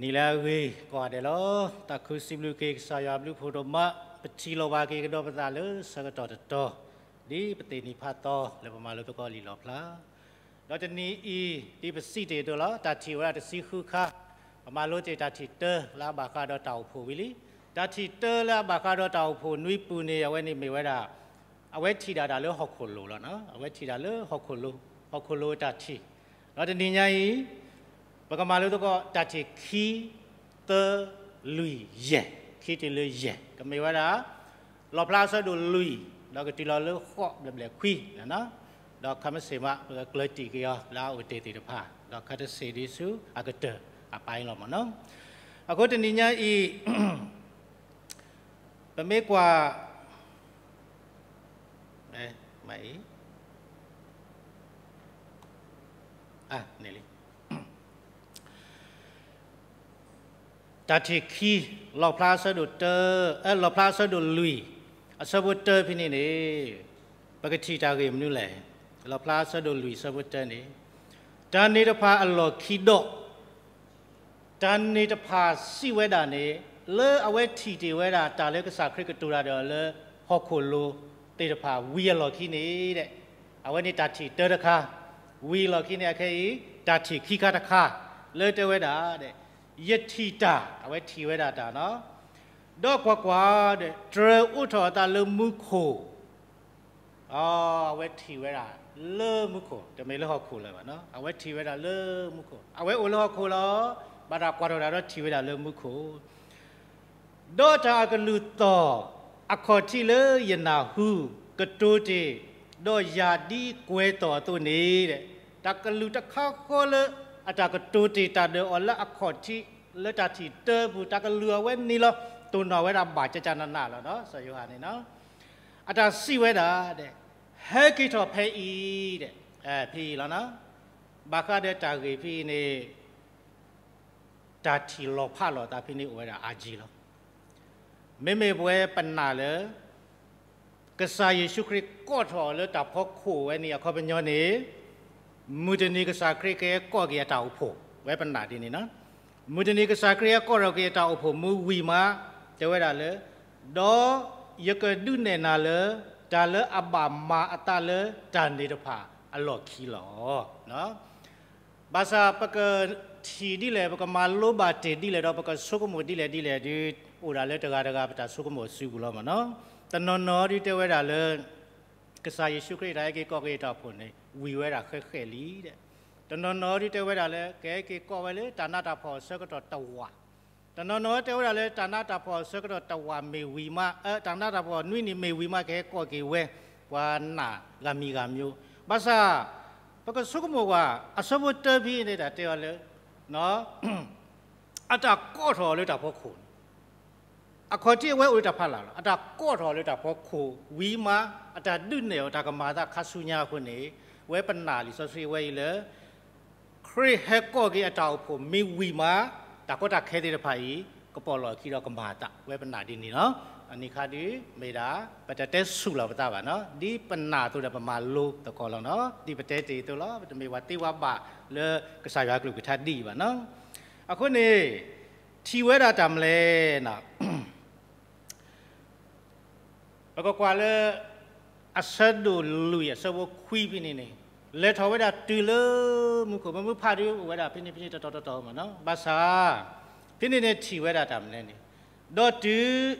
နံၤလၢအဂ့ၤကိးဂၤဒဲးလီၤ. သးခုစံးဘျုးက့ၤကစၢ်ယွၤအဘျုးအဖှိၣ်ဒိၣ်မး, ပထံၣ်လိာ်ဘၣ်က့ၤကဒီးပသးလၢဆၢကတီၢ်တတီၤ, ဒ်ပသ့ၣ်နီၣ်ထီၣ်သီလၢပမၤလိသကိးလံာ်လီၣ်ဖျါ ဒီးတနံၤအံၤ ဒ်ပစံးတ့ၢ်အသိးလီၤ, တၢ်ထံၣ်ဝဲဒၣ်တဆံဃုခါ, ပမၤလိတ့ၢ်တၢ်ထံၣ်တၢလၢအဘၣ်ဃးဒီးတၢ်အိၣ်ဖှိၣ်ဝံၤလံ. တၢ်ထံၣ်တၢလၢအဘၣ်ဃးဒီးတၢ်အိၣ်ဖှိၣ်နွံပူၤန့ၣ် အဝဲန့ၣ်မ့ၢ်ဝဲဒၣ် အဝဲထံၣ်ဒၣ်တၢ်လၢဟီၣ်ခိၣ်လိၤလီၤ. အဝဲထံၣ်ဒၣ်လၢဟီၣ်ခိၣ်လိၤ, ဟီၣ်ခိၣ်လိၤတၢ်ထံၣ်, ဒီးတနံၤညါအံၤ ပကမၤလိသကိးတၢ်ထံၣ်ခံ သၢ လွံၢ် ယဲၢ်, ခံတုၤလၢယဲၢ်, ကမ့ၢ်ဝဲဒၣ် လီၣ်ဖျါအဆၢဒိၣ်လွံၢ် ဒီးကတုၤလီၤလၢဃိးဘျဲၣ်ဘျဲၣ်ခွံ, ဒီးခါမ့ၢ်ဆ့ၣ်မး ပကကျၢၤတံၢ်က့ၤအီၤလၢအအိၣ်တ့ၢ်သ့ၣ်တဖၣ်, ဒီးခါတဆံးဒ်ဆူအကတၢၢ်အပူၤလီၤမ့ၢ်နီၤ. အဃိတနံၤညါအံၤ ပမ့ၢ်ကွၢ် မ့ၢ်အံၤ တၢ်ထံၣ်ခံ, လီၣ်ဖျါအဆၢဒိၣ်တၢ, လီၣ်ဖျါအဆၢဒိၣ်လွံၢ် အဆၢဖိတၢဖဲန့ၣ်န့ၣ်, ပကထံၣ်တၢ်ဂ့ၢ်မနုၤလဲၣ်. လီၣ်ဖျါအဆၢဒိၣ်လွံၢ်အဆၢဖိတၢန့ၣ်, တၢ်န့ၣ်တဖၣ်အလီၢ်ခံဒီး တၢ်န့ၣ်တဖၣ်စံးဝဲဒၣ်န့ၣ်, လၢအဝဲထံၣ်တ့ၢ်ဝဲဒၣ်တၢ်လၢကစၢ်ခရံာ်ကတိၤတၢ်ဒီးလၢဟီၣ်ခိၣ်လိၤသ့ၣ်တဖၣ်ဝံၤအလီၢ်ခံန့ၣ်ဒီး, အဝဲန့ၣ်တၢ်ထံၣ်တၢတခါ, ဝံၤအလီၢ်ခံန့ၣ်အခဲအံၤ တၢ်ထံၣ်ခံခါတခါ, လၢတဲဝဲဒၣ်ဒီး, ယထံၣ်တၢ်, အဝဲထံၣ်ဝဲဒၣ်တၢ်နီၤ, ဒီးကွၢ်ကွၢ်ဒီး တြၢၤအိးထီၣ်အသးလၢမူခိၣ် အဝဲထံၣ်ဝဲဒၣ်လၢမူခိၣ်, တမ့ၢ်လၢဟီၣ်ခိၣ်လၢၤဘၣ်နီၤ, အဝဲထံၣ်ဝဲဒၣ်လၢမူခိၣ်, အဝဲအိၣ်လၢဟီၣ်ခိၣ်လီၤ, ဘၣ်တၢ်ကွၢ်ထီၣ်တၢ်ဒီးထံၣ်ဝဲဒၣ်လၢမူခိၣ်, ဒီးတၢ်အကလုၢ်သီၣ် အခီၣ်ထံးလၢယနၢ်ဟူ ကတိၤတ့ၢ်, ဒီးယၤဒ်ကွဲၤသီၣ်အသိးန့ၣ်, တၢ်ကလုၢ်တခါဃီလၢ အတၢ်ကတိၤတ့ၢ်တၢ်ဒီးအီၤလၢအခီၣ်ထံး လၢတၢ်ထံၣ်တၢပူၤ တၢ်ကလုၢ်အဝဲန့ၣ်လီၤ, တိၢ်နီၣ်ဝဲဒၣ်ဘၣ်ကကနးနးလီၤနီၤ, စီၤယိၤဟၣ်န့ၣ်နီၤ, အတၢ်စံးဝဲဒၣ်ဒီး, ဟဲက့ၤထီၣ်ဖဲအံၤဒီး, ဖဲအံၤလီၤနီၤ, ဘၣ်ဃးဒီးတၢ်ဂ့ၢ်ဖဲအံၤန့ၣ် တၢ်ထံၣ်လီၤဖးလိာ်သးဖဲန့ၣ်အိၣ်ဝဲဒၣ်အါကံလီၤ. မ့မ့ၢ်ပဝဲပနာ်လၢ ကစၢ်ယ့ၣ်ၡူးခရံာ်ကိးထီၣ်လၢတၢ်ဖီခိၣ်ဝဲန့ၣ်အခီပညီန့ၣ်, မုၢ်တနံၤကစၢ်ခရံာ်ကဟဲကိးက့ၤအတၢ်အိၣ်ဖှိၣ်, ဝဲပနာ်ဒ်န့ၣ်နီၤ, မုၢ်တနံၤကစၢ်ခရံာ်ဟဲကိးထီၣ်က့ၤအတၢ်အိၣ်ဖှိၣ်မ့ၢ်ဝံၤမး, တဲဝဲဒၣ်လၢ, ဒီးယကဒုးနဲၣ်နၤလၢ တၢ်လၢအဘၣ်မၤအသးလၢတၢ်န့ၣ်တဖၣ်အလီၢ်ခံလီၤ. ဘၣ်ဆၣ်ပကထံၣ်ဒ်လဲၣ် ပကမၤလိဘၣ်တ့ၢ်ဒ်လဲၣ်ဒီး ပကဆိကမိၣ်ဒ်လဲၣ်ဒ်လဲၣ်ဒီး အိၣ်ဒၣ်လၢတဂၤတဂၤပတၢ်ဆိကမိၣ်အစုပူၤလီၤမ့ၢ်နီၤ. တနီၤနီၤဒုးတဲဝဲဒၣ်လၢ ကစၢ်ယ့ၣ်ၡူးခရံာ်တၢ်ဟဲက့ၤကိးက့ၤတၢ်အိၣ်ဖှိၣ်န့ၣ် ဝံၤဝဲဒၣ်ဃဲးဃဲးလံဒီး, တနီၤနီၤဒုးတဲဝဲဒၣ်လၢ ကဟဲက့ၤကိးဝဲလၢတၢ်နးတၢ်ဖှီၣ်အဆၢကတီၢ်တဝာ်, တနီၤနီၤတဲဝဲဒၣ်လၢတၢ်နးတၢ်ဖှီၣ်အဆၢကတီၢ်တဝာ်မ့ၢ်ဝံၤမး, တၢ်နးတၢ်ဖှီၣ်နွံနံၣ်မ့ၢ်ဝံၤမး ကဟဲကိးက့ၤဝဲ ပှၤနာ်ဂၤမံၤဂၤမံၤ, ဘၣ်ဆၣ် ပကဆိကမိၣ်ကွၢ် အဆၢဖိတၢဖဲန့ၣ် တၢ်တဲအီၤလၢ အတၢ်ကိးထီၣ်အီၤလၢတၢ်ဖီခိၣ်န့ၣ်, အခီၣ်ထံးအဝဲအိၣ်လၢတၢ်ဖီလာ်လီၤ. အတၢ်ကိးထီၣ်အီၤလၢတၢ်ဖီခိၣ်ဝံၤမး, အတၢ်ဒုးနဲၣ်အီၤတၢ်ကမၤအသးခါဆူညါအဃိန့ၣ်, ဝဲပနာ်လံာ်စီဆှံဝဲအံၤလၢ ခရံာ်ဟဲကိးက့ၤအတၢ်အိၣ်ဖှိၣ်မ့ၢ်ဝံၤမး, တၢ်ကီတၢ်ခဲသ့ၣ်တဖၣ်အံၤ ကပိာ်လီၢ်ခံဒီးကမၤအသး, ဝဲပနာ်ဒ်န့ၣ်လီၤ. အန့ၣ်ခါဒုး မ့ၢ်ဒၣ် ပတတဲဆူၣ်လီၤပသးဘၣ်နီၤ, ဒ်ပနာ်အသိးဒီးပမၤလိသကိးလီၤနီၤ, ဒ်ပတဲတ့ၢ်အသိးလီၤ, ပတမ့ၢ်ပှၤသ့ဝဲဘၣ်လၢကစၢ်ယွၤကလုၢ်ကထါဒ်အံၤဘၣ်နီၤ. အဃိန့ၣ် ထံၣ်ဝဲဒၣ်တၢ်မနုၤလဲၣ်နီၤ ပကကွၢ်လၢ အဆၢဒိၣ်လွံၢ်အဆၢဖိခွံဖဲန့ၣ်န့ၣ်, လဲၤထီၣ်ဝဲဒၣ်တုၤလၢမူခိၣ်, မ့မ့ၢ်ဖးဒုးအိၣ်ဝဲဒၣ်ဖဲန့ၣ်ဖဲန့ၣ်တတီၤတတီၤမ့ၢ်နီၤ, ဘၣ်ဆၣ် ဖဲန့ၣ်န့ၣ်ထံၣ်ဝဲဒၣ်တၢ်မနုၤလဲၣ်န့ၣ်, ဒီးတုၤ ဒီး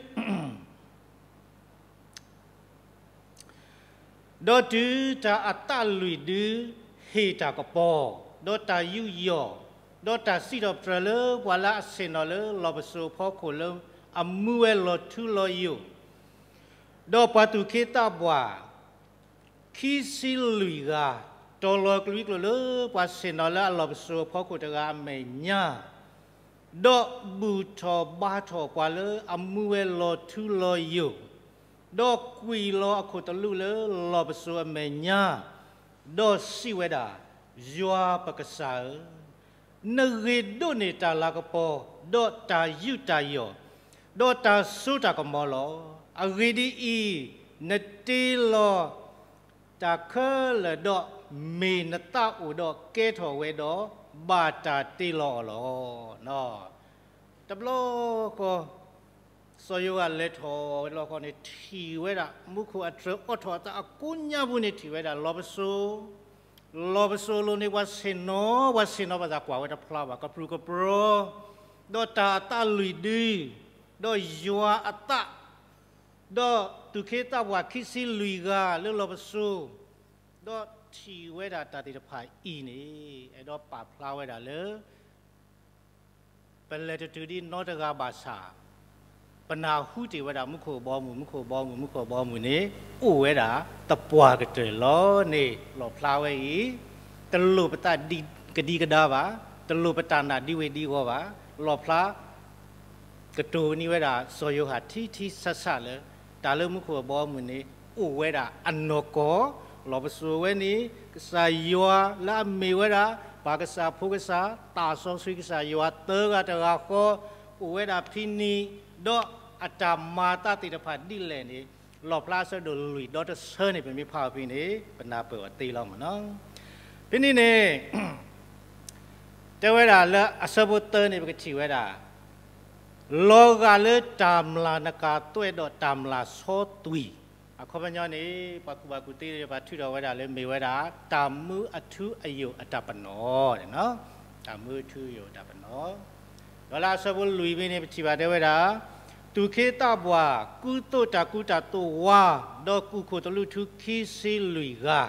တုၤတၢ်အသးလွံၢ်ဒု ဟ့ၣ်တၢ်ကပီၤ, ဒီးတၢ်ယူးယီၣ်, ဒီးတၢ်စံးထီၣ်ပတြၢၤလၢပှၤလၢအဆ့ၣ်နီၤလၢလီၢ်ပစိာ်အဖီခိၣ်လၢအမူဝဲလီၤထူလီၤယိာ်, ဒီးပှၤသူၣ်က့သးပှၢ် ခံဆံလွံၢ်ဂၤ, တီၤလီၤကျိၤကျိၤလၢပှၤဆ့ၣ်နီၤလၢအလီၢ်ပစိာ်အဖီခိၣ်တဂၤအမဲာ်ညါ, ဒီးဘူၣ်ထီၣ်ဘါထီၣ်ပှၤလၢအမူဝဲလီၤထူလီၤယိာ်, ဒီးကွံာ်လီၤအခိၣ်သလုးလၢလီၢ်ပစိာ်အမဲာ်ညါ, ဒီးစံးဝဲဒၣ်, ယွၤပကစၢ်ဧၢ, နဂ့ၤဒိးန့ၢ်တၢ်လၤကပီၤ, ဒီးတၢ်ယူးတၢ်ယီၣ်, ဒီးတၢ်စိတၢ်ကမီၤလီၤ. အဂ့ၢ်ဒ်အံၤ, နတ့လီၤတၢ်ခဲလၢာ်ဒီး, မ့ၢ်နသးအိၣ်ဒီးကဲထီၣ်ဝဲဒီး, ဘၣ်တၢ်တ့လီၤအီၤလီၤ. တဘျီဃီ စီၤယိၤဟၣ်လဲၤထီၣ်ဝဲလီၢ်ဃီန့ၣ် ထံၣ်ဝဲဒၣ် မူခိၣ်အတြၢၤအိးထီၣ်အသးအကိးညါပူၤန့ၣ် ထံၣ်ဝဲဒၣ်လီၤပစိာ်, လီၤပစိာ်လိၤန့ၣ် ပှၤဆ့ၣ်နီၤ, ပှၤဆ့ၣ်နီၤဘၣ်သးကွၢ်ဝဲတဖျါဘၣ်, ကပြုၢ်ကပြီၤ, ဒီးတၢ်အသးလွံၢ်ဒု, ဒီးယွၤအသး, ဒီးသူၣ်က့သးပှၢ်ခံဆံလွံၢ်ဂၤလၢလီၤပစိာ်, ဒီးထံၣ်ဝဲဒၣ်တၢ်သ့ၣ်တဖၣ်အံၤန့ၣ် အဲၣ်ဒိးပာ်ဖျါဝဲဒၣ်လၢ ပလဲၤတတုၤဒ်နီတဂၤဘၣ်ဆၣ်, ပနၢ်ဟူတ့ၢ်ဝဲဒၣ်မူခိၣ်အဘီအမုၢ်, မူခိၣ်အဘီအမုၢ်, မူခိၣ်အဘီအမုၢ်န့ၣ် အိၣ်ဝဲဒၣ်သပှၢ်ကတၢၢ်လီၤန့ၣ် လီၣ်ဖျါဝဲအံၤ, တလိၣ်ပသးကဒံကဒါဘၣ်, တလိၣ်ပတၢ်နာ်ဒံဝ့ၤဒံဝီၤဘၣ်, လီၣ်ဖျါ ကတိၤန့ၢ်ဝဲဒၣ်စီၤယိၤဟၣ်ထံထံဆးဆးလၢ တၢ်လၢမူခိၣ်အဘီအမုၢ်န့ၣ် အိၣ်ဝဲဒၣ်အနီၢ်ကီၢ်, လီၤပစိာ်ဝဲန့ၣ် ကစၢ်ယွၤလၢအမ့ၢ်ဝဲဒၣ် ပၢ်ကစၢ်ဖိကစၢ် သးစီဆှံကစၢ်ယွၤသၢဂၤတဂၤဃီ အိၣ်ဝဲဒၣ်ဖဲန့ၣ်, ဒီးအတၢ်မၤအသးသ့ၣ်တဖၣ်ဒ်လဲၣ်န့ၣ် လီၣ်ဖျါအဆၢဒိၣ်လွံၢ်ဒီတဆၢန့ၣ် ပမ့ၢ်ဖးအီၤဖဲန့ၣ် ပနၢ်ပၢၢ်အီၤသ့လီၤမ့ၢ်နီၤ. ဖဲန့ၣ်န့ၣ် တဲဝဲဒၣ်လၢအဆၢဖိသၢန့ၣ် ပကထံၣ်ဝဲဒၣ် လီၤဂာ်လၢတၢ်မျၢ်နကၤသွဲဒီးတၢ်မျၢ်ဆီသွံၣ်, အခီပညီန့ၣ် ပှၤကူၣ်ဘၣ်ကူၣ်သ့ ပှၤထုးထီၣ်ဝဲဒၣ်လၢမ့ၢ်ဝဲဒၣ် တၢ်မူအထူအယိာ်အတၢ်ပနီၣ်, တၢ်မူအထူအယိာ်အတၢ်ပနီၣ်, ဒီးလၢအဆၢဖိလွံၢ်ဖဲန့ၣ် ပထံၣ်ဘၣ်တဲဝဲဒၣ် သူၣ်က့သးပှၢ် ကူသိးတၢ်ကူတၢ်သိးဝါ, ဒီးကူၣ်ခိၣ်သလုးထူခံဆံလွံၢ်ဂၤ,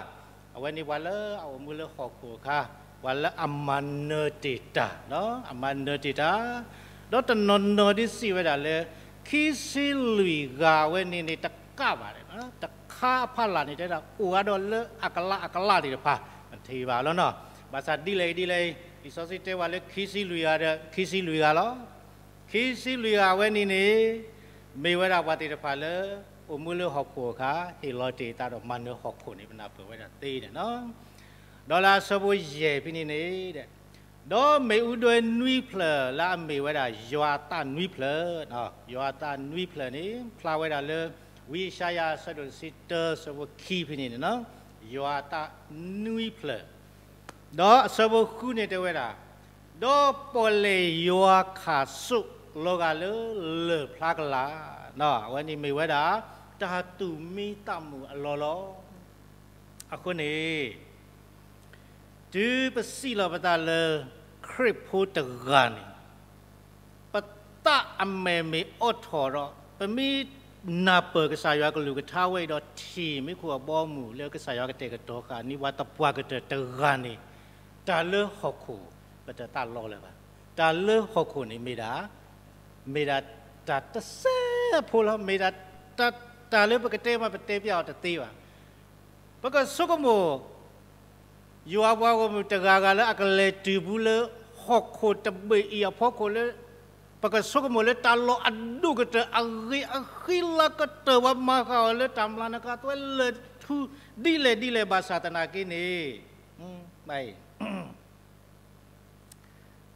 အဝဲန့ၣ်ပှၤလၢအအိၣ်မူလၢဟီၣ်ခိၣ်အခါ, ပှၤလၢအမၤနၢၤတ့ၢ်တၢ်, အမၤနၢၤတ့ၢ်တၢ်, ဒီးတနီၤနီၤဒ်စံးဝဲဒၣ်လၢ ခံဆံလွံၢ်ဂၤအဝဲန့ၣ်န့ၣ် တကးဘၣ်, တခါအဖီလာ်န့ၣ် တဲဒၣ်အိၣ်ဝဲဒီးလၢအကလးအကလးသ့ၣ်တဖၣ်, ပထံၣ်ဘၣ်လီၤနီၤ. ဘၣ်ဆၣ်ဒ်လဲၣ်ဂ့ၤဒ်လဲၣ်ဂ့ၤ လံာ်စီဆှံတဲဝဲလၢခံဆံလွံၢ်ဂၤဒီး ခံဆံလွံၢ်ဂၤလီၤ. ခံဆံလွံၢ်ဂၤအဝဲန့ၣ်န့ၣ် မ့ၢ်ဝဲဒၣ်ပှၤသ့ၣ်တဖၣ်လၢ အိၣ်မူလၢဟီၣ်ခိၣ်အခါ ဟ့ၣ်လီၤတ့ၢ်အသးဒီးမၤနၢၤဟီၣ်ခိၣ်န့ၣ် ပနၢ်ပၢၢ်ဝဲဒၣ်သ့န့ၣ်လီၤ. ဒီးလၢအဆၢဖိယဲၢ်ဖဲန့ၣ်န့ၣ်, ဒီးမ့ၣ်အူဒွဲနွံဖျၢၣ်လၢအမ့ၢ်ဝဲဒၣ်ယွၤအသးနွံဖျၢၣ်, ယွၤအသးနွံဖျၢၣ်န့ၣ် ဖျါဝဲဒၣ်လၢ ဝံယၡါယၤအဆၢဒိၣ်တဆံတၢ အဆၢဖိခံဖဲန့ၣ်န့ၣ်လီၤ. ယွၤအသးနွံဖျၢၣ်, ဒီးအဆၢဖိဃုန့ၣ်တဲဝဲဒၣ် ဒီးပီၣ်လဲၣ်ယွၤခၣ်စိၣ်လီၤဂာ်လၢလၢၢ်ဖျါကလၤ, အဝဲန့ၣ်မ့ၢ်ဝဲဒၣ် တၢ်သူၣ်မံသးမုာ်အလီၢ်လီၤ. အဃိန့ၣ် တုၤပစံးလီၤပသးလၢ ခရံာ်ဖိတဂၤန့ၣ် ပသးအမဲာ်မ့ၢ်အိးထီၣ်ဒီး ပမ့ၢ်နၢ်ပၢၢ်ကစၢ်ယွၤကလုၢ်ကထါဝဲအံၤဒီး ထံၣ်မူခိၣ်အဘီအမုၢ်လၢကစၢ်ယွၤကတဲာ်ကတီၤဃာ်န့ၢ်ပှၤသပှၢ်ကတၢၢ်တဂၤန့ၣ်, တၢ်လၢဟီၣ်ခိၣ် ပတသးလီလၢၤဘၣ်. တၢ်လၢဟီၣ်ခိၣ်န့ၣ်မ့ၢ်ဒၣ်, မ့ၢ်ဒၣ်တၢ်တစဲးဖိလီၤ. မ့ၢ်ဒၣ်တၢ်လၢပကတဲမး ပတဲပျးအီၤတသ့ဘၣ်. ပကဆိကမိၣ် ယွၤပှၤဂီၢ်မုၢ်တဂၤဂၤလၢအကလဲၤတုၤပူၤလၢ ဟီၣ်ခိၣ်တဘ့ၣ်အံၤအဖီခိၣ်လၢ ပကဆိကမိၣ်လၢတၢ်လီၢ်အဒိၣ်ကတၢၢ် အဂ့ၤအဃံလၤကတၢၢ် ပှၤမၤဃာ်အီၤလၢတၢ်မျၢ်နကၤသွဲလၢၢ်ထူ ဒ်လဲၣ်ဒ်လဲၣ်ဘၣ်ဆၣ်သနာ်က့န့ၣ်, ဘၣ်အံၤ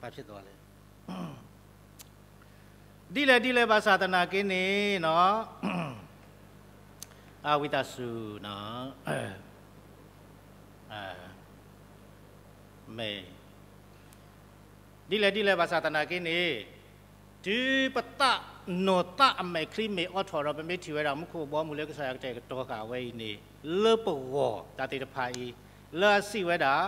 ဘၣ်ဖဲသိးလဲၣ် ဒ်လဲၣ်ဒ်လဲၣ်ဘၣ်ဆၣ်သနာ်က့န့ၣ်, အဝံသးစူၤ, မ့ၢ် ဒ်လဲၣ်ဒ်လဲၣ်ဘၣ်ဆၣ်သနာ်က့န့ၣ်, တုၤပသးနီၢ်သးအမဲာ်ချံမ့ၢ်အိးထီၣ်ဒီး ပမ့ၢ်ထံၣ်ဝဲဒၣ်မူခိၣ်အဘီအမုၢ်လၢကစၢ်ယွၤကတဲာ်ကတီၤဃာ်ဝဲအံၤန့ၣ်, လၢပဂီၢ်တၢ်သ့ၣ်တဖၣ်အံၤ, လၢအစံးဝဲဒၣ်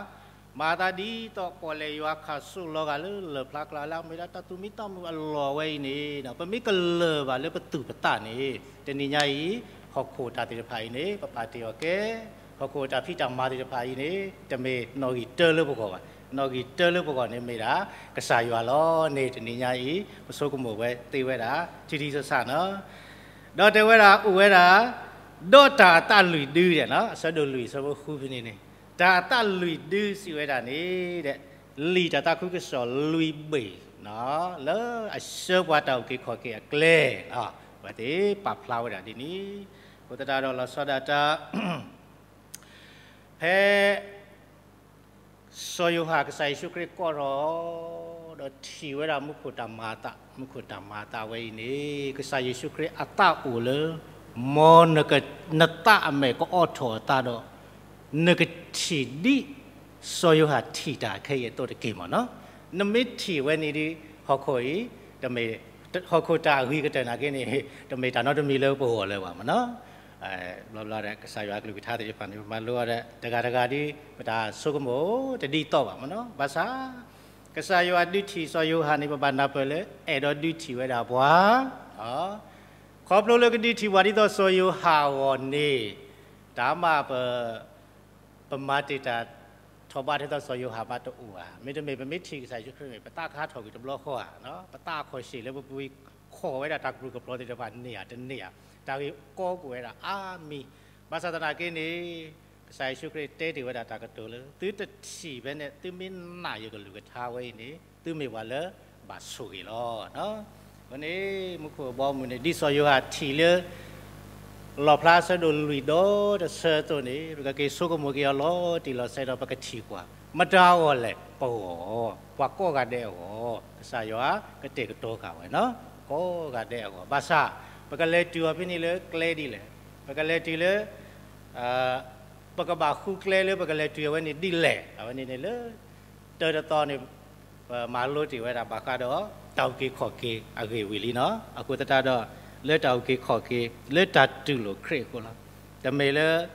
မၤသးဒ်သိးပီၣ်လဲၣ်ယွၤခၣ်စိၣ်လီၤဂာ်လၢလၢၢ်ဖျါကလၤလၢ အမ့ၢ်ဒၣ်တၢ်သူၣ်မံသးမုာ်အလီၢ်ဝဲအံၤန့ၣ်, ပမ့ၢ်ကလၢၢ်ဘၣ်လၢပသူၣ်ပသးန့ၣ်, တနံၤညါအံၤ ဟီၣ်ခိၣ်တၢ်သ့ၣ်တဖၣ်အံၤန့ၣ် ပပာ်တ့ၢ်အီၤကဲ, ဟီၣ်ခိၣ်တၢ်ဖံးတၢ်မၤသ့ၣ်တဖၣ်အံၤန့ၣ် တမ့ၢ်နီၣ်ဂံၢ်တၢလၢပဂီၢ်ဘၣ်. နီၣ်ဂံၢ်တၢလၢပဂီၢ်န့ၣ်မ့ၢ်ဒၣ် ကစၢ်ယွၤလီၤန့ၣ် တနံၤညါအံၤ ပဆိကမိၣ်ဝဲသ့ဝဲဒၣ် ထံထံဆးဆးနီၤ. ဒီးတဲဝဲဒၣ်အိၣ်ဝဲဒၣ် ဒီးတၢ်အသးလွံၢ်ဒုဒဲး, အဆၢဒိၣ်လွံၢ် အဆၢဖိဃုဖဲန့ၣ်န့ၣ်, တၢ်အသးလွံၢ်ဒုစံးဝဲဒၣ်န့ၣ်ဒဲး, လံာ်တၢ်သးခုကစီၣ်လွံၢ်ဘ့ၣ် လၢအဆှၢပှၤတၢ်အုၣ်က့ၤခီၣ်က့ၤအကျဲ, အဝဲသ့ၣ်ပာ်ဖျါဝဲဒၣ်ဒ်န့ၣ်, အဃိသတးဒီးလီၤဆီဒၣ်တၢ် ဖဲ စီၤယိၤဟၣ်ကစၢ်ယ့ၣ်ၡူးခရံာ်ကိးထီၣ်, ဒီးထံၣ်ဝဲဒၣ်မူခိၣ်တၢ်မၤအသး, မူခိၣ်တၢ်မၤအသးဝဲအံၤန့ၣ် ကစၢ်ယ့ၣ်ၡူးခရံာ်အသးအိၣ်လၢ မ်နက, နသးအမဲာ်ကအိးထီၣ်အသးဒီး နကထံၣ်ဒ် စီၤယိၤဟၣ်ထံၣ်တၢ်ခဲအံၤအသိးတက့ၢ်မ့ၢ်နီၤ. နမ့ၢ်ထံၣ်ဝဲန့ၣ်ဒီး ဟီၣ်ခိၣ်အံၤ တမ့ၢ်ဟီၣ်ခိၣ်တၢ်အဂ့ၤကတၢၢ်နာ်က့န့ၣ် တမ့ၢ်တၢ်နီတမံၤလၢပဂီၢ်လၢၤဘၣ်မ့ၢ်နီၤ. ဘျီဘျီဒီး ကစၢ်ယွၤအကလုၢ်ကထါသ့ၣ်တဖၣ်န့ၣ် ပမၤလိအီၤဒီး တဂၤတဂၤဒ် ပတၢ်ဆိကမိၣ်တဒ်သိးဘၣ်မ့ၢ်နီၤ. ဘၣ်ဆၣ် ကစၢ်ယွၤဒုးထံၣ်စီၤယိၤဟၣ်န့ၣ် ပဘၣ်နၢ်ပၢၢ်လၢ အဲၣ်ဒိးဒုးထံၣ်ဝဲဒၣ်ပှၤ ခီဖျိလၢကဒုးထံၣ်ပှၤဒ်သိးစီၤယိၤဟၣ်အဂီၢ်န့ၣ် တၢ်မၤပ ပမၤတ့ၢ်တၢ်ထီၣ်ဘးဒ်သိးစီၤယိၤဟၣ်မးတအိၣ်ဧါ. မ့တမ့ၢ် ပမ့ၢ်ထံၣ်ကစၢ်ယ့ၣ်ၡူးခရံာ်န့ၣ် ပသးကဟးထီၣ်ကွံာ်တဘျီဃီဧါ. ပသးအခီၣ်ဆ့ၣ်လၢပပူၤကွံာ် ခိးဝဲဒၣ်တၢ်ကရူၢ်ကပျီၤသ့ၣ်တဖၣ်န့ၢ်ဧါတန့ၢ်ဧါ. တၢ်ဂ့ၢ်ကီကိၣ်ဝဲဒၣ်အါမံၤ. ဘၣ်ဆၣ်သနာ်က့န့ၣ် ကစၢ်ယ့ၣ်ၡူးခရံာ်တဲတ့ၢ်ဝဲဒၣ်တၢ်ကတိၤလၢ သုတထံၣ်ဖဲန့ၣ် သုမ့ၢ်နာ်ယကလုၢ်ကထါဝဲအံၤန့ၣ် သုမ့ၢ်ပှၤလၢဘၣ်ဆိၣ်ဂ့ၤလီၤ. အဃိန့ၣ် မူခိၣ်အဘီအမုၢ်န့ၣ် ဒ်စီၤယိၤဟၣ်ထံၣ်လၢ လီၣ်ဖျါအဆၢဒိၣ်လွံၢ်ဒီတဆၢအသိးန့ၣ် ပကက့ၤဆိကမိၣ်က့ၤအီၤလီၤတံၢ်လီၤဆဲးဒီး ပကထံၣ်ကွၢ် မတၤအဂီၢ်လဲၣ် ပဂီၢ်, ပှၤကိးဂၤဒဲးအဂီၢ် ကစၢ်ယွၤကတဲာ်ကတီၤဃာ်ဝဲနီၤ, ကိးဂၤဒဲးအဂီၢ်. ဘၣ်ဆၣ် ပကလဲၤတုၤအီၤဖဲန့ၣ်လၢကျဲဒ်လဲၣ်, ပကလဲၤတုၤလၢ ပကဘၣ်ဃုကျဲလၢပကလဲၤတုၤအဝဲန့ၣ်ဒ်လဲၣ်. အဝဲန့ၣ်န့ၣ်လၢ တၢတသီန့ၣ် ပမၤလိတ့ၢ်ဝဲဒၣ်ဘၣ်ဃးဒီး တၢ်အုၣ်က့ၤခီၣ်က့ၤအဂ့ၢ်ဝံၤလံနီၤ. အဃိသတးဒီး လၢတၢ်အုၣ်က့ၤခီၣ်က့ၤ လၢတၢ်တူၢ်လိာ်ခရံာ်အဃိလီၤ. တမ့ၢ်လၢ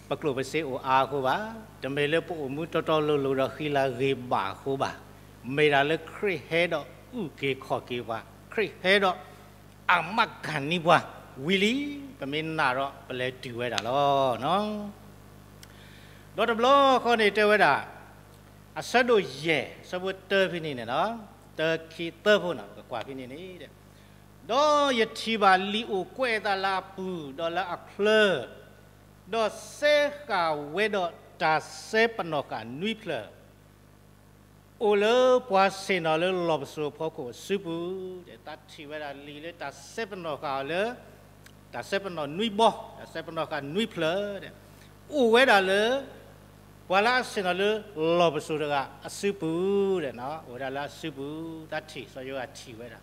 ပကျိၣ်ပစ့အိၣ်အါအဃိဘၣ်, တမ့ၢ်လၢပအိၣ်မူတီတီလိၤလိၤဒီးဃံလၤဂ့ၤဘၣ်အဃိဘၣ်, မ့ၢ်ဒၣ်လၢခရံာ်ဟဲဒီးအုၣ်က့ၤခီၣ်က့ၤပှၤ, ခရံာ်ဟဲဒီးအမၤကၢ်န့ၢ်ပှၤဝံၤလံ, ပမ့ၢ်နာ်ဒီးပလဲၤတုၤဝဲဒၣ်လီၤ. ဒီးတဘျီဃီန့ၣ်တဲဝဲဒၣ် အဆၢဒိၣ်ယဲၢ် အဆၢဖိတၢဖဲန့ၣ်န့ၣ်, တၢ ခံ သၢဖိန့ၣ် ပကကွၢ်ဖဲန့ၣ်န့ၣ်, ဒီးယထံၣ်ဘၣ်လံာ်အိၣ်ကွဲးအသးလၢအပူၤဒီးလၢအချၢ, ဒီးစဲဃာ်ဝဲဒီးတၢ်စဲပနီၣ်ဃာ်နွံဖျၢၣ် အိၣ်လၢပှၤဆ့ၣ်နီၤလၢလီၢ်ပစိာ်အဖီခိၣ်အစုပူၤ, တၢ်ထံၣ်ဝဲဒၣ်လံာ်လၢတၢ်စဲပနီၣ်ဃာ်အီၤလၢ တၢ်စဲပနီၣ်နွံဘီ, တၢ်စဲပနီၣ်ဃာ်နွံဖျၢၣ်, အိၣ်ဝဲဒၣ်လၢ ပှၤလၢအဆ့ၣ်နီၤလၢလီၢ်ပစိာ်တဂၤအစုပူၤ, အိၣ်ဝဲဒၣ်လၢအစုပူၤ, တၢ်ထံၣ်စီၤယိၤဟၣ်ထံၣ်ဝဲဒၣ်.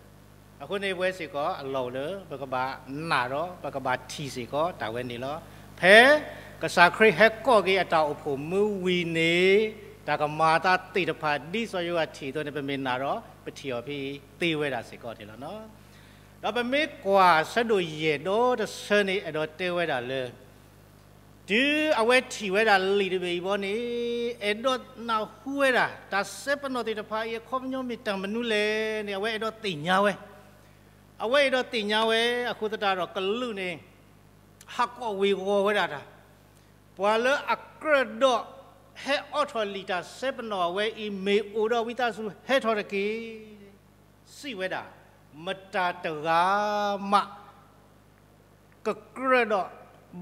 အဃိန့ၣ် ပဝဲစ့ၢ်ကီးအလီၢ်အိၣ်လၢ ပကဘၣ်နာ်ဒီး ပကဘၣ်ထံၣ်စ့ၢ်ကီးတၢ်ဝဲန့ၣ်လီၤ. ဖဲကစၢ်ခရံာ်ဟဲကိးက့ၤအတၢ်အိၣ်ဖှိၣ်မုၢ်ဝံၤန့ၣ် တၢ်ကမၤအသးသ့ၣ်တဖၣ်ဒ်စီၤယိၤဟၣ်ထံၣ်အသိးန့ၣ် ပမ့ၢ်နာ်ဒီး ပထံၣ်အီၤဖဲအံၤသ့ဝဲဒၣ်စ့ၢ်ကီးန့ၣ်လီၤ. ဒီးပမ့ၢ်ကွၢ်ဆၢဒိၣ်ယဲၢ်ဒီတဆၢန့ၣ် အဲၣ်ဒိးတဲဝဲဒၣ်လၢ တုၤအဝဲထံၣ်ဝဲဒၣ်လံာ်တဘ့ၣ်အံၤဘီန့ၣ် အဲၣ်ဒိးနၢ်ဟူဝဲဒၣ် တၢ်စဲပနီၣ်သ့ၣ်တဖၣ်အံၤ အခီပညီမ့ၢ်တၢ်မနုၤလဲၣ်န့ၣ် အဝဲအဲၣ်ဒိးသ့ၣ်ညါဝဲ, အဝဲအဲၣ်ဒိးသ့ၣ်ညါဝဲ အဃိသတးဒီးကလူးန့ၣ် ဟးကိးဝ့ၤဝီၤဝဲဒၣ်တၢ်, ပှၤလၢအကြၢးဒီး ဟဲအိးထီၣ်လံာ်တၢ်စဲပနီၣ်အဝဲအံၤ မ့ၢ်အိၣ်ဒီးဝံသးစူၤဟဲထီၣ်တက့ၢ်. စံးဝဲဒၣ်, မတၤတဂၤမး ကကြၢးဒီး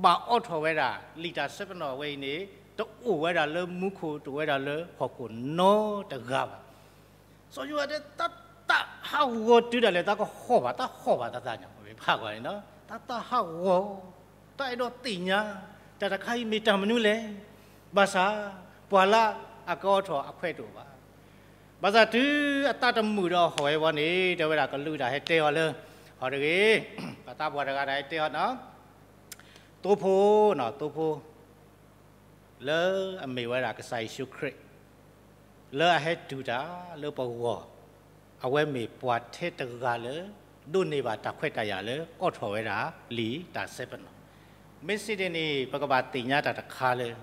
ဘၣ်အိးထီၣ်ဝဲဒၣ် လံာ်တၢ်စဲပနီၣ်အဝဲအံၤန့ၣ် တအိၣ်ဝဲဒၣ်လၢမူခိၣ် တအိၣ်ဝဲဒၣ်လၢဟီၣ်ခိၣ်နီတဂၤဘၣ်. စီၤယိၤဟၣ်တဲ တၢ်သးဟးဂီၤတုၤဒၣ်လဲာ် တၢ်ကဟီၣ်ဘၣ်, တၢ်ဟီၣ်ဘၣ်တၢ်သးညါ ပမ့ၢ်ဖးကွၢ်န့ၣ်, တၢ်သးဟးဂီၤ, တၢ်အဲၣ်ဒိးသ့ၣ်ညါ တၢ်တခါအံၤမ့ၢ်တၢ်မနုၤလဲၣ်. ဘၣ်ဆၣ် ပှၤလၢအကအိးထီၣ်အခွဲးတအိၣ်ဘၣ်. ဘၣ်ဆၣ်တုၤအသးတမုာ်ဒီးဟီၣ်ဝဲဘီန့ၣ် တဲဝဲဒၣ်ကလူးတၢ်ဟဲတဲအီၤလၢ ဟီၣ်တဂ့ၤ, ပှၤသးပှၢ်တဂၤတၢ်ဟဲတဲအီၤနီၤ, သိဖိ, သိဖိ လၢအမ့ၢ်ဝဲဒၣ်ကစၢ်ယ့ၣ်ၡူးခရံာ် လၢအဟဲတူၢ်တၢ်လၢပဂီၢ်, အဝဲမ့ၢ်ပှၤထဲတဂၤလၢ ဒိးန့ၢ်ဘၣ်တၢ်ခွဲးတၢ်ယာ်လၢ အိးထီၣ်ဝဲဒၣ်လံာ်တၢ်စဲပနီၣ်. မ့ၢ်စံးဒ်န့ၣ် ပကဘၣ်သ့ၣ်ညါတၢ်တခါလၢ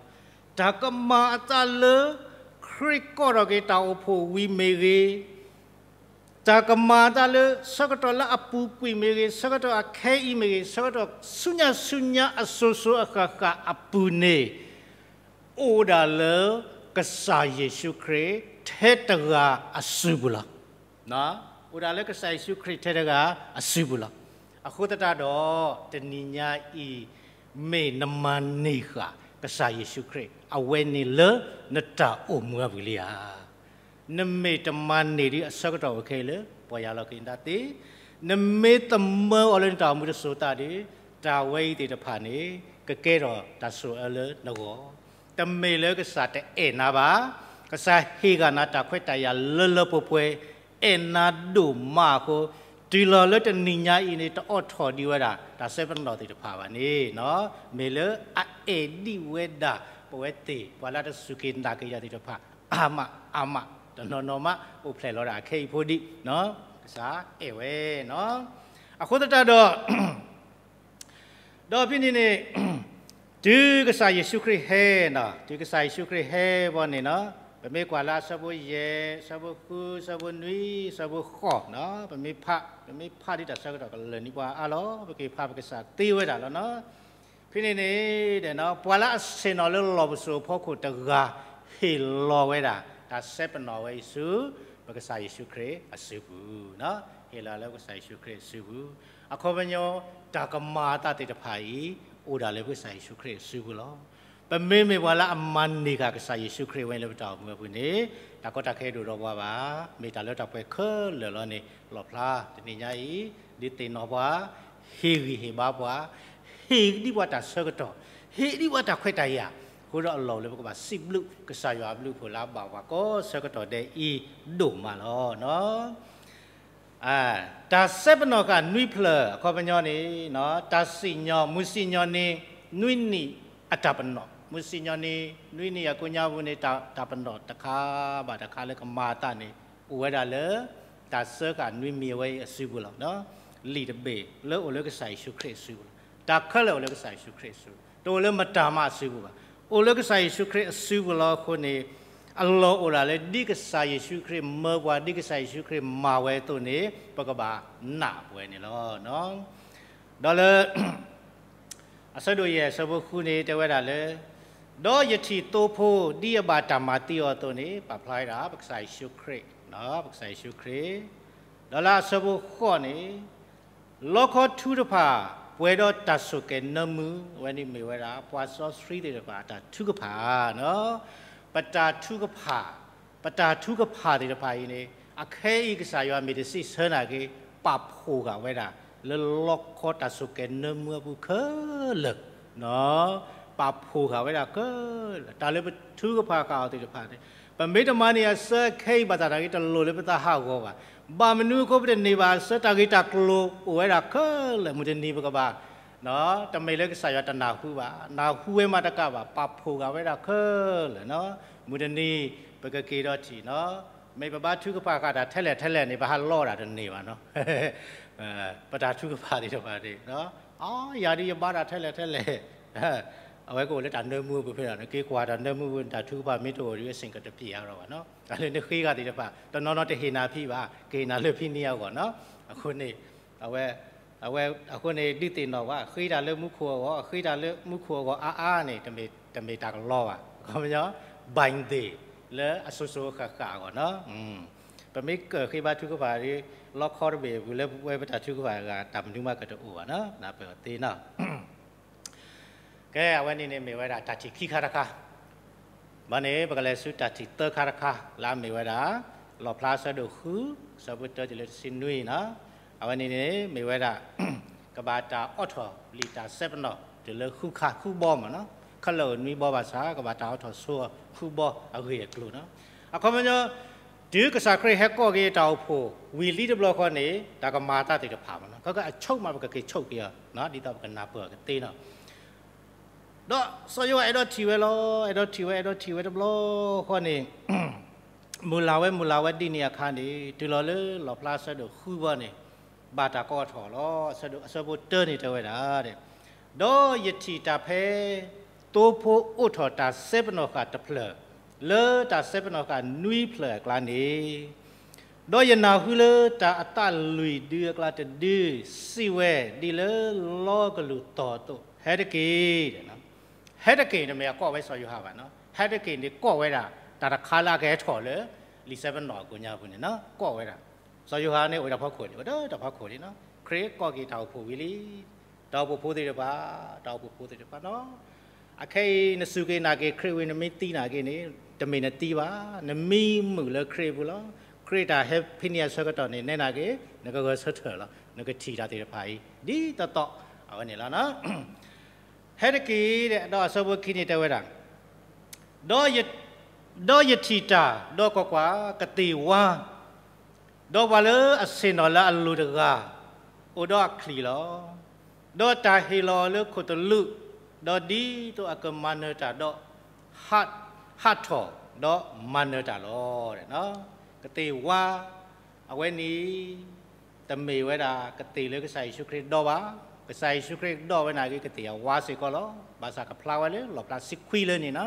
တၢ်ကမၤအသးလၢ ခရံာ်ကိးထီၣ်က့ၤတၢ်အိၣ်ဖှိၣ်ဝံၤမ့ၢ်ဂ့ၤ, တၢ်ကမၤအသးလၢ ဆၢကတီၢ်လၢအပူၤကွံာ်မ့ၢ်ဂ့ၤ, ဆၢကတီၢ်အခဲအံၤမ့ၢ်ဂ့ၤ, ဆၢကတီၢ်ဆူညါဆူညါအစိၤစိၤအဃၣ်ဃၣ်အပူၤန့ၣ် အိၣ်ဒၣ်လၢကစၢ်ယ့ၣ်ၡူးခရံာ်ထဲတဂၤအစုပူၤလီၤ. အိၣ်ဒၣ်လၢကစၢ်ယ့ၣ်ၡူးခရံာ်ထဲတဂၤအစုပူၤလီၤ. အဃိသတးဒီး တနံၤညါအံၤ မ့ၢ်နမၤန့ၢ်ဃာ်ကစၢ်ယ့ၣ်ၡူးခရံာ် အဝဲန့ၣ်လၢနတၢ်အိၣ်မူအပူၤလံဧါ. နမ့ၢ်တမၤန့ၢ်ဒံးအဆၢကတီၢ်အိၣ်ခဲအံၤလၢ ပှၤယွၤလီၤက့ၤနသးသ့, နမ့ၢ်သမၢအီၤလၢနတၢ်အိၣ်မူတစိၤသးဒီး တၢ်ဝဲအံၤသ့ၣ်တဖၣ်န့ၣ် ကကဲထီၣ်တၢ်ဆိၣ်အၢလၢနဂီၢ်. တမ့ၢ်လၢကစၢ်တအဲၣ်နၤဘၣ်, ကစၢ်ဟ့ၣ်ဂာ်နၤတၢ်ခွဲးတၢ်ယာ်လၢလၢပှဲၤပှဲၤ, အဲၣ်နၤဒိၣ်မးအဃိ, တုၤလီၤလၢတနံၤညါအံၤန့ၣ် တအိးထီၣ်ဒံးဝဲဒၣ် တၢ်စဲပနီၣ်သ့ၣ်တဖၣ်ဘၣ်န့ၣ်, မ့ၢ်လၢအအဲၣ်ဒံးဝဲဒၣ် ပဝဲသ့ၣ် ပှၤလၢတစူၢ်က့ၤနာ်က့ၤယၤသ့ၣ်တဖၣ် အါမးအါမး တနီၤနီၤမးအိၣ်ဖျဲၣ်လီၤဒၣ်အခဲအံၤဖိဒံး, ကစၢ်အဲၣ်ဝဲနီၤ. အဃိသတးဒီး ဒီးဖဲန့ၣ်န့ၣ် တုၤကစၢ်ယ့ၣ်ၡူးခရံာ်ဟဲနီၤ, တုၤကစၢ်ယ့ၣ်ၡူးခရံာ်ဟဲဘီန့ၣ်နီၤ, ပမ့ၢ်ကွၢ်လၢအဆၢဖိယဲၢ်, အဆၢဖိဃု, အဆၢဖိနွံ, အဆၢဖိဃိးနီၤ, ပမ့ၢ်ဖး, ပမ့ၢ်ဖးဒ်တၢ်ဆၢကတီၢ်ကလၢာ်န့ၢ်ပှၤအါလီၤ, ပက့ၤဖးပကစၢ်သ့ဝဲဒၣ်လီၤနီၤ. ဖဲန့ၣ်န့ၣ် ပှၤလၢအဆ့ၣ်နီၤလၢလီၢ်ပစိာ်အဖီခိၣ်တဂၤ ဟ့ၣ်လီၤဝဲဒၣ် တၢ်စဲပနီၣ်ဝဲအံၤဆူ ပကစၢ်ယ့ၣ်ၡူးခရံာ်အစုပူၤ, ဟ့ၣ်လီၤလၢပကစၢ်ယ့ၣ်ၡူးခရံာ်အစုပူၤ, အခီပညီ တၢ်ကမၤအသးသ့ၣ်တဖၣ်အံၤ အိၣ်ဒၣ်လၢပကစၢ်ယ့ၣ်ၡူးခရံာ်အစုပူၤလီၤ. ပမ့မ့ၢ်ပှၤလၢအမၤန့ၢ်ဃာ်ကစၢ်ယ့ၣ်ၡူးခရံာ်ဝဲလၢပတၢ်အိၣ်မူအပူၤန့ၣ် တၢ်ကီတၢ်ခဲဒိၣ်ဒီးပှၤဘၣ်, မ့ၢ်တၢ်လၢတၢ်ပှဲၤခဲလၢာ်လီၤန့ၣ် လီၣ်ဖျါတနံၤညါအံၤ ဒုးသ့ၣ်နီၣ်ပှၤ, ဟ့ၣ်ဂံၢ်ဟ့ၣ်ဘါပှၤ, ဟ့ၣ်ဒံးပှၤတၢ်ဆၢကတီၢ်, ဟ့ၣ်ဒံးပှၤတၢ်ခွဲးတၢ်ယာ်, အဃိဒီးအလီၢ်အိၣ်လၢပကဘၣ်စံးဘျုး ကစၢ်ယွၤအဘျုးအဖှိၣ်လၢအဘၣ်ပှၤကိးဆၢကတီၢ်ဒဲးအံၤဒိၣ်မးလီၤ. တၢ်စဲပနီၣ်ဃာ်နွံဖျၢၣ် အခီပညီန့ၣ် တၢ်စံၣ်ညီၣ် မုၢ်စံၣ်ညီၣ်န့ၣ် နွံနံၣ်အတၢ်ပနီၣ်, မုၢ်စံၣ်ညီၣ်န့ၣ် နွံနံၣ်အကိးညါပူၤန့ၣ် တၢ်ပနီၣ်တခါဘၣ်တခါလၢကမၤအသးန့ၣ် အိၣ်ဝဲဒၣ်လၢ တၢ်စၢဃာ်နွံမံၤအဝဲအံၤအစုပူၤလီၤ. လံာ်တဘ့ၣ်လၢအိၣ်လၢကစၢ်ယ့ၣ်ၡူးခရံာ်အစုပူၤလီၤ. တၢ်ခဲလၢာ်အိၣ်လၢကစၢ်ယ့ၣ်ၡူးခရံာ်အစုပူၤ, တအိၣ်လၢမတၤမးအစုပူၤဘၣ်. အိၣ်လၢကစၢ်ယ့ၣ်ၡူးခရံာ်အစုပူၤလီၤအဃိန့ၣ် အလီၢ်အိၣ်ဒၣ်လၢဒ်ကစၢ်ယ့ၣ်ၡူးခရံာ်မၢပှၤ ဒ်ကစၢ်ယ့ၣ်ၡူးခရံာ်မၤဝဲအသိးန့ၣ် ပကဘၣ်နာ်ပဝဲန့ၣ်လီၤ. ဒီးလၢ အဆၢဒိၣ်ယဲၢ် အဆၢဖိဃုန့ၣ် တဲဝဲဒၣ်လၢ ဒီးယထံၣ်သိဖိ ဒ်အဘၣ်တၢ်မၤသံအီၤအသိးန့ၣ် ပာ်ဖျါဝဲဒၣ် ပကစၢ်ယ့ၣ်ၡူးခရံာ်, ပကစၢ်ယ့ၣ်ၡူးခရံာ်, ဒီးလၢအဆၢဖိဃိးန့ၣ် လီခီထူတဖၣ် ပှဲၤဒီးတၢ်ဆိၣ်ကဲၤနၢမူ, အဝဲန့ၣ်မ့ၢ်ဝဲဒၣ် ပှၤစီဆှံသ့ၣ်တဖၣ်အတၢ်ထုကဖၣ်, ပတၢ်ထုကဖၣ်, ပတၢ်ထုကဖၣ်သ့ၣ်တဖၣ်အံၤန့ၣ် အခဲအံၤကစၢ်ယွၤမ့ၢ်တစံးဆၢနာ်က့ၤ ပာ်ဖှိၣ်ဃာ်ဝဲဒၣ် လၢလီခီတၢ်ဆိၣ်ကဲၤနၢမူအပူၤခဲလၢာ် ပာ်ဖှိၣ်ဃာ်ဝဲဒၣ်ခဲလၢာ် တၢ်လၢပထုကဖၣ်ဃာ်အီၤသ့ၣ်တဖၣ်န့ၣ် ပမ့ၢ်တမၤန့ၢ်အဆၢခဲအံၤဘၣ်သနာ်က့ တလိၣ်လၢပသးဟးဂီၤဘၣ်. ဘၣ်မနုၤအဃိပတန့ၢ်ဘၣ်အဆၢ တၢ်ဂ့ၢ်တၢ်ကျိၤအိၣ်ဝဲဒၣ်ခဲလၢာ် မုၢ်တနံၤပကဘၣ် တမ့ၢ်လၢကစၢ်ယွၤတနၢ်ဟူဘၣ်, နၢ်ဟူဝဲမးတကးဘၣ် ပာ်ဖှိၣ်ဃာ်ဝဲဒၣ်ခဲလၢာ်နီၤ. မုၢ်တနံၤ ပကက့ၤဒီးထံၣ်နီၤ, မ့ၢ်ပဘါထုကဖၣ်ဃာ်တၢ်ထဲလဲၣ်ထဲလဲၣ်န့ၣ် ပဟးလီတၢ်တန့ၢ်ဘၣ်နီၤ. ပတၢ်ထုကဖၣ်သ့ၣ်တဖၣ်န့ၣ် အါ ယၤဒုးယဘါတၢ်ထဲလဲၣ်ထဲလဲၣ် အဝဲကအိၣ်လၢတၢ်နၢမူအပူၤဖဲနီၤ, နက့ၤကွၢ်တၢ်နၢမူပူၤ နတၢ်ထုကဖၣ်မ့ၢ်တအိၣ်ဒီး အစ့ၣ်ကတပျံၤအါထီၣ်ဘၣ်နီၤ. တၢ်လၢနဃ့ဂၤသ့ၣ်တဖၣ် တနီၤနီၤတဟ့ၣ်နၤဖံးဘၣ်, ကဟ့ၣ်နၤလၢဖံးန့ၢ်အဂီၢ်နီၤ. အဃိန့ၣ် အဝဲ အဝဲ အဃိန့ၣ် ဒုးသ့ၣ်နီၣ်ဝဲ ဃ့တၢ်လၢမူခိၣ်အဂီၢ်, ဃ့တၢ်လၢမူခိၣ်အဂီၢ်အါအါန့ၣ် တမ့ၢ် တမ့ၢ်တၢ်ကလီဘၣ်. ခီပညီ ဘၣ်သ့ၣ် လၢအစိၤစိၤအဃၣ်ဃၣ်အဂီၢ်နီၤ. ပမ့ၢ်ကဃ့ဘါထုကဖၣ်ဒီး လီခီတဘ့ၣ်အပူၤလၢပဝဲပတၢ်ထုကဖၣ်အဂၤ တၢ်မနုၤမးကတအိၣ်ဘၣ်နီၤ, နၢ်ပၢၢ်အီၤသ့နီၤ. ကဲ အဝဲန့ၣ်န့ၣ်မ့ၢ်ဝဲဒၣ်တၢ်ထံၣ်ခံခါတခါ, ဘၣ်န့ၣ် ပကလဲၤဆူတၢ်ထံၣ်သၢခါတခါ လၢအမ့ၢ်ဝဲဒၣ် လီၣ်ဖျါအဆၢဒိၣ်ဃု အဆၢဖိတၢတုၤလၢတဆံနွံနီၤ. အဝဲန့ၣ်န့ၣ် မ့ၢ်ဝဲဒၣ် ကဘၣ်တၢ်အိးထီၣ်လံာ်တၢ်စဲပနီၣ် တုၤလၢဃုခါဃုဘီမ့ၢ်နီၤ, ခဲလၢာ်အိၣ်နွံဘီဘၣ်ဆၣ် ကဘၣ်တၢ်အိးထီၣ်ဆိဃုဘီအဂ့ၢ်အကျိၤနီၤ. အခီပညီ တုၤကစၢ်ခရံာ်ဟဲကိးက့ၤတၢ်အိၣ်ဖှိၣ်ဝံၤလံတဘျီဃီန့ၣ် တၢ်ကမၤအသးသ့ၣ်တဖၣ်မ့ၢ်နီၤ, ခဲကဲအဆိကမိၣ်ပကက့ၤဆိးက့ၤအီၤ ဒ်သိးပကနၢ်ပၢၢ်အီၤကသ့နီၤ. ဒီးစီၤယိၤဟၣ်အဲၣ်ဒိးထံၣ်ဝဲလီၤ, အဲၣ်ဒိးထံၣ်ဝဲ အဲၣ်ဒိးထံၣ်ဝဲတဘျီဃီန့ၣ် မုၢ်လၢ်ဝဲ မုၢ်လၢ်ဝဲဒ်န့ၣ်အခါန့ၣ် တုၤလီၤလၢလီၣ်ဖျါအဆၢဒိၣ်ဃုဘီန့ၣ် ဘၣ်တၢ်ကိးထီၣ်လီၤ. အဆၢဒိၣ် အဆၢဖိတၢန့ၣ်တဲဝဲဒၣ် ဒီးယထံၣ်တၢ်ဖဲ သိဖိအိးထီၣ်တၢ်စဲပနီၣ်ဃာ်တဖျၢၣ် လၢတၢ်စဲပနီၣ်ဃာ်နွံဖျၢၣ်အကျါန့ၣ် ဒီးယနၢ်ဟူလၢတၢ်အသးလွံၢ်ဒုအကျါတဒု စံးဝဲဒ်လၢလီကလူးသီၣ်အသိး, ဟဲတက့ၢ် ဟဲတက့ၢ်န့ၣ်မ့ၢ်အကိးဝဲစီၤယိၤဟၣ်ဘၣ်နီၤ, ဟဲတက့ၢ်န့ၣ်ကိးဝဲဒၣ် တၢ်တခါလၢအကဟဲထီၣ်လၢ လံာ်စဲပနီၣ်အကိးညါပူၤန့ၣ်နီၤ, ကိးဝဲဒၣ် စီၤယိၤဟၣ်န့ၣ်အိၣ်တၢ်ဖီခိၣ်လံ, အိၣ်ဒီးတၢ်ဖီခိၣ်လံနီၤ, ခရံာ်ကိးက့ၤတၢ်အိၣ်ဖှိၣ်ဝံၤလံ, တၢ်အိၣ်ဖှိၣ်ဖိသ့ၣ်တဖၣ်, တၢ်အိၣ်ဖှိၣ်ဖိသ့ၣ်တဖၣ်နီၤ, အခဲအံၤနစူၢ်က့ၤနာ်က့ၤခရံာ်ဝံၤ နမ့ၢ်သံနာ်က့ၤန့ၣ် တမ့ၢ်နသံဘၣ်, နမံမုာ်လၢခရံာ်အပူၤလီၤ. ခရံာ်တၢ်ဟဲဖဲန့ၣ်အဆၢကတီၢ်န့ၣ် နဲနာ်က့ၤ နကဂဲၤဆၢထၢၣ်လီၤ, နကထံၣ်တၢ်သ့ၣ်တဖၣ်အံၤ ဒ်သိးသိး အဝဲန့ၣ်လီၤနီၤ. ဟဲတက့ၢ် ဒီးအဆၢဖိခံန့ၣ်တဲဝဲဒၣ်, ဒီးယ, ဒီးယထံၣ်တၢ်, ဒီးကွၢ်ကွၢ်, ကသ့ၣ်ဝါ, ဒီးပှၤလၢအဆ့ၣ်နီၤလၢအလိၤတဂၤ အိၣ်ဒီးအချံၣ်လီၤ. ဒီးတၢ်ဟ့ၣ်လီၤအီၤလၢခိၣ်သလုး, ဒီးဒ်သိးအကမၤနၢၤတၢ်ဒီး ဟး, ဟးထီၣ် ဒီးမၤနၢၤတၢ်လီၤ. ကသ့ၣ်ဝါ အဝဲန့ၣ် တမ့ၢ်ဝဲဒၣ်ကသ့ၣ်လၢကစၢ်ယ့ၣ်ၡူးခရံာ်ဒီးဘၣ်. ကစၢ်ယ့ၣ်ၡူးခရံာ်ဒီးဝဲန့ၣ်က့ၤ ကသ့ၣ်အဝါစ့ၢ်ကီးလီၤ. ဘၣ်ဆၣ်ကဖျါဝဲလၢလီၣ်ဖျါတဆံခွံလၢန့ၣ်နီၤ,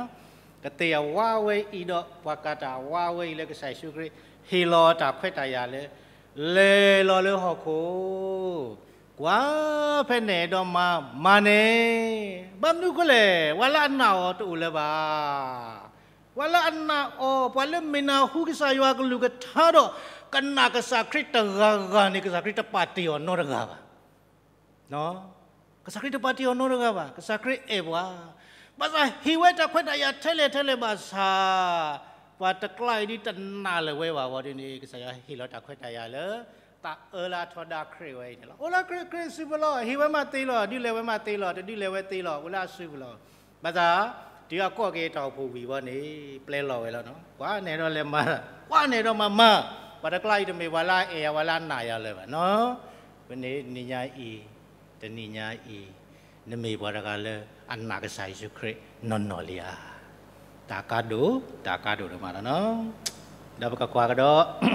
ကသ့ၣ်အဝါဝဲအံၤဒီး ပှၤကၤတၢ်အဝါဝဲအံၤလၢကစၢ်ယ့ၣ်ၡူးခရံာ် ဟ့ၣ်လီၤတၢ်ခွဲးတၢ်ယာ်လၢ လဲၤလီၤလၢဟီၣ်ခိၣ်, ကွၢ်ဖဲနအဲၣ်ဒိးမၤ မၤန့ၢ်, ဘၣ်မနုၤဃိလဲၣ်, ပှၤလၢအနာ်အီၤတအိၣ်လၢၤဘၣ်. ပှၤလၢအနာ်အီၤ, ပှၤလၢမ့ၢ်နၢ်ဟူကစၢ်ယွၤကလုၢ်ကထါဒီး ကနာ်ကစၢ်ခရံာ်တဂၤဂၤန့ၣ် ကစၢ်ခရံာ်တပာ်တ့ၢ်အီၤနီတဂၤဘၣ်. ကစၢ်ခရံာ်တပာ်တ့ၢ်အီၤနီတဂၤဘၣ်. ကစၢ်ခရံာ်အဲၣ်ပှၤ, ဘၣ်ဆၣ်ဟ့ၣ်ဝဲတၢ်ခွဲးတၢ်ယာ်ထဲလဲၣ်ထဲလဲၣ်ဘၣ်ဆၣ်, ပှၤတကျါအံၤဒ်တနာ်လၢၤဝဲဘၣ်ဝဲဒ်န့ၣ် ကစၢ်ယွၤဟ့ၣ်လီၤတၢ်ခွဲးတၢ်ယာ်လၢ သးအၢလၢအထီဒါခရံာ်ဝဲအံၤန့ၣ်လီၤ. အိၣ်လၢခရံာ် ခရံာ်အစုပူၤလီၤ. ဟ့ၣ်ဝဲမးသ့လီၤ, ဒုးလဲၤဝဲမးသ့လီၤ, တဒုးလဲၤဝဲသ့လီၤ, အိၣ်လၢအစုပူၤလီၤ. ဘၣ်ဆၣ် တုၤအကိးက့ၤတၢ်အိၣ်ဖှိၣ်ဝံၤဝဲန့ၣ် ပျဲလီၤဝဲလီၤနီၤ. ကွၢ်နအဲၣ်ဒိးလဲၤမၤ, ကွၢ်နအဲၣ်ဒိးမၤမၤ, ပှၤတကျါအံၤတမ့ၢ်ပှၤလၢအအဲၣ်ယၤ ပှၤလၢအနာ်ယၤလၢၤဘၣ်နီၤ. ဝဲန့ၣ်နံၤညါအံၤ, တနံၤညါအံၤ, နမ့ၢ်ပှၤတဂၤလၢအနာ်ကစၢ်ယ့ၣ်ၡူးခရံာ်နီၢ်နီၢ်လံဧါ. တၢ်ကါဒိၣ်, တၢ်ကါဒိၣ်ဒိၣ်မးလီၤနီၤ. ဒီးပကကွၢ်ကဒီး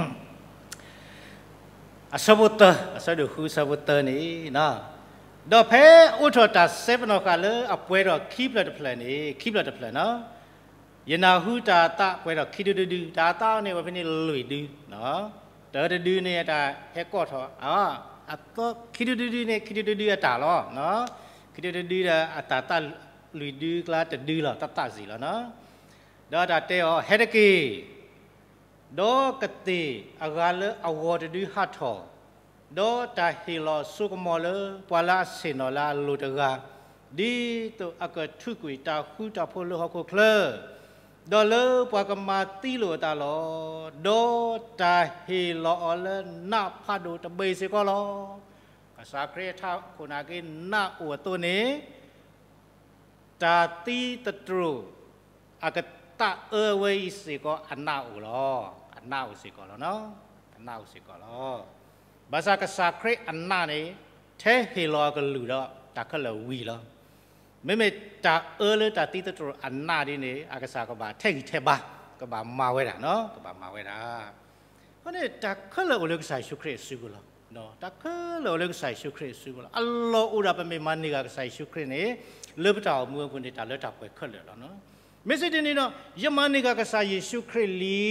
အဆၢဖိသၢ, အဆၢဒိၣ်ဃု အဆၢဖိသၢန့ၣ်, ဒီးဖဲအိးထီၣ်တၢ်စဲပနီၣ်ဃာ်လၢအပှဲၤထီၣ်ခံဖျၢၣ်တဖျၢၣ်န့ၣ်, ခံဖျၢၣ်တဖျၢၣ်နီၤ, ယနၢ်ဟူတၢ်အသးပှဲၤထီၣ်ခံဒုတဒု, တၢ်အသးန့ၣ် ဝဲဖဲန့ၣ်လွံၢ်ဒု, တၢတဒုန့ၣ် အတၢ်ဟဲကိးထီၣ်, အသီခံဒုတဒုန့ၣ် ခံဒုတဒုအတၢ်လီၤ. ခံဒုတဒုဒီးအတၢ်သးလွံၢ်ဒုကျါတဒုလီၤ, တၢ်သးစ့ၢ်လီၤနီၤ. ဒီးတၢ်တဲအီၤ, ဟဲတက့ၢ်. ဒီးကသ့ၣ်အဂၤလၢအဂီၤတဒုဟးထီၣ်, ဒီးတၢ်ဟ့ၣ်လီၤစိကမီၤလၢပှၤလၢအဆ့ၣ်နီၤလၢအလိၤတဂၤ, ဒ်သိးအကထုးကွံာ်တၢ်ဃူတၢ်ဖိးလၢဟီၣ်ခိၣ်ချၢ, ဒီးလၢပှၤကမၤသံလိာ်အသးလီၤ. ဒီးတၢ်ဟ့ၣ်လီၤအီၤလၢနးဖးဒိၣ်တဘ့ၣ်စ့ၢ်ကီးလီၤ. ကစၢ်ခရံာ်အထးခိၣ်နာ်က့နးအိၣ်အသိးန့ၣ် တၢ်သံသတြိာ် အကသးအၢဝဲအံၤစ့ၢ်ကီးအနးအိၣ်လီၤ. အနးအိၣ်စ့ၢ်ကီးလီၤနီၤ. အနးအိၣ်စ့ၢ်ကီးလီၤ. ဘၣ်ဆၣ်ကစၢ်ခရံာ်အနးန့ၣ် ထဲဟ့ၣ်လီၤအကလုၢ်ဒီးတၢ်ခဲလၢာ်ဝံၤလီၤ. မ့မ့ၢ်တၢ်အၢလၢတၢ်သံသတြိာ်အနးဒ်န့ၣ် အကစၢ်ကဘၣ်ထဲးဂံၢ်ထဲးဘါ, ကဘၣ်မၤဝဲဒၣ်နီၤ, ကဘၣ်မၤဝဲဒၣ်. အဃိန့ၣ် တၢ်ခဲလၢာ်အိၣ်လၢကစၢ်ယ့ၣ်ၡူးခရံာ်အစုပူၤလီၤ. တၢ်ခဲလၢာ်အိၣ်လၢကစၢ်ယ့ၣ်ၡူးခရံာ်အစုပူၤလီၤ. အလီၢ်အိၣ်ဒၣ်ပမ့ၢ်မၤန့ၢ်ဂၤကစၢ်ယ့ၣ်ၡူးခရံာ်န့ၣ် လၢပတၢ်အိၣ်မူအပူၤန့ၣ် တၢ်လၢတၢ်ပှဲၤခဲလၢာ်လီၤ. မ့ၢ်စံးဒ်န့ၣ်ဒီး ယမၤန့ၢ်ဂၤကစၢ်ယ့ၣ်ၡူးခရံာ်လံ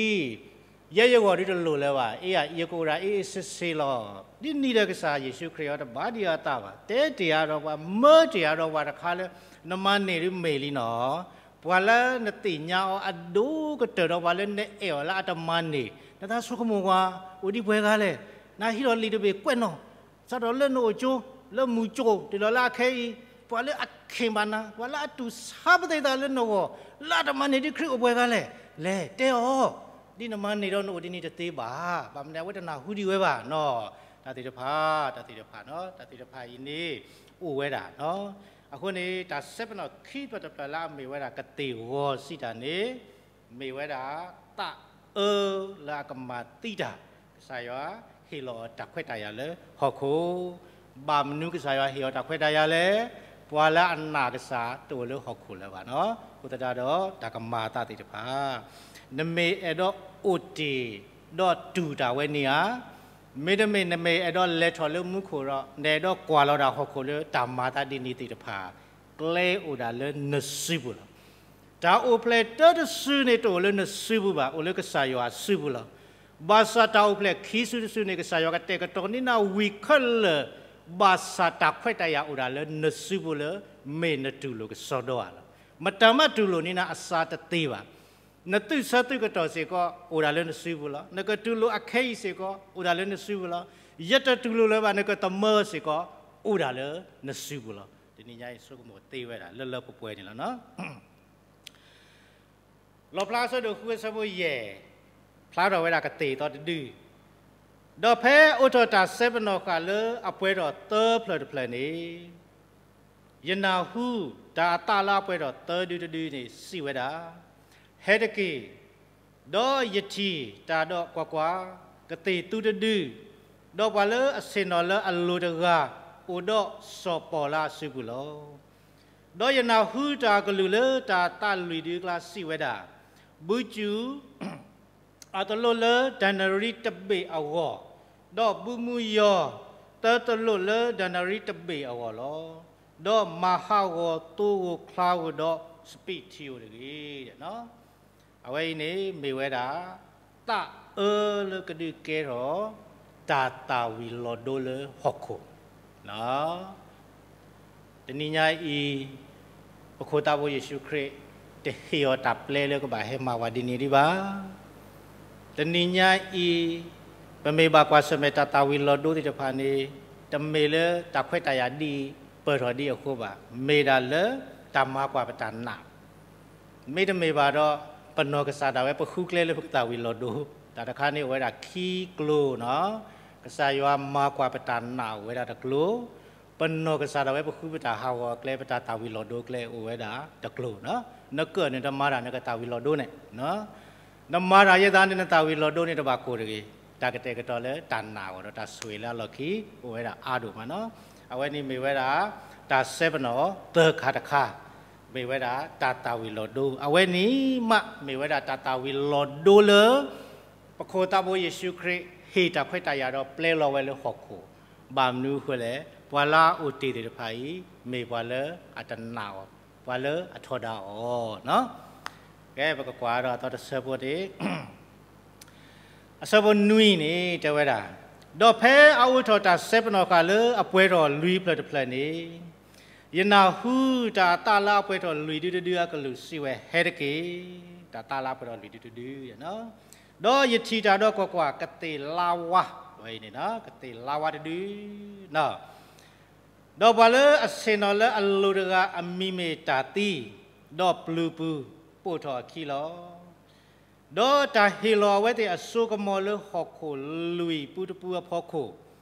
ယဲယဂီၢ်ဒုတလိၣ်လၢၤဘၣ်. အ့ ယကအိၣ်ဒၣ်အ့ၣ်အ့ၣ်ဆ့ဆ့လီၤ. ဒ်န့ၣ်ဒီးကစၢ်ယ့ၣ်ၡူးခရံာ်အံၤတဘၣ်ဒံးအသးဘၣ်. တဲတ့ၢ်အါဒီးပှၤ, မၢတ့ၢ်အါဒီးပှၤတခါလၢ နမၤန့ၢ်ဒုးမ့ၢ်လံနီၤ. ပှၤလၢနသ့ၣ်ညါအီၤအဒိၣ်ကတၢၢ်ဒီးပှၤလၢနအဲၣ်အီၤလၢအတမၤန့ၢ်, နသးဆိကမိၣ်ကွၢ်, အိၣ်ဒံးပှဲၤဂၤလဲၣ်. နဟံးထီၣ်လံာ်တဘ့ၣ်ကွဲးနီၣ်, စးထီၣ်လၢနအိၣ်ကၠိ, လၢမုၢ်ကၠိ, တုၤလီၤလၢအခဲအံၤ, ပှၤလၢအခ့ၣ်ဘၣ်နၤ, ပှၤလၢအတူၢ်ဆါပသ့ၣ်သးလၢနဂီၢ်, လၢအတမၤန့ၢ်ဒုးခရံာ်အိၣ်ပှဲၤဂၤလဲၣ်. လဲၤတဲအီၤ, ဒ်နမၤန့ၢ်ဒီးနအိၣ်ဒ်န့ၣ်တသ့ဘၣ်. ဘၣ်မနုၤ အဝဲတနၢ်ဟူဒံးဝဲဘၣ်နီၤ. တၢ်သ့ၣ်တဖၣ်, တၢ်သ့ၣ်တဖၣ်နီၤ, တၢ်သ့ၣ်တဖၣ်အံၤန့ၣ် အိၣ်ဝဲဒၣ်နီၤ. အဃိန့ၣ် တၢ်စဲပနီၣ်ခံဖျၢၣ်တဖျၢၣ်လၢအမ့ၢ်ဝဲဒၣ်ကသ့ၣ်ဂီၤစံးတၢ်န့ၣ် မ့ၢ်ဝဲဒၣ်သးအၢလၢအကမၤသံတၢ်, ကစၢ်ယွၤဟ့ၣ်လီၤအီၤတၢ်ခွဲးတၢ်ယာ်လၢဟီၣ်ခိၣ်. ဘၣ်မနုၤကစၢ်ယွၤဟ့ၣ်အီၤတၢ်ခွဲးတၢ်ယာ်လဲၣ်. ပှၤလၢအနာ်ကစၢ်တအိၣ်လၢဟီၣ်ခိၣ်လၢၤဘၣ်နီၤ. အဃိသတးဒီး တၢ်ကမၤအသးသ့ၣ်တဖၣ် နမ့ၢ်အဲၣ်ဒိးအိၣ်တ့ၢ်ဒီးတူၢ်တၢ်ဝဲန့ၣ်ဧါ, မ့တမ့ၢ် နမ့ၢ်အဲၣ်ဒိးလဲၤထီၣ်လၢမူခိၣ်ဒီး နအဲၣ်ဒိးကွၢ်လီၤဒၣ်ဟီၣ်ခိၣ်လၢတၢ်မၤအသးဒ်န့ၣ်သ့ၣ်တဖၣ် ကျဲအိၣ်ဒၣ်လၢနစုပူၤလီၤ. တၢ်အိၣ်ဖျဲၣ်တၢတစုန့ၣ် တအိၣ်လၢနစုပူၤဘၣ်, အိၣ်လၢကစၢ်ယွၤအစုပူၤလီၤ. ဘၣ်ဆၣ်တၢ်အိၣ်ဖျဲၣ်ခံစုတစုန့ၣ် ကစၢ်ယွၤကတဲာ်ကတီၤန့ၢ်နၤဝံၤခဲလၢာ်, ဘၣ်ဆၣ်တၢ်ခွဲးတၢ်ယာ်အိၣ်ဒၣ်လၢနစုပူၤလၢ မ့ၢ်နတူၢ်လိာ်ကစီဒီဧါလီၤ. မတၤမးတူၢ်လိာ်န့ၢ်နၤအစှၤတသ့ဘၣ်. နသုးဆၢသုးကတီၢ်စ့ၢ်ကီး အိၣ်ဒၣ်လၢနစုပူၤလီၤ. နကတူၢ်လိာ်အခဲအံၤစ့ၢ်ကီး အိၣ်ဒၣ်လၢနစုပူၤလီၤ. ယတတူၢ်လိာ်လၢၤဘၣ် နကသမၢစ့ၢ်ကီး အိၣ်ဒၣ်လၢနစုပူၤလီၤ. တနံၤညါအံၤ ဆိကမိၣ်သ့ဝဲဒၣ် လၢလၢပှဲၤပှဲၤန့ၣ်လီၤနီၤ. လီၣ်ဖျါအဆၢဒိၣ်ဃုအဆၢဖိယဲၢ်, ဖျါထီၣ်ဝဲဒၣ်ကသ့ၣ်အသီတဒု, ဒီးဖဲအိးထီၣ်တၢ်စဲပနီၣ်ဃာ်လၢအပှဲၤထီၣ်သၢဖျၢၣ်တဖျၢၣ်န့ၣ် ယနၢ်ဟူတၢ်အသးလၢအပှဲၤထီၣ်သၢဒုတဒုန့ၣ် စံးဝဲဒၣ်, ဟဲတက့ၢ်, ဒီးယထံၣ်တၢ်ဒီးကွၢ်ကွၢ်, ကသ့ၣ်သူတဒု, ဒီးပှၤလၢအဆ့ၣ်နီၤလၢအလိၤတဂၤ အိၣ်ဒီးစီၤပီလာ်အစုပူၤလီၤ. ဒီးယနၢ်ဟူတၢ်အကလုၢ်လၢတၢ်အသးလွံၢ်ဒုအကျါစံးဝဲဒၣ်, ဘုစူၤ အတလိၣ်လၢဒၤနရံၣ်တဘ့ၣ်အဂီၢ်, ဒီးဘုမုၢ်ယီၤ သၢတလိၣ်လၢဒၤနရံၣ်တဘ့ၣ်အဂီၢ်လီၤ. ဒီးမၤဟးဂီၤသိဂီၤချါဂီၤဒီးစပံးထံဧိၤတဂ့ၤ. အဝဲအံၤန့ၣ်မ့ၢ်ဝဲဒၣ် သးအၢလၢကဒုးကဲထီၣ် တၢ်သၣ်ဝံၤလီၤဒိလၢဟီၣ်ခိၣ် တနံၤညါအံၤ ပခိၣ်သးဘိယ့ၣ်ၡူးခရံာ် တဟ့ၣ်အီၤတၢ်ပျဲလၢကဘၣ်ဟဲမၤဝဲဒ်န့ၣ်ဒံးဘၣ်. တနံၤညါအံၤ ပမ့ၢ်ဘၣ်ကွၢ်ဆၢၣ်မဲာ်တၢ်သၣ်ဝံၤလီၤဒိသ့ၣ်တဖၣ်န့ၣ် တမ့ၢ်လၢတၢ်ခွဲးတၢ်ယာ်ဒ်အံၤပၢၢ်ထီၣ်ဒ်အဃိဘၣ်. မ့ၢ်ဒၣ်လၢတၢ်မၤကွၢ်ပတၢ်နာ် မ့တမ့ၢ်ဘၣ်ဒီး ပနီၢ်ကစၢ်ဒၣ်ဝဲပဃုကျဲလၢပကသၣ်ဝံၤလီၤဒိ, တၢ်တခါန့ၣ်အိၣ်ဝဲဒၣ်ခံကျိၤနီၤ. ကစၢ်ယွၤမၤကွၢ်ပတၢ်နာ်အိၣ်ဝဲဒၣ်တကျိၤ, ပနီၢ်ကစၢ်ဒၣ်ဝဲပဃုပတၢ်ဟးဂီၤအကျဲ ပတၢ်သၣ်ဝံၤလီၤဒိကျဲအိၣ်ဝဲဒၣ်တကျိၤနီၤ. နကၢၣ်န့ၣ်တမၤတၢ်နကသၣ်ဝံၤလီၤဒိန့ၣ် နမၤတၢ်ယဲၢ်သးန့ၣ် နသၣ်ဝံၤလီၤဒိန့ၣ်တဘၣ်ကိၢ်တဂ့ၤ. တၢ်ကတဲာ်ကတီၤလၢတၢ်နာ်အဂီၢ်ဒီးတၢ်ဆိၣ်ဂ့ၤလၢအလီၢ်ခံ အိၣ်ဝဲဒၣ်အါဒိၣ်မးနီၤ. အဝဲန့ၣ်မ့ၢ်ဝဲဒၣ် တၢ်စဲပနီၣ်သၢခါတခါ, မ့ၢ်ဝဲဒၣ်တၢ်သၣ်ဝံၤလီၤဒိ. အဝဲန့ၣ်မးမ့ၢ်ဝဲဒၣ်တၢ်သၣ်ဝံၤလီၤဒိလၢ ပခိၣ်သးဘိယ့ၣ်ၡူးခရံာ် ဟ့ၣ်တၢ်ခွဲးတၢ်ယာ်ဒီးပျဲလီၤဝဲလၢဟီၣ်ခိၣ်, ဘၣ်မနုၤအဃိလဲၣ်, ပှၤလၢအအိၣ်တ့ၢ်သ့ၣ်တဖၣ်အံၤ မ့ၢ်ပှၤလၢအတနာ်အီၤ, ပှၤလၢအထီဒါအီၤနီၤ. ကဲ ပကကွၢ်ဒီးအသီတဆၢဖိန့ၣ် အဆၢဖိနွံန့ၣ် တဲဝဲဒၣ်, ဒီးဖဲအအိးထီၣ်တၢ်စဲပနီၣ်ဃာ်လၢအပှဲၤထီၣ်လွံၢ်ဖျၢၣ်တဖျၢၣ်န့ၣ်, ယနၢ်ဟူတၢ်အသးလၢအပှဲၤထီၣ်လွံၢ်ဒုတဒုအကလုၢ်စံးဝဲ, ဟဲတက့ၢ်. တၢ်သးလၢအပှဲၤထီၣ်လွံၢ်ဒုတဒု, ဒီးယထံၣ်တၢ်ဒီးကွၢ်ကွၢ်, ကသ့ၣ်လါဝါ, ဝဲအံၤန့ၣ် ကသ့ၣ်လါဝါတဒု ဒီးပှၤလၢအဆ့ၣ်နီၤလၢအလိၤတဂၤအမံၤမ့ၢ်တၢ်သံ, ဒီးပျုၤပူၤပိာ်ထီၣ်အခံလီၤ. ဒီးတၢ်ဟ့ၣ်လီၤအဝဲသ့ၣ်အစိကမီၤလၢဟီၣ်ခိၣ်လွံၢ်ပူတပူအဖီခိၣ်,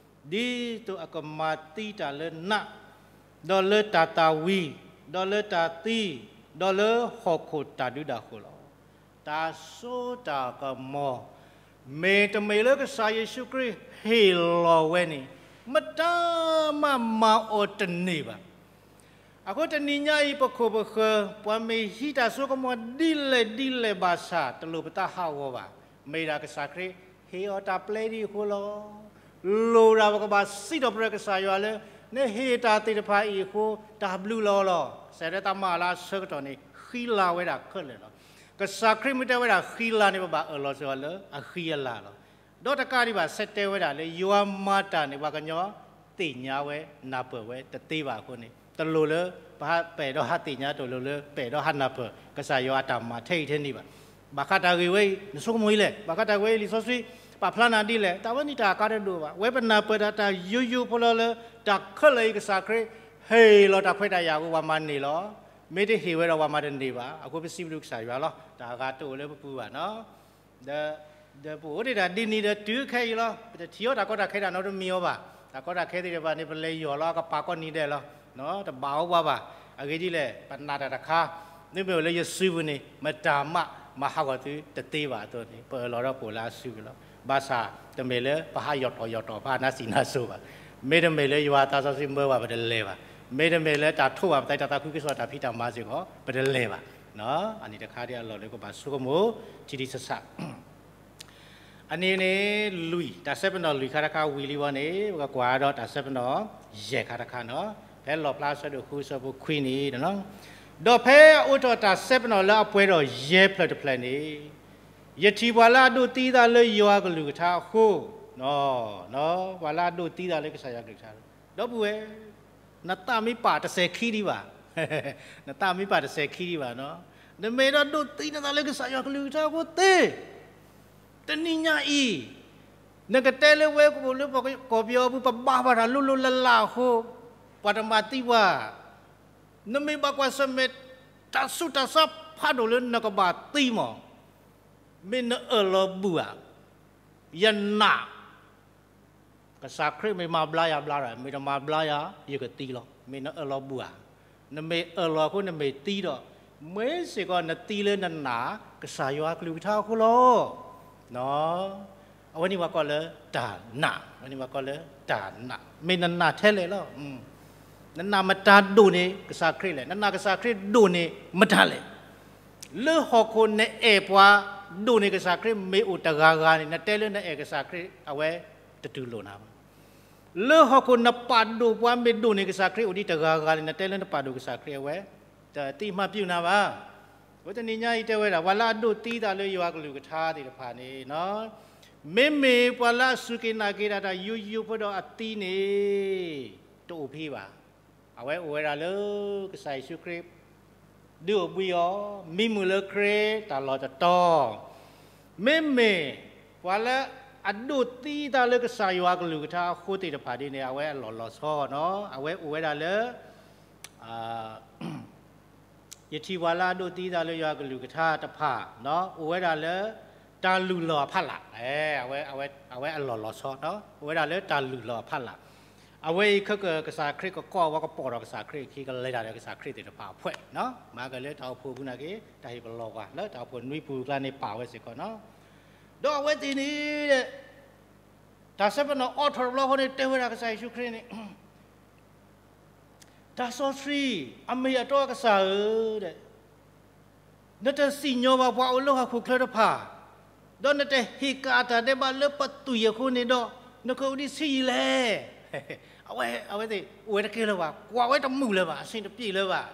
ဒ်သိးအကမၤသံတၢ်လၢနး, ဒီးလၢတၢ်သၣ်ဝံၤ, ဒီးလၢတၢ်သံ, ဒီးလၢဟီၣ်ခိၣ်တၢ်ဒုးတၢ်ဃိၤလီၤ. တၢ်စိတၢ်ကမီၤ မ့တမ့ၢ်လၢကစၢ်ယ့ၣ်ၡူးခရံာ်ဟ့ၣ်လီၤဝဲန့ၣ်, မတၤမၤမၤအီၤတန့ၢ်ဘၣ်. အဃိတနံၤညါအံၤ ပခိၣ်ပဃၢၤ ပှၤမ့ၢ်ဟံးတၢ်စိကမီၤဒ်လဲၣ်ဒ်လဲၣ်ဘၣ်ဆၣ် တလိၣ်ပသးဟးဂီၤဘၣ်. မ့ၢ်ဒၣ်ကစၢ်ခရံာ်ဟ့ၣ်အီၤတၢ်ပျဲဒ်အဃိလီၤ. လိၣ်ဒၣ်ပကဘၣ်စံးထီၣ်ပတြၢၤကစၢ်ယွၤလၢ နဟ့ၣ်တၢ်သ့ၣ်တဖၣ်အံၤအဃိ တၢ်ဘျုးလီၤလီၤ. ကစၢ်ယွၤတၢ်မၤအလၤအဆၢကတီၢ်န့ၣ် ဃံလၤဝဲဒၣ်ခဲလၢာ်လီၤ. ကစၢ်ခရံာ်မ့ၢ်တဲဝဲဒၣ်ဃံလၤန့ၣ် ပဘၣ်အၢၣ်လီၤစ့ၢ်ကီးလၢအဃံအလၤလီၤ. ဒီးတကးဒံးဘၣ် ဆဲးတဲဝဲဒၣ်လၢယွၤမၤတၢ်န့ၣ် ပှၤကညီသ့ၣ်ညါဝဲနၢ်ပၢၢ်ဝဲတသ့ဘၣ်အဃိန့ၣ် တလိၣ်လၢပအဲၣ်ဒိးဟးသ့ၣ်ညါ တလိၣ်လၢပအဲၣ်ဒိးဟးနၢ်ပၢၢ် ကစၢ်ယွၤအတၢ်မၤထဲအံၤထဲန့ၣ်ဘၣ်. ဘၣ်ဃးတၢ်ဂ့ၢ်ဝဲအံၤ နဆိကမိၣ်အံၤလဲၣ်, ဘၣ်ဃးတၢ်ဂ့ၢ်ဝဲအံၤ လံာ်စီဆှံပာ်ဖျါနၤဒ်လဲၣ်, တၢ်ဝဲန့ၣ်တၢ်အကါတဒိၣ်ဘၣ်. ဝဲပနၢ်ပၢၢ်တၢ် တၢ်ယိယိဖိလီၤလၢ တၢ်ခဲလၢာ်အံၤ ကစၢ်ခရံာ်ဟ့ၣ်လီၤတၢ်ခွဲးတၢ်ယာ်အဃိ ပှၤမၤန့ၢ်လီၤ. မ့ၢ်တဟ့ၣ်ဝဲဒီးပှၤမၤတန့ၢ်ဘၣ်. အဃိပစံးဘျုးကစၢ်ယွၤလီၤ. တၢ်အဂၤတအိၣ်လၢပပူၤဘၣ်နီၤ. ဒီး ဒီးပအိၣ်ဒံးတၢ်ဒ်န့ၣ်ဒီးတုၤခဲအံၤလီၤ. ပတထံၣ်အီၣ်တၢ်ကီတၢ်ခဲတၢ်နီတမံၤအီၤဘၣ်. တၢ်ကီတၢ်ခဲသ့ၣ်တဖၣ်န့ၣ် ပလဲၤယီၢ်လီၤ ကပာ်ကီၢ်နံၤဒဲးလီၤ. တဘၣ်အီၤဘၣ်ဘၣ်. အဂ့ၢ်ဒ်လဲၣ်, ပနာ်တၢ်တခါ, မ့မ့ၢ်အိၣ်လၢယစုပူၤန့ၣ် မတၤမးမၤဟးဂီၤသုတသ့ဘၣ်အသိးန့ၣ် ပအၢၣ်လီၤဒီးပအိၣ်လၢအစုပူၤလီၤ. ဘၣ်ဆၣ်တမ့ၢ်လၢပဟးယီၢ်တီၢ်ယီၢ်တီၢ် ပဟးနါစံးနါစိၤဘၣ်. မ့တမ့ၢ်လၢယွၤသးစီဆှံမၢဘၣ် ပတလဲၤဘၣ်. မ့တမ့ၢ်လၢတၢ်ထိးဘၣ်ပသး တၢ်သးခုကစီၣ်တၢ်ဖံးတၢ်မၤစ့ၢ်ကီး ပတလဲၤဘၣ်. အန့ၣ်တခါဒ်အလီၢ်လၢကဘၣ်ဆိကမိၣ် ထံထံဆးဆး အန့ၣ်န့ၣ် လွံၢ်, တၢ်စဲပနီၣ်လွံၢ်ခါတခါဝံၤလံဝဲန့ၣ် ပကကွၢ်ဒီးတၢ်စဲပနီၣ်ယဲၢ်ခါတခါနီၤ. ဖဲလီၣ်ဖျါအဆၢဒိၣ်ဃု အဆၢဖိခွံန့ၣ်, ဒီးဖဲအအိးထီၣ်တၢ်စဲပနီၣ်လၢအပှဲၤထီၣ်ယဲၢ်ဖျၢၣ်တဖျၢၣ်န့ၣ်, ယထံၣ်ပှၤလၢအဒိးသံသးလၢယွၤအကလုၢ်ကထါအဃိ, ပှၤလၢအဒိးသံသးလၢကစၢ်ယွၤအကလုၢ်ကထါ, ဒီပုၢ်ဝဲၢ် နသးမ့ၢ်ပာ်တစဲးခံဒံးဘၣ်, နသးမ့ၢ်ပာ်တစဲးခံဒံးဘၣ်နီၤ, နမ့ၢ်အဲၣ်ဒိးဒိးသံနသးလၢကစၢ်ယွၤကလုၢ်ကထါအဃိသ့, တနံၤညါအံၤ, နကတဲလၢဝဲကအိၣ်လၢပှၤကီၢ်ပယီၤအပူၤ ပဘါဘၣ်တၢ်လိၤလိၤလၢ်လၢ်အဃိ, ပှၤတမၤသံပှၤ, နမ့ၢ်ဘၣ်ကွၢ်ဆၢၣ်မဲာ် တၢ်ဆူးတၢ်ဆါဖးဒိၣ်လၢနကဘၣ်သံမး, မ့ၢ်နအၢၣ်လီၤဘူၣ်ဧါ, ယနာ် ကစၢ်ခရံာ်မ့ၢ်မၤဘျါယၤဘျါဒီး မ့ၢ်တမၤဘျါယၤ ယကသံလီၤ. မ့ၢ်နအၢၣ်လီၤဘူၣ်ဧါ, နမ့ၢ်အၢၣ်လီၤအဃိနမ့ၢ်သံဒီး, မ့ၢ်စ့ၢ်ကီးနသံလၢနနာ် ကစၢ်ယွၤကလုၢ်ကထါအဃိလီၤ. အဝဲန့ၣ်ပှၤကိးလၢတၢ်နာ်, အဝဲန့ၣ်ပှၤကိးလၢတၢ်နာ်, မ့ၢ်နနာ်ထဲလဲၣ်လီၤ. နနာ်မတၤဒိၣ်န့ၣ် ကစၢ်ခရံာ်လဲၣ်, နနာ်ကစၢ်ခရံာ်ဒိၣ်န့ၣ်မတၤလဲၣ်. လၢဟီၣ်ခိၣ်နအဲၣ်ပှၤဒိၣ်န့ၢ်ကစၢ်ခရံာ်မ့ၢ်အိၣ်တဂၤဂၤန့ၣ် နတဲလၢနအဲၣ်ကစၢ်ခရံာ် အဝဲတတူၢ်လိာ်နၤဘၣ်. လၢဟီၣ်ခိၣ်နပာ်ဒိၣ်ပှၤမ့ၢ်ဒိၣ်န့ၢ်ကစၢ်ခရံာ်အိၣ်ဒံးတဂၤဂၤန့ၣ် နတဲလၢနပာ်ဒိၣ်ကစၢ်ခရံာ် အဝဲတသ့မၤပျုၢ်နၤဘၣ်. အဝဲတနံၤညါအံၤတဲဝဲဒၣ် ပှၤလၢအဒိးသံသးလၢယွၤကလုၢ်ကထါသ့ၣ်တဖၣ်န့ၣ် မ့မ့ၢ်ပှၤလၢအစူၢ်က့ၤနာ်က့ၤတၢ်တၢ်ယိယိဖိဒီးအသံန့ၣ် တအိၣ်ဖဲဘၣ်. အဝဲအိၣ်ဝဲဒၣ်လၢကစၢ်ယ့ၣ်ၡူးခရံာ် ဒုးအိၣ်ဘှံးအီၤ မံမုာ်လၢခရံာ်တၢ်လီၢ်တတီၤ, မ့မ့ၢ်ပှၤလၢအဒိးသံသးလၢကစၢ်ယွၤကလုၢ်ကထါအဃိသ့ၣ်တဖၣ်ဒ်န့ၣ် အဝဲအလီၢ်လီၤဆီနီၤ, အဝဲအိၣ်ဝဲဒၣ်လၢ ယထံၣ်ပှၤလၢအဒိးသံသးလၢယွၤကလုၢ်ကထါတဖၣ် အိၣ်ဝဲဒၣ်လၢ တၢ်လုၢ်လီၢ်အဖီလာ်, အဝဲအလီၢ်လီၤဆီ, အိၣ်ဝဲဒၣ်လၢတၢ်လုၢ်လီၢ်အဖီလာ်, အဝဲအံၤခဲကစၢ်ခရံာ်ကကိးဝဲကပိာ်ထီၣ်ကစၢ်ခရံာ်အခံ ကလဲၤတၢ်ဒီးကစၢ်ခရံာ်သ့ၣ်တဖၣ်အဖှဲး, မၤက့ၤလၢတၢ်အိၣ်ဖှိၣ်ပူၤနာ်က့ တၢ်ဟ့ၣ်ပလီၢ်ပှၤ လၢတၢ်အိၣ်ဖှိၣ်နွံပူၤအကျါန့ၣ်ပာ်ဝဲစ့ၢ်ကီးနီၤ, ဒီးအဝဲသ့ၣ်န့ၣ် တၢ်ဆၢပနီၣ်အိးထီၣ်တဘျီဃီန့ၣ် တဲဝဲဒၣ်ကစၢ်ယ့ၣ်ၡူးခရံာ်န့ၣ် တၢ်စီဆှံ အမ့ၢ်အတီအကစၢ်ဧၢ, နတစံၣ်ညီၣ်ဘၣ်ပှၤအိၣ်လၢဟီၣ်ခိၣ်ချၢတဖၣ်, ဒီးနတဟ့ၣ်ကၣ်တၢ်ဒဲးဘးလၢပသွံၣ်အဃိန့ၣ်ဒီး နကအိၣ်ဒံးဆံးယံာ်လဲၣ်. အဝဲသ့ၣ်အိၣ်ဝဲတကဲလၢၤဘၣ်, ကွၢ်ဝဲတမုာ်လၢၤဘၣ်, အဆ့တပျ့ၤလၢၤဘၣ်,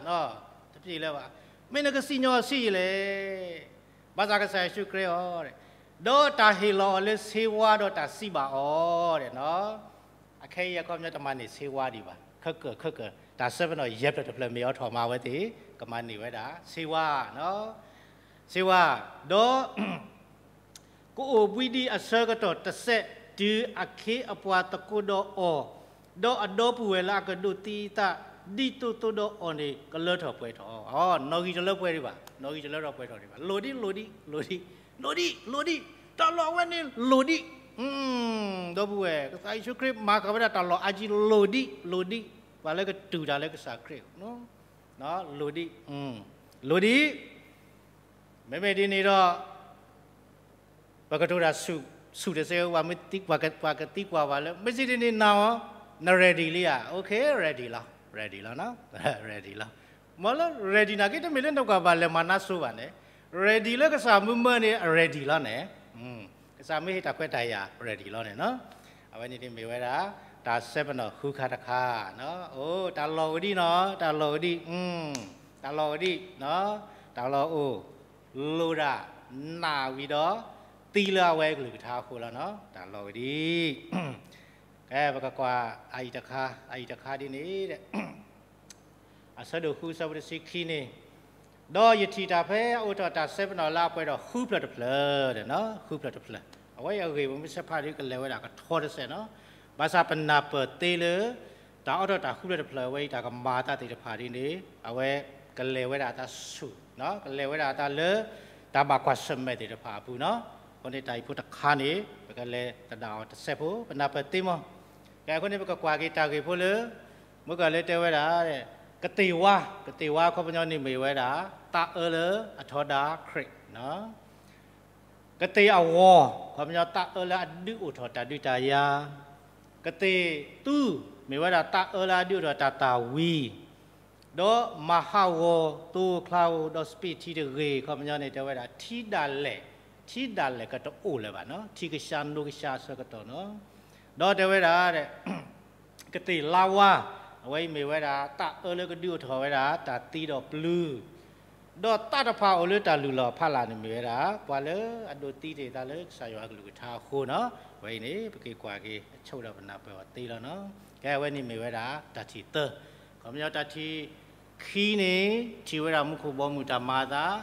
တပျ့ၤလၢၤဘၣ်, မ့ၢ်နကစံၣ်ညီၣ်ဆံးယံာ်လဲၣ်. ဘၣ်ဆၣ်ကစၢ်ယ့ၣ်ၡူးခရံာ်အီၤ ဒီးတၢ်ဟ့ၣ်လီၤအီၤလၢဆ့ဝါဒီးတၢ်စံးဘၣ်အီၤ အခဲအံၤအခီပညီတမၤန့ၢ်ဆ့ဝါဒံးဘၣ်, ခဲကၢၢ်ခဲကၢၢ် တၢ်ဆၢပနီၣ်ယဲၢ်ဖျၢၣ်တဖျၢၣ်မ့ၢ်အိးထီၣ်မး အဝဲသ့ၣ်ကမၤန့ၢ်ဝဲဒၣ် ဆ့ဝါ, ဆ့ဝါ, ဒီး ကအိၣ်ဘှံးဒံးအဆၢကတီၢ်တစဲး တုၤအခ့အပှၤသကိးဒီးအီၤ, ဒီးအဒီပုၢ်ဝဲၢ်လၢအကဒိးသံအသး ဒ်သိးသိးဒီးအီၤန့ၣ် ကလၢထီၣ်ပှဲၤထီၣ်, နီၣ်ဂံၢ်တလၢပှဲၤဒံးဘၣ်, နီၣ်ဂံၢ်တလၢထီၣ်ပှဲၤထီၣ်ဒံးဘၣ်, လိၣ်ဒံး လိၣ်ဒံး လိၣ်ဒံး, လိၣ်ဒံး လိၣ်ဒံး, တၢ်လီၢ်အဝဲန့ၣ်လိၣ်ဒံး, ဒီပုၢ်ဝဲၢ် ကစၢ်ယ့ၣ်ၡူးခရံာ်မၤဃာ်ဝဲဒၣ်တၢ်လီၢ်အါကံလိၣ်ဒံး လိၣ်ဒံး, ပှၤလၢကတူၢ်တၢ်လၢကစၢ်ခရံာ် လိၣ်ဒံး, လိၣ်ဒံး, မ့မ့ၢ်ဒ်န့ၣ်ဒီး ပကတိၤတၢ်ဆူၣ် ဆူၣ်တစဲး ပှၤကသံကွၢ်ဘၣ်လၢ မ့ၢ်စံးဒ်န့ၣ်နၤအီၤ န ready လံဧါ, OK, ready လီၤ, ready လီၤ, ready လီၤ, မ့ၢ်လၢ ready နာ်က့ တမ့ၢ်လၢနကွၢ်ဘၣ်လဲၤမၤနါစိၤဘၣ်န့ၣ်, ready လၢကစၢ်မုၢ်မၢန့ၣ် ready လီၤန့ၣ်, ကစၢ်မ့ၢ်ဟ့ၣ်တၢ်ခွဲးတၢ်ယာ် ready လီၤန့ၣ်, အဝဲန့ၣ်မ့ၢ်ဝဲဒၣ် တၢ်ဆၢပနီၣ်ဃုခါတခါ, အိၣ် တၢ်လီၢ်ဝဲဒံးနီၤ, တၢ်လီၢ်ဝဲဒံး, တၢ်လီၢ်ဝဲဒံး, တၢ်လီၢ်အိၣ် လိၣ်ဒၣ် နာ်ဝံၤဒီး သံလၢအဝဲကလုၢ်ကထါအဃိလီၤ, တၢ်လီၢ်ဝဲဒံး, ကဲ ပကကွၢ်အအံၤတခါ, အအံၤတခါဒ်န့ၣ် အဆၢဒိၣ်ဃု အဆၢဖိတဆံခံန့ၣ်, ဒီးယထံၣ်တၢ်ဖဲအအိးထီၣ်တၢ်ဆၢပနီၣ်လၢအပှဲၤဒီးဃုဖျၢၣ်တဖျၢၣ်, ဃုဖျၢၣ်တဖျၢၣ်, အဝဲအဂ့ၢ်ပမ့ၢ်ဆဲးဖးဒ်ကလဲၤဝဲဒၣ်ကထီတစဲးနီၤ, ဘၣ်ဆၣ်ပနၢ်ပၢၢ်သ့လၢ တၢ်အိးထီၣ်တၢ်ဃုဖျၢၣ်တဖျၢၣ်ဝဲအံၤ တၢ်ကမၤအသးသ့ၣ်တဖၣ်ဒ်န့ၣ်, အဝဲကလဲၤဝဲဒၣ်အသးဆူၣ်, ကလဲၤဝဲဒၣ်အသးလၢ တၢ်ဘၣ်ကွၢ်ဆၢၣ်မဲာ်သ့ၣ်တဖၣ်အပူၤနီၤ, အဃိန့ၣ်တၢ်အံၤဖိတခါန့ၣ် ပကလဲၤသဒၣ်အီၤတစဲးဖိ ပနၢ်ပၢၢ်သ့မး, ကဲအဃိန့ၣ် ပကကွၢ်က့ၤတၢ်ဂ့ၢ်ဖိလၢ မုၢ်ကၢၢ်လၢတဲဝဲဒၣ် ကသ့ၣ်ဝါ, ကသ့ၣ်ဝါအခီပညီန့ၣ်မ့ၢ်ဝဲဒၣ် သးအၢလၢအထီဒါခရံာ်, ကသ့ၣ်အဂီၤ အခီပညီသးအၢလၢအဒုးအိၣ်ထီၣ်တၢ်ဒုးတၢ်ယၤ, ကသ့ၣ်သူ မ့ၢ်ဝဲဒၣ်သးအၢလၢအဒုးအိၣ်ထီၣ်တၢ်သၣ်ဝံၤ ဒီးမၤဟးဂီၤသိချါဧိၤ ဒီးစပံးထံတဂ့ၤ အခီပညီန့ၣ် တဲဝဲဒၣ် ထံဒၣ်လဲာ်, ထံဒၣ်လဲာ်ကတအိၣ်လၢၤဘၣ်နီၤ, ထံကဆှါနိကဆှါအဆၢကတီၢ်နီၤ, ဒီးတဲဝဲဒၣ် ကသ့ၣ်လါဝါ, အဝဲအံၤမ့ၢ်ဝဲဒၣ် သးအၢလၢကဒုးအိၣ်ထီၣ်ဝဲဒၣ် တၢ်သံဒီးပျုၤ, ဒီးသးတဖၣ်အိၣ်လၢတၢ်လုၢ်လီၢ်အဖီလာ်န့ၣ်မ့ၢ်ဝဲဒၣ် ပှၤလၢအဒိးသံတ့ၢ်သးလၢကစၢ်ယွၤအကလုၢ်ကထါအဃိနီၤ, အဝဲအံၤန့ၣ် ပက့ၤကွၢ်က့ၤအဆိကတီၢ်ပနၢ်ပၢၢ်အီၤသ့လီၤနီၤ, ကဲအဝဲန့ၣ်မ့ၢ်ဝဲဒၣ် တၢ်ထံၣ်သၢ, ခီပညီတၢ်ထံၣ် ခံန့ၣ် ထံၣ်ဝဲဒၣ်မူခိၣ်ဘီမုၢ်တၢ်မၤအသး,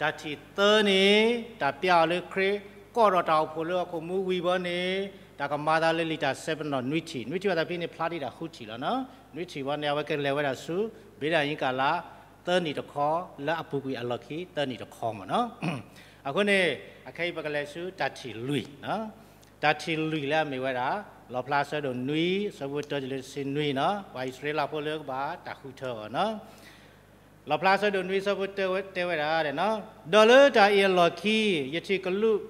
တၢ်ထံၣ်သၢန့ၣ် တၢ်ပျါအီၤလၢခရံာ် ကိးထီၣ်တၢ်အိၣ်ဖှိၣ်လၢဟီၣ်ခိၣ်မူဝံၤဘီန့ၣ် တၢ်ကမၤအသးလၢလံာ်တၢ်ဆၢပနီၣ်နွံထံၣ်, နွံထံၣ်ဘၣ်သးဖဲန့ၣ် ဖျါဒံးတၢ်ဃုထံၣ်လီၤနီၤ, နွံထံၣ်ဘီန့ၣ် အဝဲကလဲၤဝဲဒၣ်ဆူ ဘ့ဒၣ်ယံကလး သၢနံၣ်တခီ လၢအပူၤကွံာ်အလီၢ်ခံ သၢနံၣ်တခီမ့ၢ်နီၤ, အဃိန့ၣ် အခဲအံၤပကလဲၤဆူတၢ်ထံၣ်လွံၢ် တၢ်ထံၣ်လွံၢ်လၢအမ့ၢ်ဝဲဒၣ် လီၣ်ဖျါအဆၢဒိၣ်နွံ အဆၢဖိတၢတုၤလၢတဆံနွံနီၤ, ပှၤအံၣ်စရ့လးဖိလၢကဘၣ်တၢ်ဃုထၢအီၤနီၤ, လီၣ်ဖျါအဆၢဒိၣ်နွံ အဆၢဖိတၢတဲဝဲဒၣ်, ဒီးလၢတၢ်အံၤအလီၢ်ခံ ယထံၣ်ကလူး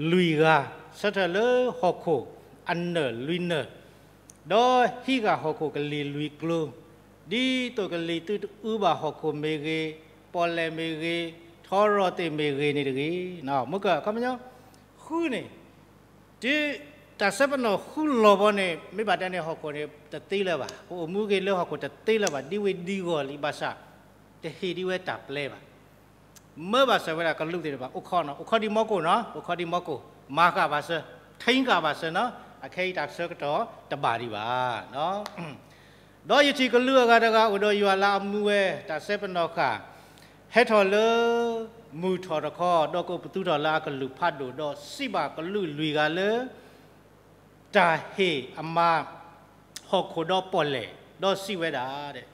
လွံၢ်ဂၤ ဆၢထၢၣ်လၢဟီၣ်ခိၣ်အနၢၣ်လွံၢ်နၢၣ်, ဒီးဟံးဃာ်ဟီၣ်ခိၣ်ကလံၤလွံၢ်ကျိၤ, ဒ်သိးကလံၤသုတအူဘၣ်ဟီၣ်ခိၣ်မ့ၢ်ဂ့ၤ, ပီၣ်လဲၣ်မ့ၢ်ဂ့ၤ, ထီရီၤသ့ၣ်မ့ၢ်ဂ့ၤန့ၣ်တဂ့ၤ, မ့ၢ်ကအခီပညီ ဃုန့ၣ် တုၤတၢ်စဲပနီၣ်ဃုလီၤဘီန့ၣ် မ့ၢ်ဘၣ်တဲန့ၣ် ဟီၣ်ခိၣ်န့ၣ်တသ့လၢၤဘၣ်, ပအိၣ်မူက့ၤလၢဟီၣ်ခိၣ်တသ့လၢၤဘၣ်, ဒံဝ့ၤဒံဂီၢ်လံဘၣ်ဆၣ် တဟ့ၣ်ဒံးဝဲတၢ်ပျဲဘၣ်. မၢဘၣ်စၢၤဝဲဒၣ်ကလူးသ့ၣ်တဖၣ် အိၣ်ခိးနီၤ, အိၣ်ခိးဒံးမီကိၣ်နီၤ, အိၣ်ခိးဒံးမီကိၣ်, မၤဃာ်ဘၣ်စၢၤ, ထိဃာ်ဘၣ်စၢၤနီၤ, အခဲအံၤတၢ်ဆၢကတီၢ်တဘၣ်ဒံးဘၣ်. ဒီးယထံၣ်ကလူးအဂၤတဂၤ အိၣ်ဒီးယွၤလၢအမူဝဲတၢ်စဲပနီၣ်ဃာ် ဟဲထီၣ်လၢ မုၢ်ထီၣ်တခီ, ဒီးကအိၣ်ပသူထီၣ်လၢအကလုၢ်ဖးဒိၣ်, ဒီးစံးဘၣ်ကလူးလွံၢ်ဂၤလၢ တၢ်ဟ့ၣ်အမါ ဟီၣ်ခိၣ်ဒီးပီၣ်လဲၣ်, ဒီးစံးဝဲဒၣ်,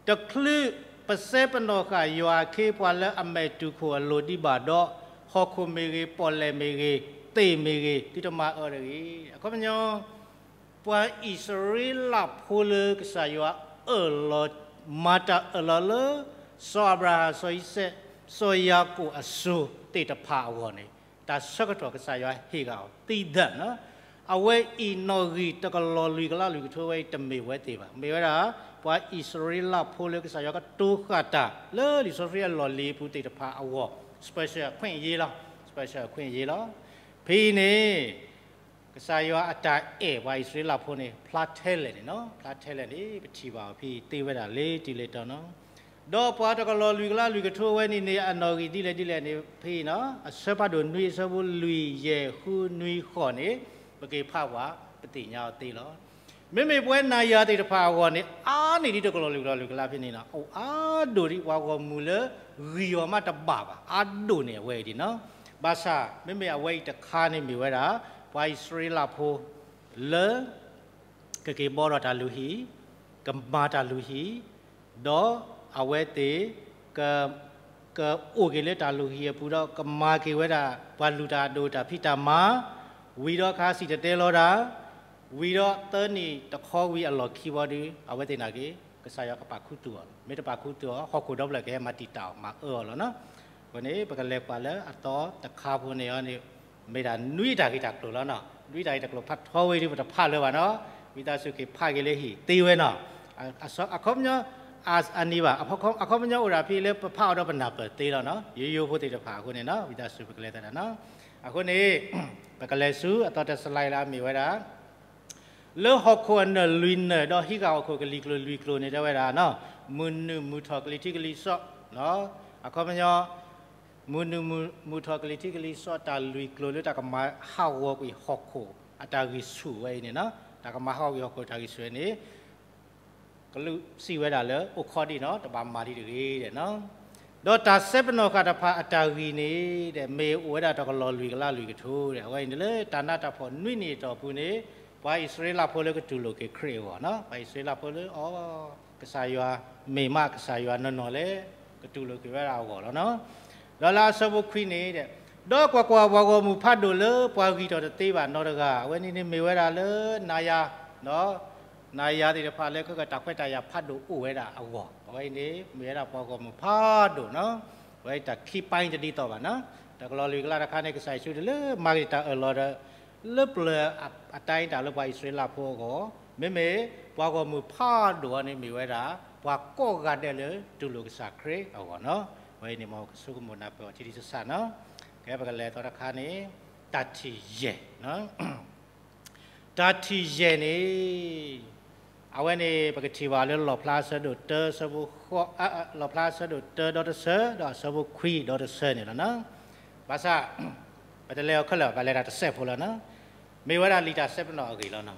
တချုးပစဲပနီၣ်ဃာ်ယွၤအခ့အပှၤလၢအမဲာ်တူၢ်ခိၣ်အလိၤဒံးဘၣ်ဒီး, ဟီၣ်ခိၣ်မ့ၢ်ဂ့ၤ, ပီၣ်လဲၣ်မ့ၢ်ဂ့ၤ, သ့ၣ်မ့ၢ်ဂ့ၤ, သုတမၤအၢတဂ့ၤ. အခီပညီ ပှၤအံၣ်စရ့လးဖိလၢကစၢ်ယွၤအၢၣ်လီၤ, မၤတၢ်အၢၣ်လီၤလၢ စီၤအၤဘြၤဟၣ်, စီၤအံၤစဲး, စီၤယၤကိာ်အစိၤသ့ၣ်တဖၣ်အဂီၢ်န့ၣ်, တၢ်ဆၢကတီၢ်ကစၢ်ယွၤဟ့ၣ်ဂ့ၤအီၤသံဒၣ်နီၤ. အဝဲအံၤနီၣ်ဂံၢ်တကလီၤလွံၢ်ကလးလွံၢ်ကထိဝဲအံၤ တမ့ၢ်ဝဲသ့ၣ်ဘၣ်. မ့ၢ်ဝဲဒၣ် ပှၤအံၣ်စရ့လးဖိလၢကစၢ်ယွၤကတိၤဃာ်တၢ် လၢလံာ်စီဆှံအလီၢ်လံၤအပူၤသ့ၣ်တဖၣ်အဂီၢ်, special အခွင့်အရေးလီၤ, special အခွင့်အရေးလီၤ. ဖဲအံၤန့ၣ် ကစၢ်ယွၤအတၢ်အဲၣ်ပှၤအံၣ်စရ့လးဖိန့ၣ် ဖျါထဲလဲၣ်န့ၣ်နီၤ, ဖျါထဲလဲၣ်န့ၣ် ပထံၣ်ဘၣ်အီၤဖဲအံၤသ့ဝဲဒၣ်လၢတုၤလၢတီနီၤ. ဒီးပှၤတကလီၤလွံၢ်ကလးလွံၢ်ကထိဝဲန့ၣ်န့ၣ် အနီၣ်ဂံၢ်ဒ်လဲၣ်ဒ်လဲၣ်န့ၣ် ဖဲအံၤနီၤ, အဆၢဖးဒိၣ်နွံ အဆၢဖိလွံၢ် ယဲၢ် ဃု နွံ ဃိးန့ၣ် ပက့ၤဖးဝဲ ပသ့ၣ်ညါအီၤသ့လီၤ. မ့မ့ၢ်ပဝဲနၤယၤသ့ၣ်တဖၣ်အဂီၢ်န့ၣ် အါန့ၢ်ဒ်တကလီၤလွံၢ်ကလးလွံၢ်ကလးဖဲန့ၣ်နီၤ, အိၣ်အါဒိၣ်ဒ်ပှၤဂီၢ်မုၢ်လၢ ဂံၢ်အီၤမးတဘၣ်ဘၣ်, အါဒိၣ်န့ၣ်အဝဲအံၤဒ်နီၤ. ဘၣ်ဆၣ် မ့မ့ၢ်အဝဲအံၤတခါန့ၣ်မ့ၢ်ဝဲဒၣ် ပှၤအံၣ်စရ့လးဖိ လၢ ကက့ၤဘှီဒီးတၢ်လုၢ်ဟံၣ်, ကမၤတၢ်လုၢ်ဟံၣ်, ဒီးအဝဲသ့ၣ် က ကအိၣ်က့ၤလၢတၢ်လုၢ်ဟံၣ်အပူၤဒီး ကမၤက့ၤဝဲဒၣ် ပှၤလုၢ်တၢ်ဒိၣ်တၢ်ဖံးတၢ်မၤ, ဝံၤဒီးခါစံၣ်တဲၤတဲလီၤတၢ်, ဝံၤဒီးသၢနံၣ်တခီဝံၤအလီၢ်ခံဘီဒီး အဝဲသ့ၣ်နာ်က့ၤ ကစၢ်ယွၤကပာ်ခူသူၣ်အီၤ, မ့ၢ်တပာ်ခူသူၣ်အီၤ ဟီၣ်ခိၣ်ဒီဖျၢၣ်ကဟဲမၤတံာ်တာ်အီၤ မၤအၢအီၤလီၤနီၤ. အဃိန့ၣ် ပကလဲၤကွၢ်လၢအသီတခါဖိန့ၣ်အီၤန့ၣ် မ့ၢ်ဒၣ်နွံတၢ်ဂ့ၢ်တၢ်ကျိၤလီၤနီၤ. နွံတၢ်ဂ့ၢ်တၢ်ကျိၤဖးထီဝဲဒ်ပတဖးလၢၤဘၣ်နီၤ. ဝံသးစူၤက့ၤဖးက့ၤလၢဟံၣ်သ့ဝဲနီၤ. အခီပညီ အနံၤဘၣ်, အခီပညီအိၣ်ဒၣ်ဖဲလၢပဖးအီၤဒီးပနၢ်ပၢၢ်သ့လီၤနီၤ. ယိယိဖိသ့ၣ်တဖၣ်အဃိန့ၣ်နီၤ, ဝံသးစူၤပကလဲၤသဒၣ်နီၤ. အဃိန့ၣ် ပကလဲၤဆူအသီတစလါလၢအမ့ၢ်ဝဲဒၣ် လၢဟီၣ်ခိၣ်အနၢၣ်လွံၢ်နၢၣ်ဒီးဟံးဃာ်ဟီၣ်ခိၣ်ကလံၤကျိၤလွံၢ်ကျိၤန့ၣ် တဲဝဲဒၣ်နီၤ, မုၢ်နုာ်မုၢ်ထီၣ်ကလံၤထံးကလံၤစီး, အခီပညီ မုၢ်နုာ်မုၢ်ထီၣ်ကလံၤထံးကလံၤစီး တၢ်လွံၢ်ကျိၤလၢတၢ်ကမၤဟးဂီၤကွံာ်ဟီၣ်ခိၣ်အတၢ်ဂံၢ်ဆူၣ်ဝဲအံၤန့ၣ်နီၤ, တၢ်ကမၤဟးဂီၤကွံာ်ဟီၣ်ခိၣ်တၢ်ဂံၢ်ဆူၣ်ဝဲန့ၣ် ကလူးစံးဝဲဒၣ်လၢ အိၣ်ခိးဒံးနီၤ, တဘၣ်မၤဒံးတဂ့ၤဒီးနီၤ. ဒီးတၢ်စဲပနီၣ်ဃာ်တဖၣ်အတၢ်ဂံၢ်န့ၣ်ဒီး မ့ၢ်အိၣ်ဝဲဒၣ်တကလီၤလွံၢ်ကလးလွံၢ်ကထိဒီး အဝဲအံၤန့ၣ်လၢတၢ်နးတၢ်ဖှီၣ်နွံနံၣ်အတီၢ်ပူၤန့ၣ် ပှၤအံၣ်စရ့လးဖိလၢကတူၢ်လိာ်က့ၤခရံာ်အဂီၢ်နီၤ, ပှၤအံၣ်စရ့လးဖိလၢ အီ ကစၢ်ယွၤမ့ၢ်မးကစၢ်ယွၤနီၢ်နီၢ်လဲၣ်, ကတူၢ်လိာ်က့ၤဝဲဒၣ်အဂီၢ်လီၤနီၤ. ဒီးလၢအဆၢဖိခွံန့ၣ်ဒီး ဒီးကွၢ်ကွၢ်ပှၤဂီၢ်မုၢ်ဖးဒိၣ်လၢပှၤဂံၢ်ထီၣ်တသ့ဘၣ်နီတဂၤ, အဝဲန့ၣ်န့ၣ်မ့ၢ်ဝဲဒၣ်လၢနၤယၤ နၤယၤသ့ၣ်တဖၣ်လၢခဲကတၢ်ခွဲးတၢ်ယာ်ဖးဒိၣ်အိၣ်ဝဲဒၣ်အဂီၢ်, အဝဲအံၤန့ၣ် မ့ၢ်ဝဲဒၣ်ပှၤဂီၢ်မုၢ်ဖးဒိၣ်နီၤ, အဝဲတၢ်ခံပၢၢ်တဒ်သိးဘၣ်နီၤ, တကလီၤလွံၢ်ကလးတခါန့ၣ် ကစၢ်ယ့ၣ်ၡူးတလၢမၤက့ၤတၢ်အၢၣ်လီၤဒီး လၢပျၢၤအတၢ်အံၤတၢ်လၢပှၤအံၣ်စရ့လးဖိအဂီၢ်, မ့မ့ၢ်ပှၤဂီၢ်မုၢ်ဖးဒိၣ်အီၤန့ၣ်မ့ၢ်ဝဲဒၣ် ပှၤကိးဂၤဒဲးလၢတူၢ်လိာ်ကစၢ်ခရံာ်အဂီၢ်နီၤ, အဝဲအံၤန့ၣ်မ်ကဆိကမိၣ်နၢ်ပၢၢ်အီၤထံထံဆးဆးနီၤ, ကဲပကလဲၤသီတခါန့ၣ် တၢ်ထံၣ်ယဲၢ် တၢ်ထံၣ်ယဲၢ်န့ၣ် အဝဲန့ၣ် ပကထံၣ်ဘၣ်လၢလီၣ်ဖျါအဆၢဒိၣ်တၢ အဆၢဖိဃိး, လီၣ်ဖျါအဆၢဒိၣ်တၢဒီတဆၢ ဒီးအဆၢဖိခွံဒီတဆၢန့ၣ်လီၤနီၤ. ဘၣ်ဆၣ် ပတလဲၤအီၤခဲလၢာ် ပလဲၤတၢ်တစဲးဖိလီၤနီၤ. မ့ၢ်ဝဲဒၣ်လံာ်တၢ်စဲပနီၣ်အဂ့ၢ်လီၤနီၤ.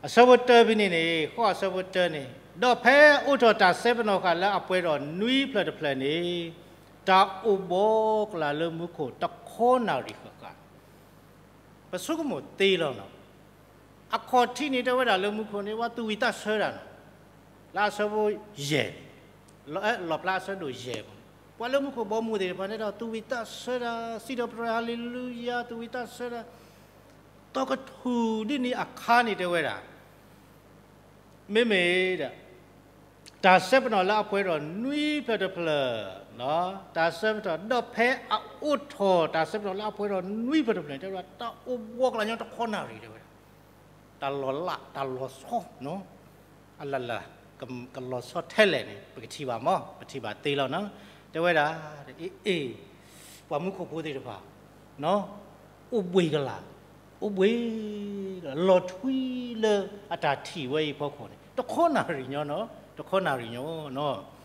အဆၢဖိတၢဖဲန့ၣ်န့ၣ် ဃိးအဆၢဖိတၢန့ၣ်, ဒီးဖဲအအိးထီၣ်တၢ်စဲပနီၣ်ဃာ်လၢအပှဲၤထီၣ်နွံဖျၢၣ်တဖျၢၣ်န့ၣ်, တၢ်အိၣ်ဘှီကလာ်လၢမူခိၣ်တခီနၣ်ရံၣ်ဃၣ်ဃၣ် ပဆိကမိၣ်သ့လီၤနီၤ. အခီၣ်ထံးန့ၣ်တဲဝဲဒၣ်လၢမူခိၣ်န့ၣ် ပှၤသူၣ်ဝံၣ်သးဆၢတၢ်နီၤ. လၢအဆၢဖိယဲၢ်န့ၣ်, လီၣ်ဖျါအဆၢဒိၣ်ယဲၢ်ပူၤန့ၣ်, ပှၤလၢမူခိၣ်ဘီမုၢ်သ့ၣ်တဖၣ်န့ၣ်ဒီး သူၣ်ဝံၣ်သးဆၢတၢ်, စံးထီၣ်ပတြၢၤဟၤလ့လူယၤ, သူၣ်ဝံၣ်သးဆၢတၢ်, တီကထူၣ်ဒ်န့ၣ်အခါန့ၣ်တဲဝဲဒၣ် မ့မ့ၢ်ဒီး တၢ်စဲပနီၣ်လၢအပှဲၤထီၣ်နွံဖျၢၣ်တဖျၢၣ်, တၢ်စဲပနီၣ် ဒီးဖဲအအိးထီၣ်တၢ်စဲပနီၣ်လၢအပှဲၤထီၣ်နွံဖျၢၣ်တဖျၢၣ်န့ၣ် တဲဝဲဒၣ် တၢ်အိၣ်ဘှီကလာ်ညီတခီနၣ်ရံၣ်တဲဝဲဒၣ်, တၢ်လီၤလး တၢ်လီၤဆီ, အလၢ်လၢ် ကလီၤဆီထဲလဲၣ်န့ၣ် ပကထံၣ်ဘၣ်မး ပထံၣ်ဘၣ်သ့လီၤနီၤ. တဲဝဲဒၣ်, အ့ၣ်, ပှၤမူခိၣ်ဖိသ့ၣ်တဖၣ် အိၣ်ဘှံးကလာ်, အိၣ်ဘှံးကလာ် လီၤထွံလၢအတၢ်ထံၣ်ဝဲအံၤအဖီခိၣ်န့ၣ် တခီနၣ်ရံၣ်ညီနီၤ, တခီနၣ်ရံၣ်ညီနီၤ.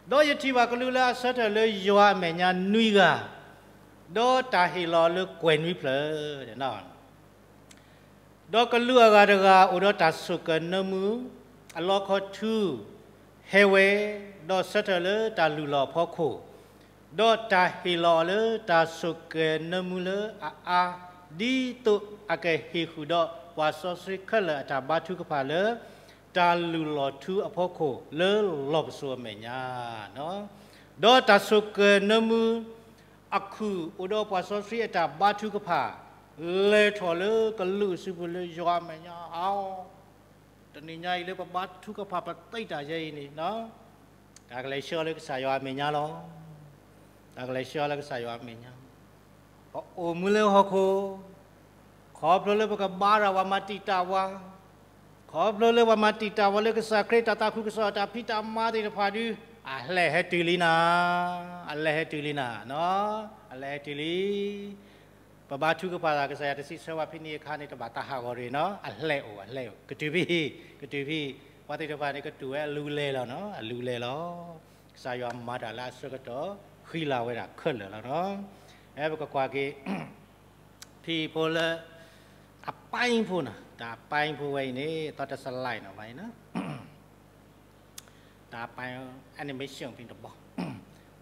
ဒီးယထံၣ်ဘၣ်ကလူးလၢအဆၢထၢၣ်လၢယွၤအမဲာ်ညါနွံဂၤ, ဒီးတၢ်ဟ့ၣ်လီၤလၢကွဲၤနွံဖျၢၣ် ဒီးကလူးအဂၤတဂၤအိၣ်ဒီးတၢ်ဆိၣ်ကၢၤနၢမူ အလီခီထူ ဟဲဝဲ, ဒီးဆၢထၢၣ်လၢတၢ်လုၢ်လီၢ်အဖီခိၣ်, ဒီးတၢ်ဟ့ၣ်လီၤအီၤလၢတၢ်ဆိၣ်ကၢၤနၢမူလၢအအါ, ဒ်သိးအကဟ့ၣ်ဃုာ်ဒီးပှၤစီဆှံခဲလၢာ်အတၢ်ဘါထုကဖၣ်လၢ တၢ်လုၢ်လီၢ်ထူအဖီခိၣ်လၢလီၢ်ပစိာ်အမဲာ်ညါ ဒီးတၢ်ဆိၣ်ကၢၤနၢမူ အခုၣ်အိၣ်ဒီးပှၤစီဆှံအတၢ်ဘါထုကဖၣ် လဲၤထီၣ်လၢကလူးအစုပူၤလၢယွၤအမဲာ်ညါအါ, တနံၤညါအံၤလၢပဘါထုကဖၣ်ပသ့တၢ်ယဲအံၤန့ၣ်, တၢ်ကလဲၤဆှၢလၢကစၢ်ယွၤအမဲာ်ညါလီၤ. တၢ်ကလဲၤဆှၢလၢကစၢ်ယွၤအမဲာ်ညါ, ပအိၣ်မူလၢဟီၣ်ခိၣ်, ခီဖျိလၢပကဘါတၢ်ပှၤမၤတံာ်တာ်ဝဲ, ခီဖျိလၢပှၤမၤတံာ်တာ်ဝဲလၢကစၢ်ခရံာ်တၢ်သးခုကစီၣ်အတၢ်ဖံးတၢ်မၤသ့ၣ်တဖၣ်ဒုး, အလဲၤဟဲတုၤလံနၤ, အလဲၤဟဲတုၤလံနၤ, အလဲၤဟဲတုၤလံ. ပဘါထုကဖၣ်သး ကစၢ်ယွၤတစံးဆၢဝဲဖဲန့ၣ်အခါန့ၣ် တဘၣ်တၢ်ဟးဂီၤတဂ့ၤနီၤ, အလဲၤအိၣ်, အလဲၤအိၣ်, ကတုၤဖဲ, ကတုၤဖဲ, ပှၤသ့ၣ်တဖၣ်န့ၣ် ကတုၤဝဲအလူၤလဲၤလီၤနီၤ, အလူၤလဲၤလီၤ. ကစၢ်ယွၤမၤတၢ်လၢအဆၢကတီၢ် ဃံလၤဝဲဒၣ်ခဲလၢာ်လီၤနီၤ. အဲ ပကကွၢ်က့ၤ ဖဲအံၤဖိလၢ အပိုင်းဖိနီၤ, တၢ်အပိုင်းဖိဝဲအံၤန့ၣ် သီတစလၢ်နီၤ, ဘၣ်အံၤနီၤ, တၢ်အပိုင်း animation ဖဲတဘီ,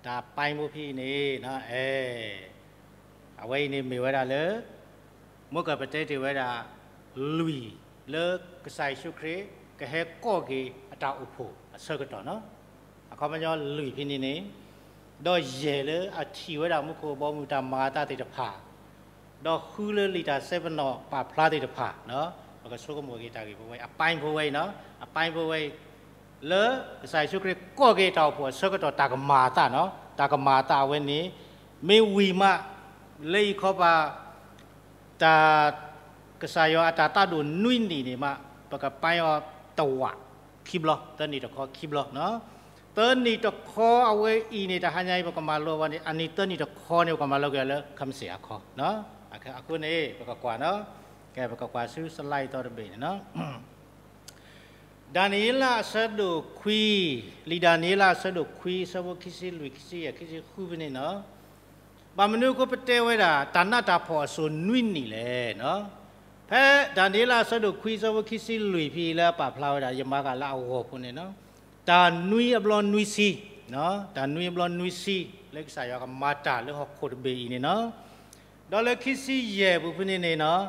တၢ်အပိုင်းဖိဖဲအံၤန့ၣ် အဲ အဝဲအံၤန့ၣ်မ့ၢ်ဝဲဒၣ်လၢ မိၢ်ကပတဲတ့ၢ်ဝဲဒၣ် လွံၢ်လၢကစၢ်ယ့ၣ်ၡူးခရံာ် ကဟဲကိးက့ၤအတၢ်အိၣ်ဖှိၣ်အဆၢကတီၢ်နီၤ. အခီပညီလွံၢ်ဖဲန့ၣ်န့ၣ်, ဒီးယဲၢ်လၢအထံၣ်ဝဲဒၣ်မူခိၣ်ဘီမုၢ်တၢ်မၤအသးသ့ၣ်တဖၣ်, ဒီးဃုလၢလံာ်တၢ်စဲပနီၣ်ပာ်ဖျါသ့ၣ်တဖၣ်, ပကဆိကမိၣ်က့ၤတၢ်ဂ့ၢ်ဖိဝဲအံၤ, အပိုင်းဖိဝဲအံၤနီၤ, အပိုင်းဖိဝဲအံၤ လၢကစၢ်ယ့ၣ်ၡူးခရံာ်ကိးက့ၤတၢ်အိၣ်ဖှိၣ်အဆၢကတီၢ်တၢ်ကမၤအသးနီၤ, တၢ်ကမၤအသးအဝဲန့ၣ် မ့ၢ်ဝံၤမး လၢအံၤခီပၤ တၢ် ကစၢ်ယွၤအတၢ်သးဒိၣ်နွံနံၣ်န့ၣ်မး ပကပိုင်းအီၤတဝာ်ခံဘျီ, သၢနံၣ်တခီခံဘျီနီၤ. သၢနံၣ်တခီအဝဲအံၤန့ၣ် တဟါညါအံၤ ပကမၤလိအဝဲန့ၣ် အနံၤသၢနံၣ်တခီန့ၣ် ပကမၤလိက့ၤလၢ ခမစ့ၣ်အခီ, အဃိန့ၣ် ပကကွၢ်နီၤ, ကဲ ပကကွၢ်ဆူ slide သီတဘ့ၣ်န့ၣ်နီၤ. ဒၤနံးယ့လးအဆၢဒိၣ်ခွံ, လံာ်ဒၤနံးယ့လးအဆၢဒိၣ်ခွံ အဆၢဖိခံဆံလွံၢ် ခံဆံယဲၢ် ခံဆံဃုဖဲန့ၣ်နီၤ. ဘၣ်မနုၤအဃိပတဲဝဲဒၣ် တၢ်နးတၢ်ဖှီၣ်အစိၤနွံနံၣ်လဲၣ်နီၤ. ဖဲဒၤနံးယ့လးအဆၢဒိၣ်ခွံ အဆၢဖိခံဆံလွံၢ်ဖဲအံၤလၢအပာ်ဖျါဝဲဒၣ် ယမၤဃာ်လၢအဂီၢ်ဖိန့ၣ်နီၤ, တၢ်နွံအဘျီနွံဆံ, တၢ်နွံအဘျီနွံဆံ လၢကစၢ်ယွၤကမၤတၢ်လၢဟီၣ်ခိၣ်တဘ့ၣ်အံၤန့ၣ်နီၤ. ဒီးလၢခံဆံယဲၢ်ပူၤဖဲန့ၣ်န့ၣ်နီၤ,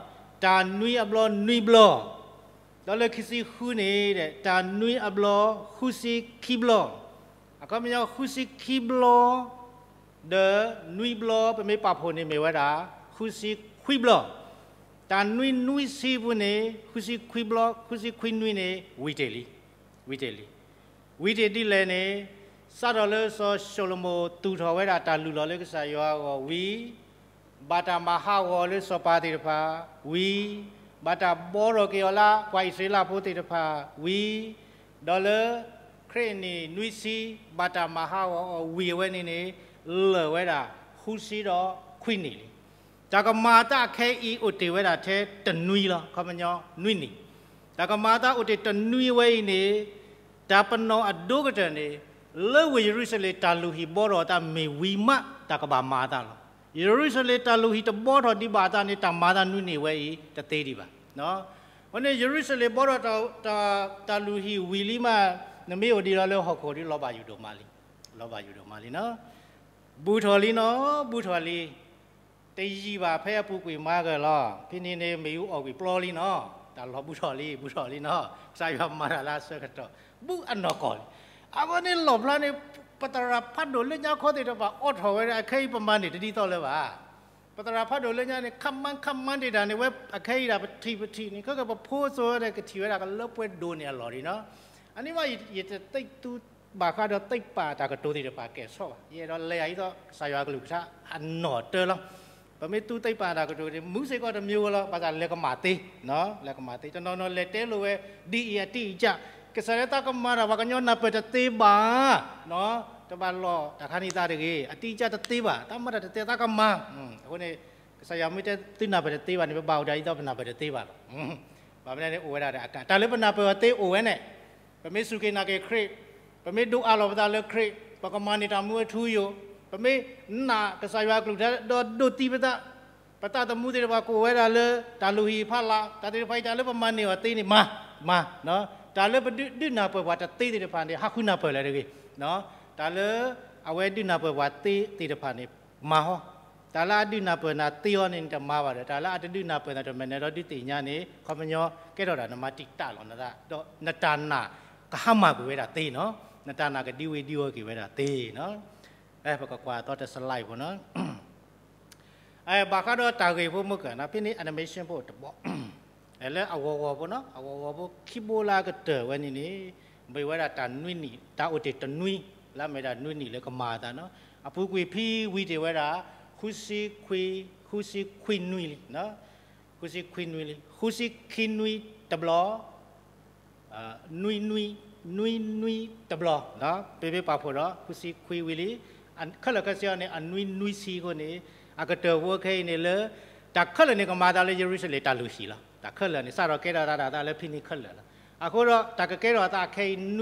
တၢ်နွံအဘျီနွံဘျီ, ဒီးလၢခံဆံဃုန့ၣ် တၢ်နွံအဘျီဃုဆံခံဘျီ, အခီပညီဃုဆံခံဘျီ, ဒီးနွံဘျီ ပမ့ၢ်ပာ်ဖှိၣ်န့ၣ်မ့ၢ်ဝဲဒၣ် ဃုဆံခွံဘျီ, တၢ်နွံနွံဆံပူၤန့ၣ် ဃုဆံခွံဘျီ ဃုဆံခွံနွံန့ၣ် ဝံၤတ့ၢ်လံ, ဝံၤတ့ၢ်လံ. ဝံၤတ့ၢ်ဒ်လဲၣ်န့ၣ်, စးထီၣ်လၢစီၤၡလိၤမိၣ်သူၣ်ထီၣ်ဝဲဒၣ်တၢ်လုၢ်လီၢ်လၢကစၢ်ယွၤအဂီၢ်ဝံၤ, ဘၣ်တၢ်မၤဟးဂီၤလၢစီၤပၤသ့ၣ်တဖၣ်ဝံၤ, ဘၣ်တၢ်ဘှီထီၣ်က့ၤအီၤလၢပှၤအံၣ်စရ့လးဖိသ့ၣ်တဖၣ်ဝံၤ, ဒီးလၢခရံာ်အနံၣ်နွံဆံ ဘၣ်တၢ်မၤဟးဂီၤအီၤဝံၤအဝဲန့ၣ်န့ၣ် လၢာ်ဝဲဒၣ်ဃုဆံဒီးခွံနံၣ်လံ. တၢ်ကမၤအသးခဲအံၤအိၣ်တ့ၢ်ဝဲဒၣ်ထဲတနွံလီၤ, အခီပညီနွံနံၣ်. တၢ်ကမၤအသးအိၣ်တ့ၢ်တနွံဝဲအံၤန့ၣ်, တၢ်ပနီၣ်အဒိၣ်ကတၢၢ်န့ၣ်, လၢဝ့ၢ်ယရူၤၡလ့ၣ်တၢ်လုၢ်ဟံၣ်ဘှီထီၣ်အသးမ့ၢ်ဝံၤမး တၢ်ကဘၣ်မၤအသးလီၤ. ယရူၤၡလ့ၣ်တၢ်လုၢ်ဟံၣ်တဘှီထီၣ်ဒံးဘၣ်အသးန့ၣ် တၢ်မၤအသးနွံနံၣ်ဝဲအံၤတသ့ဒံးဘၣ်. အဃိန့ၣ် ယရူၤၡလ့ၣ်ဘှီထီၣ်တၢ်, တၢ်လုၢ်ဟံၣ်ဝံၤလံမး, နမ့ၢ်အိၣ်ဒံးလီၤလၢဟီၣ်ခိၣ်ဒီး လီၤဘၣ်ယိၣ်ဒိၣ်မးလံ, လီၤဘၣ်ယိၣ်ဒိၣ်မးလံနီၤ. ဘူးထီၣ်လံနီၤ, ဘူးထီၣ်လံ. တယံာ်ဘၣ်ဖဲအပူၤကွံာ်မၤကၢၢ်လီၤ. ဖဲန့ၣ်န့ၣ် မ့ၣ်အူအီၣ်ကွံာ်ပျီလံနီၤ, တၢ်လီၤဘူးထီၣ်လံ, ဘူးထီၣ်လံနီၤ. ကစၢ်ယွၤမၤတၢ်လၢအဆၢကတီၢ်, ဘူးအနီၢ်ကီၢ်လံ. အဃိန့ၣ်လီၣ်ဖျါန့ၣ်, ပသရၣ်ဖးဒိၣ်လၢညါခီသ့ၣ်တဖၣ်အီၣ်ထီၣ်ဝဲဒၣ် အခဲအံၤပမၤန့ၢ်တဒ်သိးလၢၤဘၣ်. ပသရၣ်ဖးဒိၣ်လၢညါန့ၣ် ခမၢ်ခမၢ်တ့ၢ်တၢ်န့ၣ် ဝဲအခဲအံၤဒၣ်ပထံၣ်ပထံၣ်န့ၣ် ခဲကပဖိစိၤဝဲဒၣ် ကထံၣ်ဝဲဒၣ်ကလၢပှဲၤဒိၣ်န့ၢ်အလီၢ်ဒံးနီၤ. အန့ၣ်မး ယတသ့သူဘၣ်ဃးဒီးသ့ၣ်ပာ်တၢ်ကတိၤသ့ၣ်တဖၣ်ကဲၣ်ဆိးဘၣ်. ယအဲၣ်ဒိးလဲၤယၤဒ်သိး ကစၢ်ယွၤအကလုၢ်ကထါအနီၢ်တၢ်လီၤ. ပမ့ၢ်သူသ့ၣ်ပာ်တၢ်ကတိၤန့ၣ် မူစ့ၢ်ကီးတမံၤဧိၤလီၤ, ဘၣ်ဆၣ်လဲၤကမၣ်သ့, လဲၤကမၣ်သ့. တနီၤနီၤလဲၤတဲလိာ်ဝဲ ဒ်အံၤအတံၢ်အံၢ်ကၢ်, ကစၢ်လၢတၢ်ကမၤတၢ် ပှၤကညီနၢ်ပၢၢ်တသ့ဘၣ်နီၤ. တဘၣ်လီၢ်တၢ်ခါန့ၣ်သးတဂ့ၤ, အတိအကျတသ့ဘၣ်, တၢ်မၤတၢ်တသ့သးကမၤ, အဃိန့ၣ် ကစၢ်ယွၤမ့ၢ်တဲသုနၢ်ပၢၢ်တသ့ဘၣ်န့ၣ် ပဘၣ်အိၣ်ဒၣ်ဒ်သိးပနၢ်ပၢၢ်တသ့ဘၣ်လီၤ. ဘၣ်မနုၤန့ၣ် အိၣ်ဝဲဒၣ်ဒီးအကါ, တၢ်လၢပနၢ်ပၢၢ်အီၤသ့အိၣ်ဝဲန့ၣ်, ပမ့ၢ်စူၢ်က့ၤနာ်က့ၤခရံာ်, ပမ့ၢ်ဒိးအးလီၤပသးလၢခရံာ်, ပကမၤန့ၢ်တၢ်မူအထူအယိာ်, ပမ့ၢ်နာ်ကစၢ်ယွၤအကလုၢ်ကထါဒီးဒိးသံပသး, ပသးသမူသ့ၣ်တဖၣ်ကအိၣ်ဝဲဒၣ်လၢတၢ်လုၢ်ဟံၣ်ဖးလၢ်, တၢ်သ့ၣ်တဖၣ်အံၤ တၢ်လၢပမၤန့ၢ်အီၤသ့န့ၣ်မၤ, မၤ, တၢ်လၢပဒုးနၢ်ပၢၢ်ပှၤတသ့သ့ၣ်တဖၣ်န့ၣ် ဟးဃုနၢ်ပၢၢ်လၢၤတဂ့ၤ, တၢ်လၢအဝဲဒုးနၢ်ပၢၢ်ပှၤသ့သ့ၣ်တဖၣ်န့ၣ် မၤဟီ, တၢ်လၢအဒုးနၢ်ပၢၢ်နၤသ့အီၤန့ၣ် နတမၤဘၣ်ဒီး တၢ်လၢအတဒုးနၢ်ပၢၢ်နၤတမံၤန့ၣ်ဒီးဒုးသ့ၣ်ညါန့ၣ် ခီပညီကဲထီၣ်ဒၣ်နမၤတံာ်တာ်လီၤနသး, ဒီးနတၢ်နာ်ကဟါမၢ်ကွံာ်ဝဲဒၣ်သ့နီၤ, နတၢ်နာ်ကဒံဝံၤဒံဝီၤက့ၤဝဲဒၣ်သ့နီၤ. ပကကွၢ်အသီတစလါအံၤဖိနီၤ. ဘၣ်ဃးဒီးတၢ်ဂ့ၢ်ဖိမုၢ်ကၢၢ်နီၤ, ဖဲန့ၣ် animation ဖိတဘီ လၢအဂီၤဂီၤဖိနီၤ, အဂီၤဂီၤဖိခံဘိလၢအကတၢၢ်ဝဲန့ၣ်န့ၣ် မ့ၢ်ဝဲဒၣ်တၢ်နွံနံၣ်, တၢ်အိၣ်တ့ၢ်တနွံ, လၢအမ့ၢ်ဒၣ်နွံနံၣ်လၢကမၤအသးနီၤ, အပူၤကွံာ်ဖံဝံၤတ့ၢ်ဝဲဒၣ် ဃုဆံခွံ, ဃုဆံခွံနွံလံ, ဃုဆံခွံနွံလံ, ဃုဆံခံနွံတဘျီ နွံနွံ, နွံနွံတဘျီ, ပ့ပ့ပာ်ဖှိၣ်ဒီး ဃုဆံခွံဝံၤလံ, ခဲလၢာ်ခဲဆ့အီၤန့ၣ် အနွံနွံဆံအဃိန့ၣ်, အကတၢၢ်ဖိခဲအံၤန့ၣ်လၢ တၢ်ခဲလၢာ်န့ၣ် ကမၤအသးလၢယရူၤၡလ့ၣ်တၢ်လုၢ်ဟံၣ်လီၤ. တၢ်ခဲလၢာ်န့ၣ် စးထီၣ်ကဲထီၣ်သးဒၣ်သးလၢဖဲန့ၣ်ခဲလၢာ်လီၤ. အဃိဒီး တၢ်ကကဲထီၣ်သးခဲအံၤ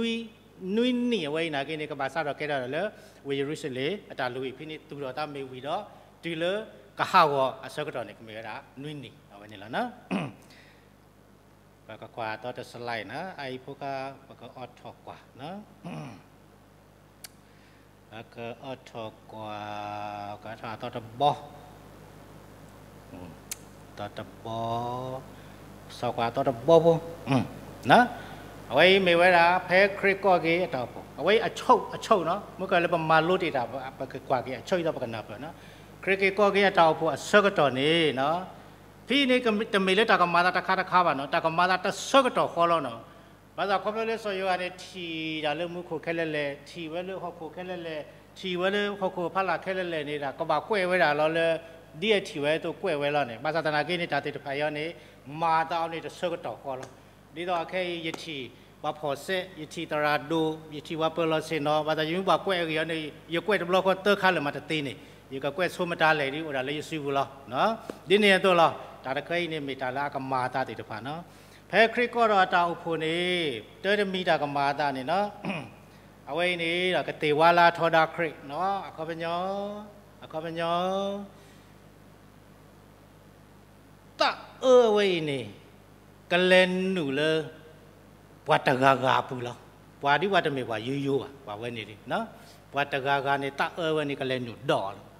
နွံနံၣ်အဝဲအံၤနာ်က့န့ၣ် ကဘၣ်စးထီၣ်ကဲထီၣ်လၢ ဝ့ၢ်ယရူၤၡလ့ၣ် အတၢ်လုၢ်ဟံၣ်ဖဲန့ၣ်သူၣ်ထီၣ်သးမ့ၢ်ဝံၤဒီး တုၤလၢကဟးဂီၤအဆၢကတီၢ်န့ၣ် ကမ့ၢ်ဝဲဒၣ်နွံနံၣ်အဝဲန့ၣ်လီၤ. ပကကွၢ်အသီတစလါအံၤနီၤ, အအံၤဖိခါ ပကအိးထီၣ်ကွၢ်, ပကအိးထီၣ်ကွၢ်, ကထီၣ်အသီတဘီ, သီတဘီ, စီၤကွၢ်အသီတဘီဖိ, အဝဲအံၤမ့ၢ်ဝဲဒၣ် ဖဲခရံာ်ကိးက့ၤအတၢ်အိၣ်ဖှိၣ်, အဝဲအံၤအဆိကတၢၢ်နီၤ, မ့ၢ်ကလၢပမၤလိတ့ၢ်တၢ် ပကကွၢ်က့ၤအဆိကတၢၢ်ဒီးပကနၢ်ပၢၢ်နီၤ, ခရံာ်က့ၤကိးက့ၤအတၢ်အိၣ်ဖှိၣ်အဆၢကတီၢ်န့ၣ် ဖဲန့ၣ်တမ့ၢ်လၢတၢ်ကမၤသးတခါတခါဘၣ်နီၤ, တၢ်ကမၤသးတဆၢကတီၢ်ဃီလီၤနီၤ. ဘၣ်ဆၣ်ခီဖျိလၢစီၤယိၤဟၣ်န့ၣ် ထံၣ်တၢ်လၢမူခိၣ်ခဲလၢာ်လဲၣ်, ထံၣ်ဝဲလၢဟီၣ်ခိၣ်ခဲလၢာ်လဲၣ်, ထံၣ်ဝဲလၢဟီၣ်ခိၣ်ဖီလာ်ခဲလၢာ်လဲၣ်န့ၣ် တၢ်ကဘၣ်ကွဲးဝဲဒၣ်လီၤလၢ ဒ်အထံၣ်ဝဲအသိးကွဲးဝဲလီၤန့ၣ်, ဘၣ်ဆၣ်သနာ်က့န့ၣ် တၢ်သ့ၣ်တဖၣ်အံၤန့ၣ် မၤသးအီၤန့ၣ်တဆၢကတီၢ်ဃီလီၤ. ဒ်သိးအခဲအံၤ ယထံၣ်ပှၤဖီၣ်စဲး, ယထံၣ်သရၣ်ဒိၣ်, ယထံၣ်ပှၤပၢၤလီၢ်ဆ့ၣ်နီၤ, ဘၣ်ဆၣ်ယမ့ၢ်ဘၣ်ကွဲးအဂ့ၢ်အီၤန့ၣ် ယကွဲးတဘျီဃီသၢခါလၢာ်မးတသ့န့ၣ်, ယကကွဲးဆိမတၤလဲၣ်ဒ်အိၣ်ဒၣ်လၢယစုပူၤလီၤ. ဒ်န့ၣ်အသိးလီၤ. တၢ်တခါအံၤန့ၣ်မ့ၢ်တၢ်လၢအကမၤအသးသ့ၣ်တဖၣ်နီၤ. ဖဲခရံာ်ကိးထီၣ်အတၢ်အိၣ်ဖှိၣ်န့ၣ် တၢ်တမံၤတၢ်ကမၤအသးန့ၣ်နီၤ, အဝဲအံၤန့ၣ်ဒီးကသ့ၣ်ဝါလၢအထီဒါခရံာ်နီၤ, အခီပညီ, အခီပညီ သးအၢဝဲအံၤန့ၣ် ကလဲၤနုာ်လၢ ပှၤတဂၤဂၤအပူၤလီၤ. ပှၤဒ်ပှၤတမ့ၢ်ပှၤယိယိဘၣ်, ပှၤဝဲန့ၣ်, ပှၤတဂၤဂၤန့ၣ် သးအၢဝဲန့ၣ် ကလဲၤနုာ်ဒီးအီၤလီၤ.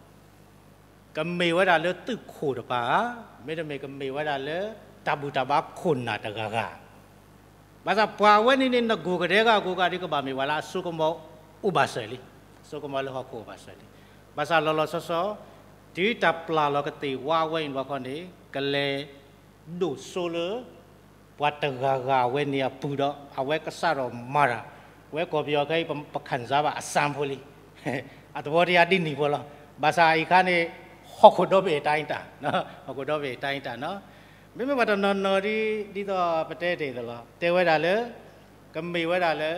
ကမ့ၢ်ဝဲဒၣ်လၢသုးခိၣ်တပၤဧါ, မ့တမ့ၢ်ကမ့ၢ်ဝဲဒၣ်လၢ တၢ်ဘူၣ်တၢ်ဘါခိၣ်နၢ်တဂၤဂၤ ဘၣ်ဆၣ်ပှၤဝဲန့ၣ်န့ၣ် နဂိၢ်ကဒဲကဂီၤကဒုကဘၣ်မ့ၢ်ပှၤလၢအစိကမီၤအိၣ်ဘၣ်စၢၤလံ, စိကမီၤလၢဟီၣ်ခိၣ်အိၣ်ဘၣ်စၢၤလံ. ဘၣ်ဆၣ်လီၤလီၤဆီဆီ တုၤတၢ်ပျၢ်လီၤကသ့ၣ်ဝါဝဲအံၤတဘျီဃီန့ၣ် ကလဲၤဒိၣ်စိလၢ ပှၤတဂၤဂၤဝဲန့ၣ်အပူၤဒီး အဝဲကစးထီၣ်မၤတၢ်, ဝဲကီၢ်ပယီၤခဲအံၤ ပ ခံစားဘၣ် အစၢဖိလံ အသဘောတရားဒ်န့ၣ်ဖိလီၤ. ဘၣ်ဆၣ်အံၤခါန့ၣ် ဟီၣ်ခိၣ်ဒီဘ့ၣ်အတၢ်အံၤတၢ်, ဟီၣ်ခိၣ်ဒီဘ့ၣ်အတၢ်အံၤတၢ်နီၤ. မ့မ့ၢ်ပှၤတနီၤနီၤဒ် ဒ်သိးပတဲတ့ၢ်အသိးလီၤ. တဲဝဲဒၣ်လၢ ကမ့ၢ်ဝဲဒၣ်လၢ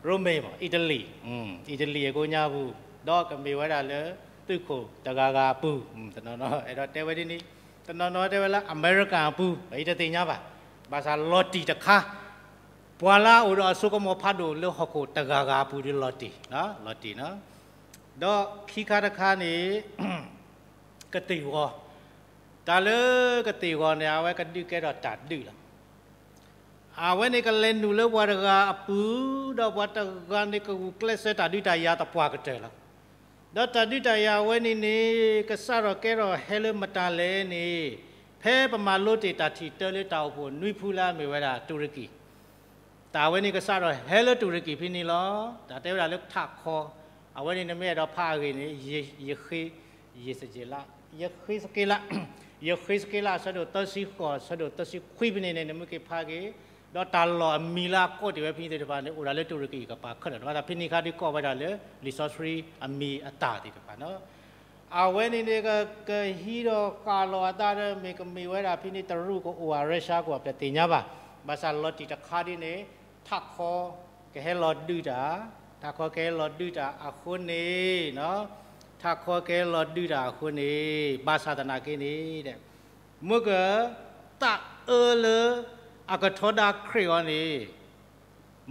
ရိမ့ၤမး အံၣ်တလံၤ, အံၣ်တလံၤအကိးညါပူၤ, ဒီးကမ့ၢ်ဝဲဒၣ်လၢ သုးခိၣ်တဂၤဂၤအပူၤ, တနီၤနီၤ အဲၣ်ဒိးတဲဝဲဒ်န့ၣ်, တနီၤနီၤတဲဝဲလၢ အမဲရကၤအပူၤ, ယတသ့ၣ်ညါဘၣ်. ဘၣ်ဆၣ်လီၤတံၢ်တခါ ပှၤလၢအအိၣ်ဒီးအစိကမီၤဖးဒိၣ်လၢဟီၣ်ခိၣ်တဂၤဂၤအပူၤဒီးလီၤတံၢ်, လီၤတံၢ်နီၤ. ဒီးခံခါတခါန့ၣ် ကသ့ၣ်ဂီၤ, တၢ်လၢကသ့ၣ်ဂီၤန့ၣ် အဝဲကဒုးကဲထီၣ်တၢ်ဒုးလီၤ. အဝဲန့ၣ်ကလဲၤနုာ်လၢပှၤတဂၤအပူၤ, ဒီးပှၤတဂၤန့ၣ်ကဂုာ်ကျဲးစၢးတၢ်ဒုးတၢ်ယၤသပှၢ်ကတၢၢ်လီၤ. ဒီးတၢ်ဒုးတၢ်ယၤအဝဲန့ၣ်န့ၣ် ကစးထီၣ်ကဲထီၣ်ဟဲလၢမတၤလဲၣ်န့ၣ်, ဖဲပမၤလိတ့ၢ်တၢ်ထံၣ်တၢလၢတၢ်အိၣ်ဖှိၣ်နွံဖုလၢအမ့ၢ်ဝဲဒၣ်တူၤရကံၣ် တၢ်ဝဲန့ၣ်ကစးထီၣ်ဟဲလၢတူၤရကံၣ်ဖဲန့ၣ်လီၤ. တၢ်တဲဝဲဒၣ်လၢထးခီ, အဝဲန့ၣ်နမ့ၢ်အဲၣ်ဒိးဖးအဂ့ၢ်န့ၣ် ယဃ့, ယစက့လး, ယဃ့စက့လး, ယဃ့စက့လးအဆၢဒိၣ်သၢဆံဃိး အဆၢဒိၣ်သၢဆံခွံဖဲန့ၣ်န့ၣ် နမ့ၢ်က့ၤဖးက့ၤ, ဒီးတၢ်လီၢ်အမံၤလၢအကိးတ့ၢ်ဝဲဖဲန့ၣ်သ့ၣ်တဖၣ်န့ၣ် အိၣ်ဒၣ်လၢတူၤရကံၣ်ကပၤခဲလၢာ်, ဘၣ်ဆၣ်ဖဲန့ၣ်ခါဒုးကိးဝဲဒၣ်လၢ လံာ်စီဆှံအမံၤအသၣ်သ့ၣ်တဖၣ်နီၤ. အဝဲန့ၣ်န့ၣ် ကဟံးဒီးဃာ်လီၤအသးဒီး မ့ၢ်ကမ့ၢ်ဝဲဒၣ်ဖဲန့ၣ် တရူးကအိၣ်ဧါ ရၢၡါကအိၣ်ဧါ ပတသ့ၣ်ညါဘၣ်. ဘၣ်ဆၣ်လီၤတံၢ်တခါဒ်န့ၣ် ထးခီကဟဲလီၤဒုးတၢ်, ထးခီကဟဲလီၤဒုးတၢ်အဃိန့ၣ်, ထးခီကဟဲလီၤဒုးတၢ်အဃိန့ၣ်, ဘၣ်ဆၣ်သနာ်က့န့ၣ်, မ့ၢ်က တၢ်အၢလၢအကထီဒါခရံာ်အီၤန့ၣ်,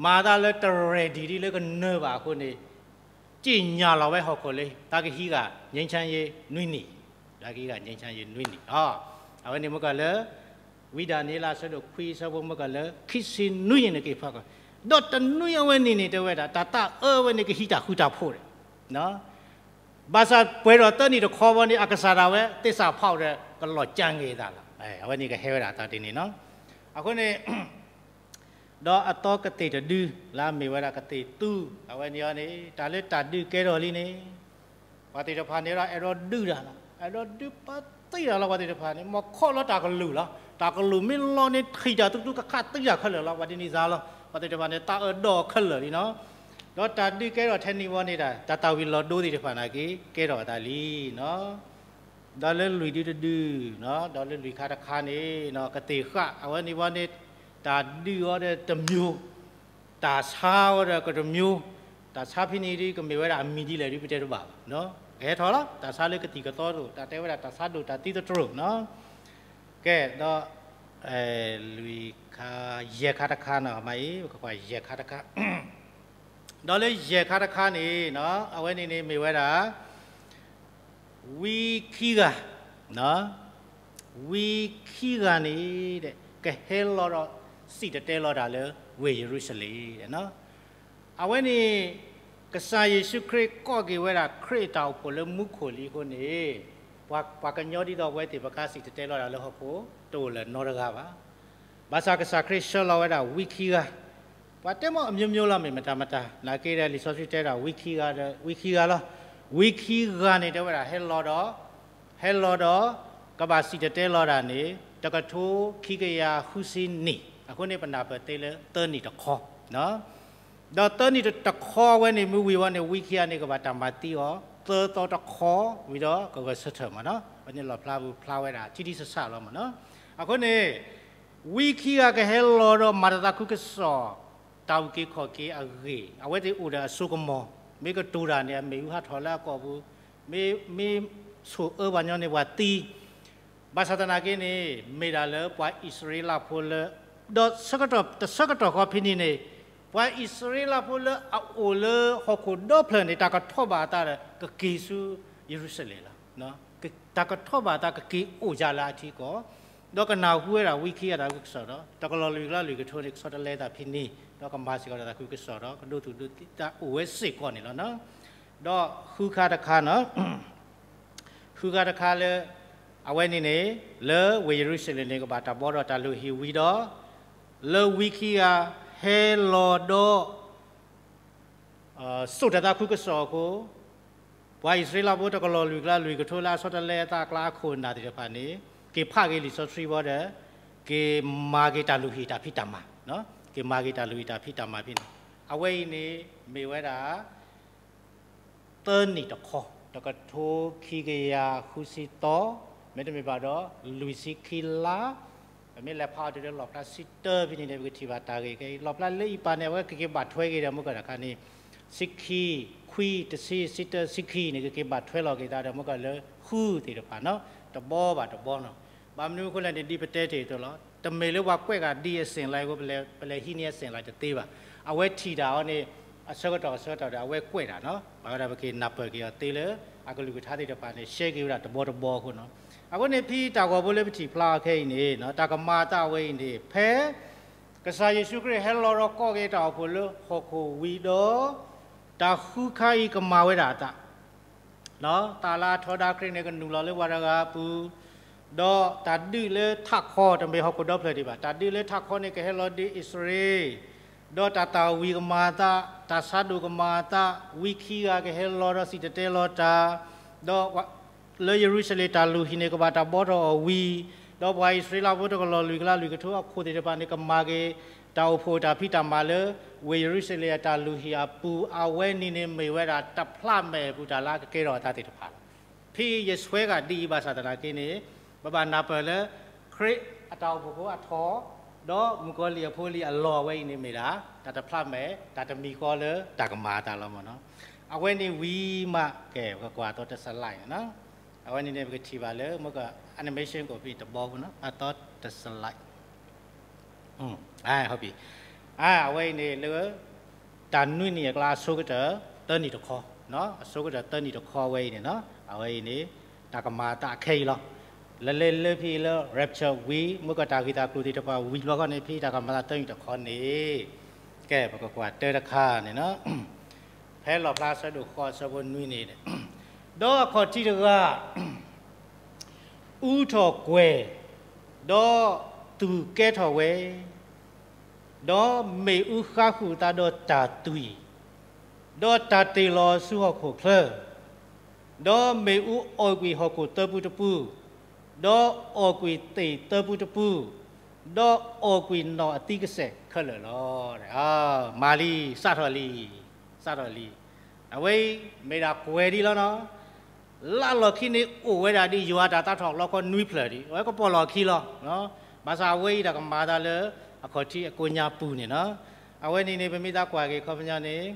မၤတၢ်လၢတreadyဒ်လၢကနၢၤဘၣ်အဃိန့ၣ်, ကြေညာလီၤဝဲဟီၣ်ခိၣ်လၢ တၢ်ကဟံးဂၤ ငြိမ်းချမ်းရေးနွံနံၣ်, တၢ်ကဟံးဂၤ ငြိမ်းချမ်းရေးနွံနံၣ်လီၤ. အဝဲန့ၣ်မ့ၢ်ကလၢ ဝံဒၤနံးယ့လး အဆၢဒိၣ်ခွံ အဆၢဖိမ့ၢ်ကလၢ ခံဆံနွံန့ၣ်က့ၤဖးကီ, ဒီးတနွံအဝဲန့ၣ်န့ၣ် တဲဝဲဒၣ် တၢ်တၢ်အၢဝဲန့ၣ် ကဟံးတၢ်ဃူတၢ်ဖိးဒီး ဘၣ်ဆၣ်ပှဲၤဒီးသၢနံၣ်တခီဘီန့ၣ် အကစၢ်ဒၣ်ဝဲ သစ္စာဖောက်ဒီး ကလီၤကၢ်က့ၤအသးလီၤ. အဝဲန့ၣ်ကဟဲဝဲဒၣ်အသးဒ်န့ၣ်လီၤ. အဃိန့ၣ် ဒီးအသီကသ့ၣ်တဒု လၢအမ့ၢ်ဝဲဒၣ်ကသ့ၣ်သူ, အဝဲန့ၣ်အီၤန့ၣ် တၢ်လၢတၢ်ဒုးကဲထီၣ်လံန့ၣ်, ပှၤသ့ၣ်တဖၣ်န့ၣ်ဒီး အဲၣ်ဒိးဒုးတၢ်လီၤ, အဲၣ်ဒိးဒုးပာ်သံတၢ်လီၤ. ပှၤသ့ၣ်တဖၣ်န့ၣ် မ်ခီၣ်လီၤတၢ်ကလုၢ်လီၤ. တၢ်ကလုၢ်မ့ၢ်လီၤန့ၣ် ထံၣ်တၢ်သူၣ်ကသူကခးသံတၢ်ခဲလၢာ်လီၤ. ပှၤဒ်န့ၣ်စ့ၢ်လီၤ. ပှၤသ့ၣ်တဖၣ်န့ၣ် တၢ်အၢဒီးခဲလၢာ်လံလီၤ. ဒီးတၢ်ဒုးကဲထီၣ်ထဲန့ၣ်ဝံၤန့ၣ်ဒီး တၢ်သၣ်ဝံၤလီၤဒိသ့ၣ်တဖၣ်န့ၣ်က့ၤ ကဲထီၣ်အသးလံလီၤ. ဒီးလၢလွံၢ်ဒုတဒု, ဒီးလၢလွံၢ်ခါတခါန့ၣ် ကသ့ၣ်ဃာ် အဝဲန့ၣ်ဝံၤန့ၣ် တၢ်ဒုးအီၤဒီးတမျိုး, တၢ်ဆါအီၤဒီးကတမျိုး, တၢ်ဆါဖဲန့ၣ်ဒ်ကမ့ၢ်ဝဲဒၣ်အမံၤဒ်လဲၣ်ဒ်ပတဲတဘၣ်ဘၣ်. ကဟဲထီၣ်လီၤ. တၢ်ဆါလၢကသံၣ်ကသီတအိၣ်, တၢ်တဲဝဲဒၣ်တၢ်ဆါဒိၣ်တၢ်သံသတြိာ်လီၤ. ကဲ, ဒီး လွံၢ်ခါ, ယဲၢ်ခါတခါန့ၣ်, မ့ၢ်အံၤ ပကကွၢ်ယဲၢ်ခါတခါ ဒီးလၢယဲၢ်ခါတခါန့ၣ် အဝဲန့ၣ်န့ၣ်မ့ၢ်ဝဲဒၣ် ဝံခံဂၤ, ဝံခံဂၤန့ၣ် ကဟဲလီၤဒီးစံၣ်တဲၤတဲလီၤတၢ်လၢဝ့ၢ်ယရူၤၡလ့ၣ်. အဝဲန့ၣ် ကစၢ်ယ့ၣ်ၡူးခရံာ်ကိးက့ၤဝဲဒၣ် ခရံာ်အတၢ်အိၣ်ဖှိၣ်လၢမူခိၣ်လံအဃိန့ၣ်, ပှၤကညီဒ်သိးပဝဲသ့ၣ်တဖၣ်စံၣ်တဲၤတဲလီၤတၢ်လၢဟီၣ်ခိၣ် တအိၣ်လၢၤနီတဂၤဘၣ်. ဘၣ်ဆၣ်ကစၢ်ခရံာ်ဆှၢလီၤဝဲဒၣ်ဝံခံဂၤ, ပှၤတဲမ့ၢ်အမျိုးမျိုးလီၤ မ့ၢ်မတၤမတၤ, နာ်က့ဒီးလံာ်စီဆှံတဲဒၣ်ဝံခံဂၤဒီး ဝံခံဂၤလီၤ. ဝံခံဂၤန့ၣ် တဲဝဲဒၣ်ဟဲလီၤဒီး, ဟဲလီၤဒီး ကဘၣ်စံၣ်တဲၤတဲလီၤတၢ်န့ၣ် တကထိခံကယၤဃုဆံနံၣ်, အဃိန့ၣ် ပနၢ်ပၢၢ်သ့လၢသၢနံၣ်တခီ ဒီးသၢနံၣ်တခီဝဲန့ၣ် မ့ၢ်ဝံၤဝဲန့ၣ် ဝံခံဂၤန့ၣ် ကဘၣ်တၢ်မၤသံအီၤ သၢသီတခီ, ဝံၤဒီးကဂဲၤဆၢထၢၣ်မ့ၢ်နီၤ. အဝဲန့ၣ်လီၣ်ဖျါပူၤဖျါဝဲဒၣ် ထံထံဆးဆးလီၤမ့ၢ်နီၤ. အဃိန့ၣ် ဝံခံဂၤကဟဲလီၤဒီးမၤတၢ်သးခုကစီၣ် တၢ်အုၣ်က့ၤခီၣ်က့ၤအဂ့ၢ်, အဝဲသ့ၣ်အိၣ်ဒီးအစိကမီၤ, မ့ၢ်ကတိၤတၢ်န့ၣ် အမ့ၣ်အူဟးထီၣ်လၢအကိာ်ပူၤ, မ့ၢ်, မ့ၢ်ဆိၣ်အၢပှၤညီန့ၣ်ပှၤသံ ဘၣ်ဆၣ်သနာ်က့န့ၣ် မ့ၢ်ဒၣ်လၢပှၤအံၣ်စရ့လးဖိလၢ, ဒီးဆၢကတီၢ်, တဆၢကတီၢ်ဃီဖဲန့ၣ်န့ၣ်, ပှၤအံၣ်စရ့လးဖိလၢအအိၣ်လၢဟီၣ်ခိၣ်ဒီဖျၢၣ်န့ၣ် တၢ်ကထီၣ်ဘၣ်အသးဒီး ကက့ၤဆူယရူၤၡလ့ၣ်လီၤ. တၢ်ကထီၣ်ဘၣ်အသးကက့ၤအိၣ်ယၤလၢအထံကီၢ်, ဒီးကနၢ်ဟူဝဲဒၣ်ဝံခံဂၤတၢ်သးခုကစီၣ်ဒီး တကလီၢ်လွံၢ်ကလါလွံၢ်ကထိန့ၣ် ကဆီတလဲအသးဖဲန့ၣ်, ဒီးကမၤစ့ၢ်ကီးတၢ်သးခုကစီၣ်ဒီး ကဒိသူၣ်ဒိသံတၢ်အိၣ်ဝဲစ့ၢ်ကီးန့ၣ်လီၤ. ဒီးဃုခါတခါန့ၣ် ဃုခါတခါလၢ အဝဲန့ၣ်န့ၣ် လၢဝ့ၢ်ယရူၤၡလ့ၣ်န့ၣ် ကဘၣ်တၢ်ဘှီထီၣ်တၢ်လုၢ်ဟံၣ်ဝံၤဒီး လၢဝံခံဂၤဟဲလီၤဒီး စိာ်တၢ်သးခုကစီၣ်အဃိ, ပှၤအံၣ်စရ့လးဖိတကလီၢ်လွံၢ်ကလါလွံၢ်ကထိလၢအဆီတလဲအသးအကျါအခိၣ်အနၢ်သ့ၣ်တဖၣ်န့ၣ် က့ၤဖးက့ၤလံာ်စီဆှံဘီဒီး က့ၤမၤက့ၤတၢ်လုၢ်ဟံၣ်တၢ်ဖံးတၢ်မၤ, က့ၤမၤက့ၤတၢ်လုၢ်ဟံၣ်တၢ်ဖံးတၢ်မၤဖဲန့ၣ်, အဝဲအံၤန့ၣ်မ့ၢ်ဝဲဒၣ် သၢနံၣ်တခီ, တကထိခံကယၤဃုဆံသီ, မ့တမ့ၢ်ဘၣ်ဒီး လွံၢ်ဆံခံလါ, ပမ့ၢ်လဲၤဖးအီၤတုၤလၢလီၣ်ဖျါဆံတၢဖဲန့ၣ်န့ၣ် ပကထံၣ်ဘၣ်တၢ်ဂ့ၢ်ခဲအံၤ, လီၣ်ဖျါလၢအံၤပာ်န့ၣ် အဝဲကက့ၤဘၣ်ထွဲက့ၤဒီး မုၢ်ကီၢ်တခါန့ၣ် ဆံခံ, ခွံ, တဆံ, ဆံတၢ, ဆံခံန့ၣ် ကက့ၤဘၣ်ထွဲလီၤက့ၤသးဒီးမုၢ်ကီၢ်လၢဃုသ့ၣ်တဖၣ်နီၤ, တဘီဘၣ်တဘီနီၤ. ဘၣ်မနုၤအဃိလဲၣ်န့ၣ် ဒ်ပတဲတ့ၢ်အသိးလီၤ. တမ့ၢ်လၢပှၤကွဲးဂၤဒ်အဆင့်လၢအဃိ ပလဲၤဟံးန့ၢ်အဆင့်လၢတသ့ဘၣ်. အဝဲထံၣ်တၢ်အီၤန့ၣ် အဆၢကတီၢ်အဆၢကတီၢ်ဒီး အဝဲကွဲးတၢ်နီၤ, ဘၣ်ဝဲဒၣ်ပက့ၤနၢ်ပၢၢ်က့ၤအီၤသ့လၢ အကလုၢ်ကထါသ့ၣ်တဖၣ်န့ၣ် ရှဲက့ၤဝဲဒၣ်တဘီတဘီအဃိနီၤ. အဃိန့ၣ် ဖဲတၢ်ဂီၤဖိလၢပထံၣ်ဖျါအီၤခဲအံၤန့ၣ် တၢ်ကမၤအသးဝဲအံၤန့ၣ် ဖဲ ကစၢ်ယ့ၣ်ၡူးခရံာ်ဟဲလီၤဒီးကိးက့ၤတၢ်အိၣ်ဖှိၣ်လၢဟီၣ်ခိၣ်ဝံၤဒီး တၢ်ဃုခါအံၤကမၤဝဲဒၣ်အသး တၢ်လၢအထီဒါခရံာ်န့ၣ် ကနုာ်လီၤလၢပှၤတဂၤအပူၤ, ဒီးတၢ်ဒုးလၢထးခီ တမ့ၢ်ဟီၣ်ခိၣ်ဒီဖျၢၣ်ဒံးဘၣ်, တၢ်ဒုးလၢထးခီန့ၣ် ကဟဲလီၤဒုးအံၣ်စရ့လး, ဒီးတၢ်သၣ်ဝံၤကမၤအသး, တၢ်ဆါဒိၣ်ကမၤအသး, ဝံခံဂၤကဟဲလီၤဒီးစံၣ်တဲၤတဲလီၤတၢ်, ဒီး လၢယရူၤၡလ့ၣ်တၢ်လုၢ်ဟံၣ်န့ၣ် ကဘၣ်တၢ်ဘှီထီၣ်အီၤဝံၤ, ဒီးပှၤအံၣ်စရ့လးဖိတကလီၢ်လွံၢ်ကလါလွံၢ်ကထိအခိၣ်သ့ၣ်တဖၣ်န့ၣ် ကမၤက့ၤ တၢ်အိၣ်ဖှိၣ်တၢ်ဖံးတၢ်မၤလၢ ဝ့ၢ်ယရူၤၡလ့ၣ်အတၢ်လုၢ်ဟံၣ်အပူၤ, အဝဲန့ၣ်န့ၣ်မ့ၢ်ဝဲဒၣ်တဖျးမဲာ်အပူၤတၢ်လၢအကကဲထီၣ်အသးသ့ၣ်တဖၣ်လီၤ. ဖဲယဆှၢဂၤဒ်အံၤဘၣ်ဆၣ်သနာ်က့န့ၣ် ပဘၣ်နၢ်ပၢၢ်လၢ ခရံာ်အတၢ်အိၣ်ဖှိၣ်ဖိအထီၣ် ဒီးမုၣ်ကီၤလံၢ်အဖိလံၤအလီၢ်အဝဲအံၤန့ၣ်မ့ၢ်ဒၣ် တၢ်တဖျါမဲာ် တၢ်တမံၤဃီလၢတၢ်ကမၤအသးလီၤမ့ၢ်နီၤ. အဝဲန့ၣ်ဝံၤမး ကဲ ပကကွၢ်သိးတစလၢ်န့ၣ်နီၤ. အဝဲန့ၣ်န့ၣ် ပကထံၣ်ဘၣ်လၢ မ့ၢ်က animation ကအိၣ်ဖဲတဘီပူၤနီၤ အသိးတစလၢ် အဝဲအံၤန့ၣ်လၢ တၢ်နွံနံၣ်အကျါအဆိကတၢၢ်သၢနံၣ်တခီ, အဆိကတၢၢ်သၢနံၣ်တခီဝဲအံၤန့ၣ်နီၤ အဝဲအံၤန့ၣ် တၢ်ကမၤအသးအခဲအံၤလီၤ. လၢလၢလၢဖဲအံၤလၢ rapture ဝံၤ မ့ၢ်ကတၢ်ဂ့ၢ်တၢ်ကျိၤသ့ၣ်တဖၣ်ဝံၤဘျီဃီန့ၣ် ဖဲတၢ်ကမၤအသးသၢနံၣ်တခီန့ၣ် ကဲ ပကကွၢ်တၢတခါန့ၣ်နီၤ ဖဲလီၣ်ဖျါအဆၢဒိၣ်ဃိးအဆၢဖိနွံန့ၣ် ဒီးအခီၣ်ထံးတဂၤ အူထီၣ်ကွဲၤ, ဒီးသူၣ်ကဲထီၣ်ဝဲ, ဒီးမ့ၣ်အူဃါဃုာ်အသးဒီးတၢ်သွံၣ်, ဒီးတၢ်တ့ၢ်လီၤဆူဟီၣ်ခိၣ်ချၢ, ဒီးမ့ၣ်အူအီၣ်ကွံာ်ဟီၣ်ခိၣ်သၢပူတပူ, ဒီးအီၣ်ကွံာ်သ့ၣ်သၢပူတပူ, ဒီးအီၣ်ကွံာ်နီၣ်အသံကစဲာ်ခဲလၢာ်လီၤ. မၤလံ, စးထီၣ်လံ, စးထီၣ်လံ. အဝဲအံၤ မ့ၢ်ဒၣ်ကွဲၤဒ်လီၤနီၤ. လၢလီၢ်ခံန့ၣ်အိၣ်ဝဲဒၣ်ဒ်ယွၤအတၢ်သးထီၣ်လီခီနွံဖျၢၣ်ဒံး အဝဲကပီၢ်လီၢ်ခံလီၤ. ဘၣ်ဆၣ်အဝဲအံၤတၢ်ကမၤအသးလၢ အခီၣ်ထံးအကိးညါပူၤန့ၣ်နီၤ. အဝဲန့ၣ်န့ၣ် ပမ့ၢ်သးကွၢ်က့ၤခီပညီန့ၣ်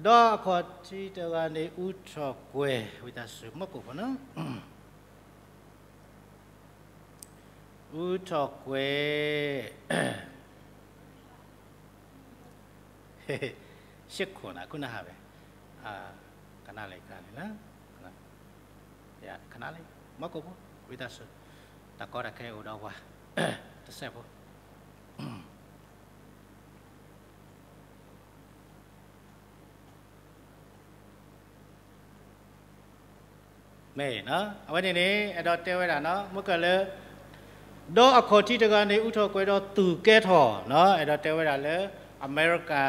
ဒီးအခီၣ်ထံးတဂၤန့ၣ် အူထီၣ်ကွဲၤ ဝံသးစူၤ မီၢ်ကိၣ်ဖိနီၤ အူထီၣ်ကွဲၤ ရှစ်ခုနစ် ခုနစ်ဟးပဲ ကနၣ်လၢကနၣ်လၢ ခနၣ်လၢ မီၢ်ကိၣ်ဖိ ဝံသးစူၤ တၢ်ကီတၢ်ခဲအိၣ်ဒီးပှၤ တစဲးဖိ မ့ၢ် အဝဲန့ၣ်န့ၣ် အဲၣ်ဒိးတဲဝဲဒၣ်နီၤ မ့ၢ်ကလၢ ဒီးအခီၣ်ထံးတဂၤန့ၣ် အူထီၣ်ကွဲၤဒီးသူၣ်ကဲထီၣ်နီၤ အဲၣ်ဒိးတဲဝဲဒၣ်လၢ အမဲရကၤ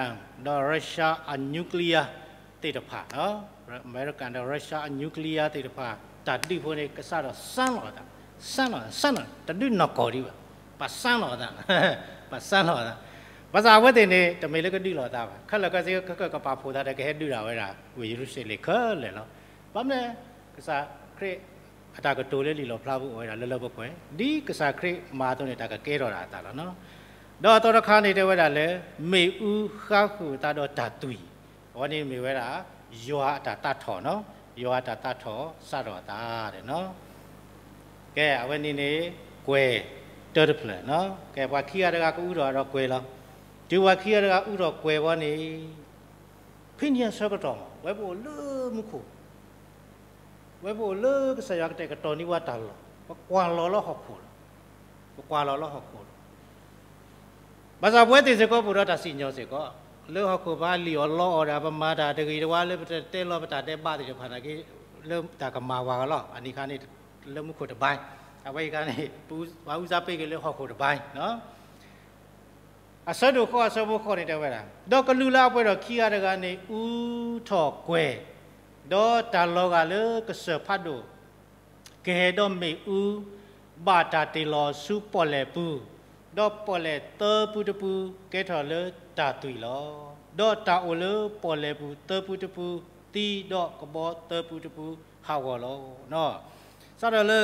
ဒီးရၢၡါအ nuclear သ့ၣ်တဖၣ် အမဲရကၤဒီးရၢၡါအ nuclear သ့ၣ်တဖၣ် တၢ်ဒုးဖိန့ၣ် ကစးထီၣ်စမ်းလီၤအသး စမ်းလီၤ စမ်းလီၤ တဒုးနီၢ်ကီၢ်ဒံးဘၣ် ပစမ်းလီၤအသး ပစမ်းလီၤအသး ဘၣ်ဆၣ်အဝဲသ့ၣ်န့ၣ် တမ့ၢ်လၢကဒုးလီၤအသးဘၣ် ခဲလၢာ်ခဲဆ့ကကပာ်ဖှိၣ်သးဒီးကဟဲဒုးဒၣ်ဝဲဒၣ် ဝ့ၢ်ယရူၤၡလ့ၣ်ခဲလၢာ်လီၤ. ဘၣ်မနုၤလဲၣ် ကစၢ်ခရံာ်အတၢ်ကတိၤလၢလံာ်လီၣ်ဖျါပူၤအိၣ်ဝဲဒၣ်လၢလၢပှဲၤပှဲၤ ဒ်ကစၢ်ခရံာ်မၤအသိးန့ၣ် တၢ်ကကဲထီၣ်ဒၣ်အသးလီၤနီၤ. ဒီးအသီတခါန့ၣ်တဲဝဲဒၣ်လၢ မ့ၣ်အူဃါဃုာ်အသးဒီးတၢ်သွံၣ် အဝဲန့ၣ်မ့ၢ်ဝဲဒၣ် ယွၤအတၢ်သးထီၣ်နီၤ ယွၤအတၢ်သးထီၣ်စးထီၣ်အသးနီၤ. ကဲ အဝဲန့ၣ်န့ၣ် ကွဲၤတၢတဖျၢၣ်နီၤ ကဲ ပှၤခံဂၤတဂၤကအူထီၣ်ဒီးကွဲၤလီၤ. တုၤပှၤခံဂၤတဂၤအူထီၣ်ကွဲၤဝဲန့ၣ် ဖဲန့ၣ်အဆၢကတီၢ်မး ဝဲပအိၣ်လၢမူခိၣ် ဝဲပအိၣ်လၢကစၢ်ယွၤကတဲာ်ကတီၤန့ၢ်ပှၤတၢ်လီၢ် ပကွၢ်လီၤလၢဟီၣ်ခိၣ်လီၤ. ပကွၢ်လီၤလၢဟီၣ်ခိၣ်လီၤ. ဘၣ်ဆၣ်ပဝဲသ့ၣ်စ့ၢ်ကီးပအိၣ်ဒီးတၢ်စံၣ်ညီၣ်စ့ၢ်ကီး လၢဟီၣ်ခိၣ်ပဟးလံၣ်အီၣ်လီအီၣ်ဒီး ပမၤတၢ်တဂ့ၤတဝါလၢပတတဲလီၤပတၢ်ဒဲးဘးသ့ၣ်တဖၣ်နာ်က့ လၢတၢ်ကမၤဝၤကလီၤ. အနံၤခါန့ၣ် လၢမူခိၣ်တဘါ အဝဲအံၤခါန့ၣ် ပှၤအူစါပ့ၤက့ၤလၢဟီၣ်ခိၣ်တဘါ အဆၢဒိၣ်ဃိးအဆၢဖိဃိးန့ၣ်တဲဝဲဒၣ် ဒီးကလူးလၢအပှဲၤဒီးခံဂၤတဂၤန့ၣ် အူထီၣ်ကွဲၤ, ဒီးတၢ်လီၤဂာ်လၢကစၢၢ်ဖးဒိၣ် ကဟဲဒီးမ့ၣ်အူ ဘၣ်တၢ်တ့ၢ်လီၤဆူပီၣ်လဲၣ်ပူၤ, ဒီးပီၣ်လဲၣ်သၢပူတပူ ကဲထီၣ်လၢတၢ်သွံၣ်လီၤ. ဒီးတၢ်အိၣ်လၢပီၣ်လဲၣ်ပူၤသၢပူတပူ သံဒီးကဘီသၢပူတပူ ဟးဂီၤလီၤ. စးထီၣ်လၢ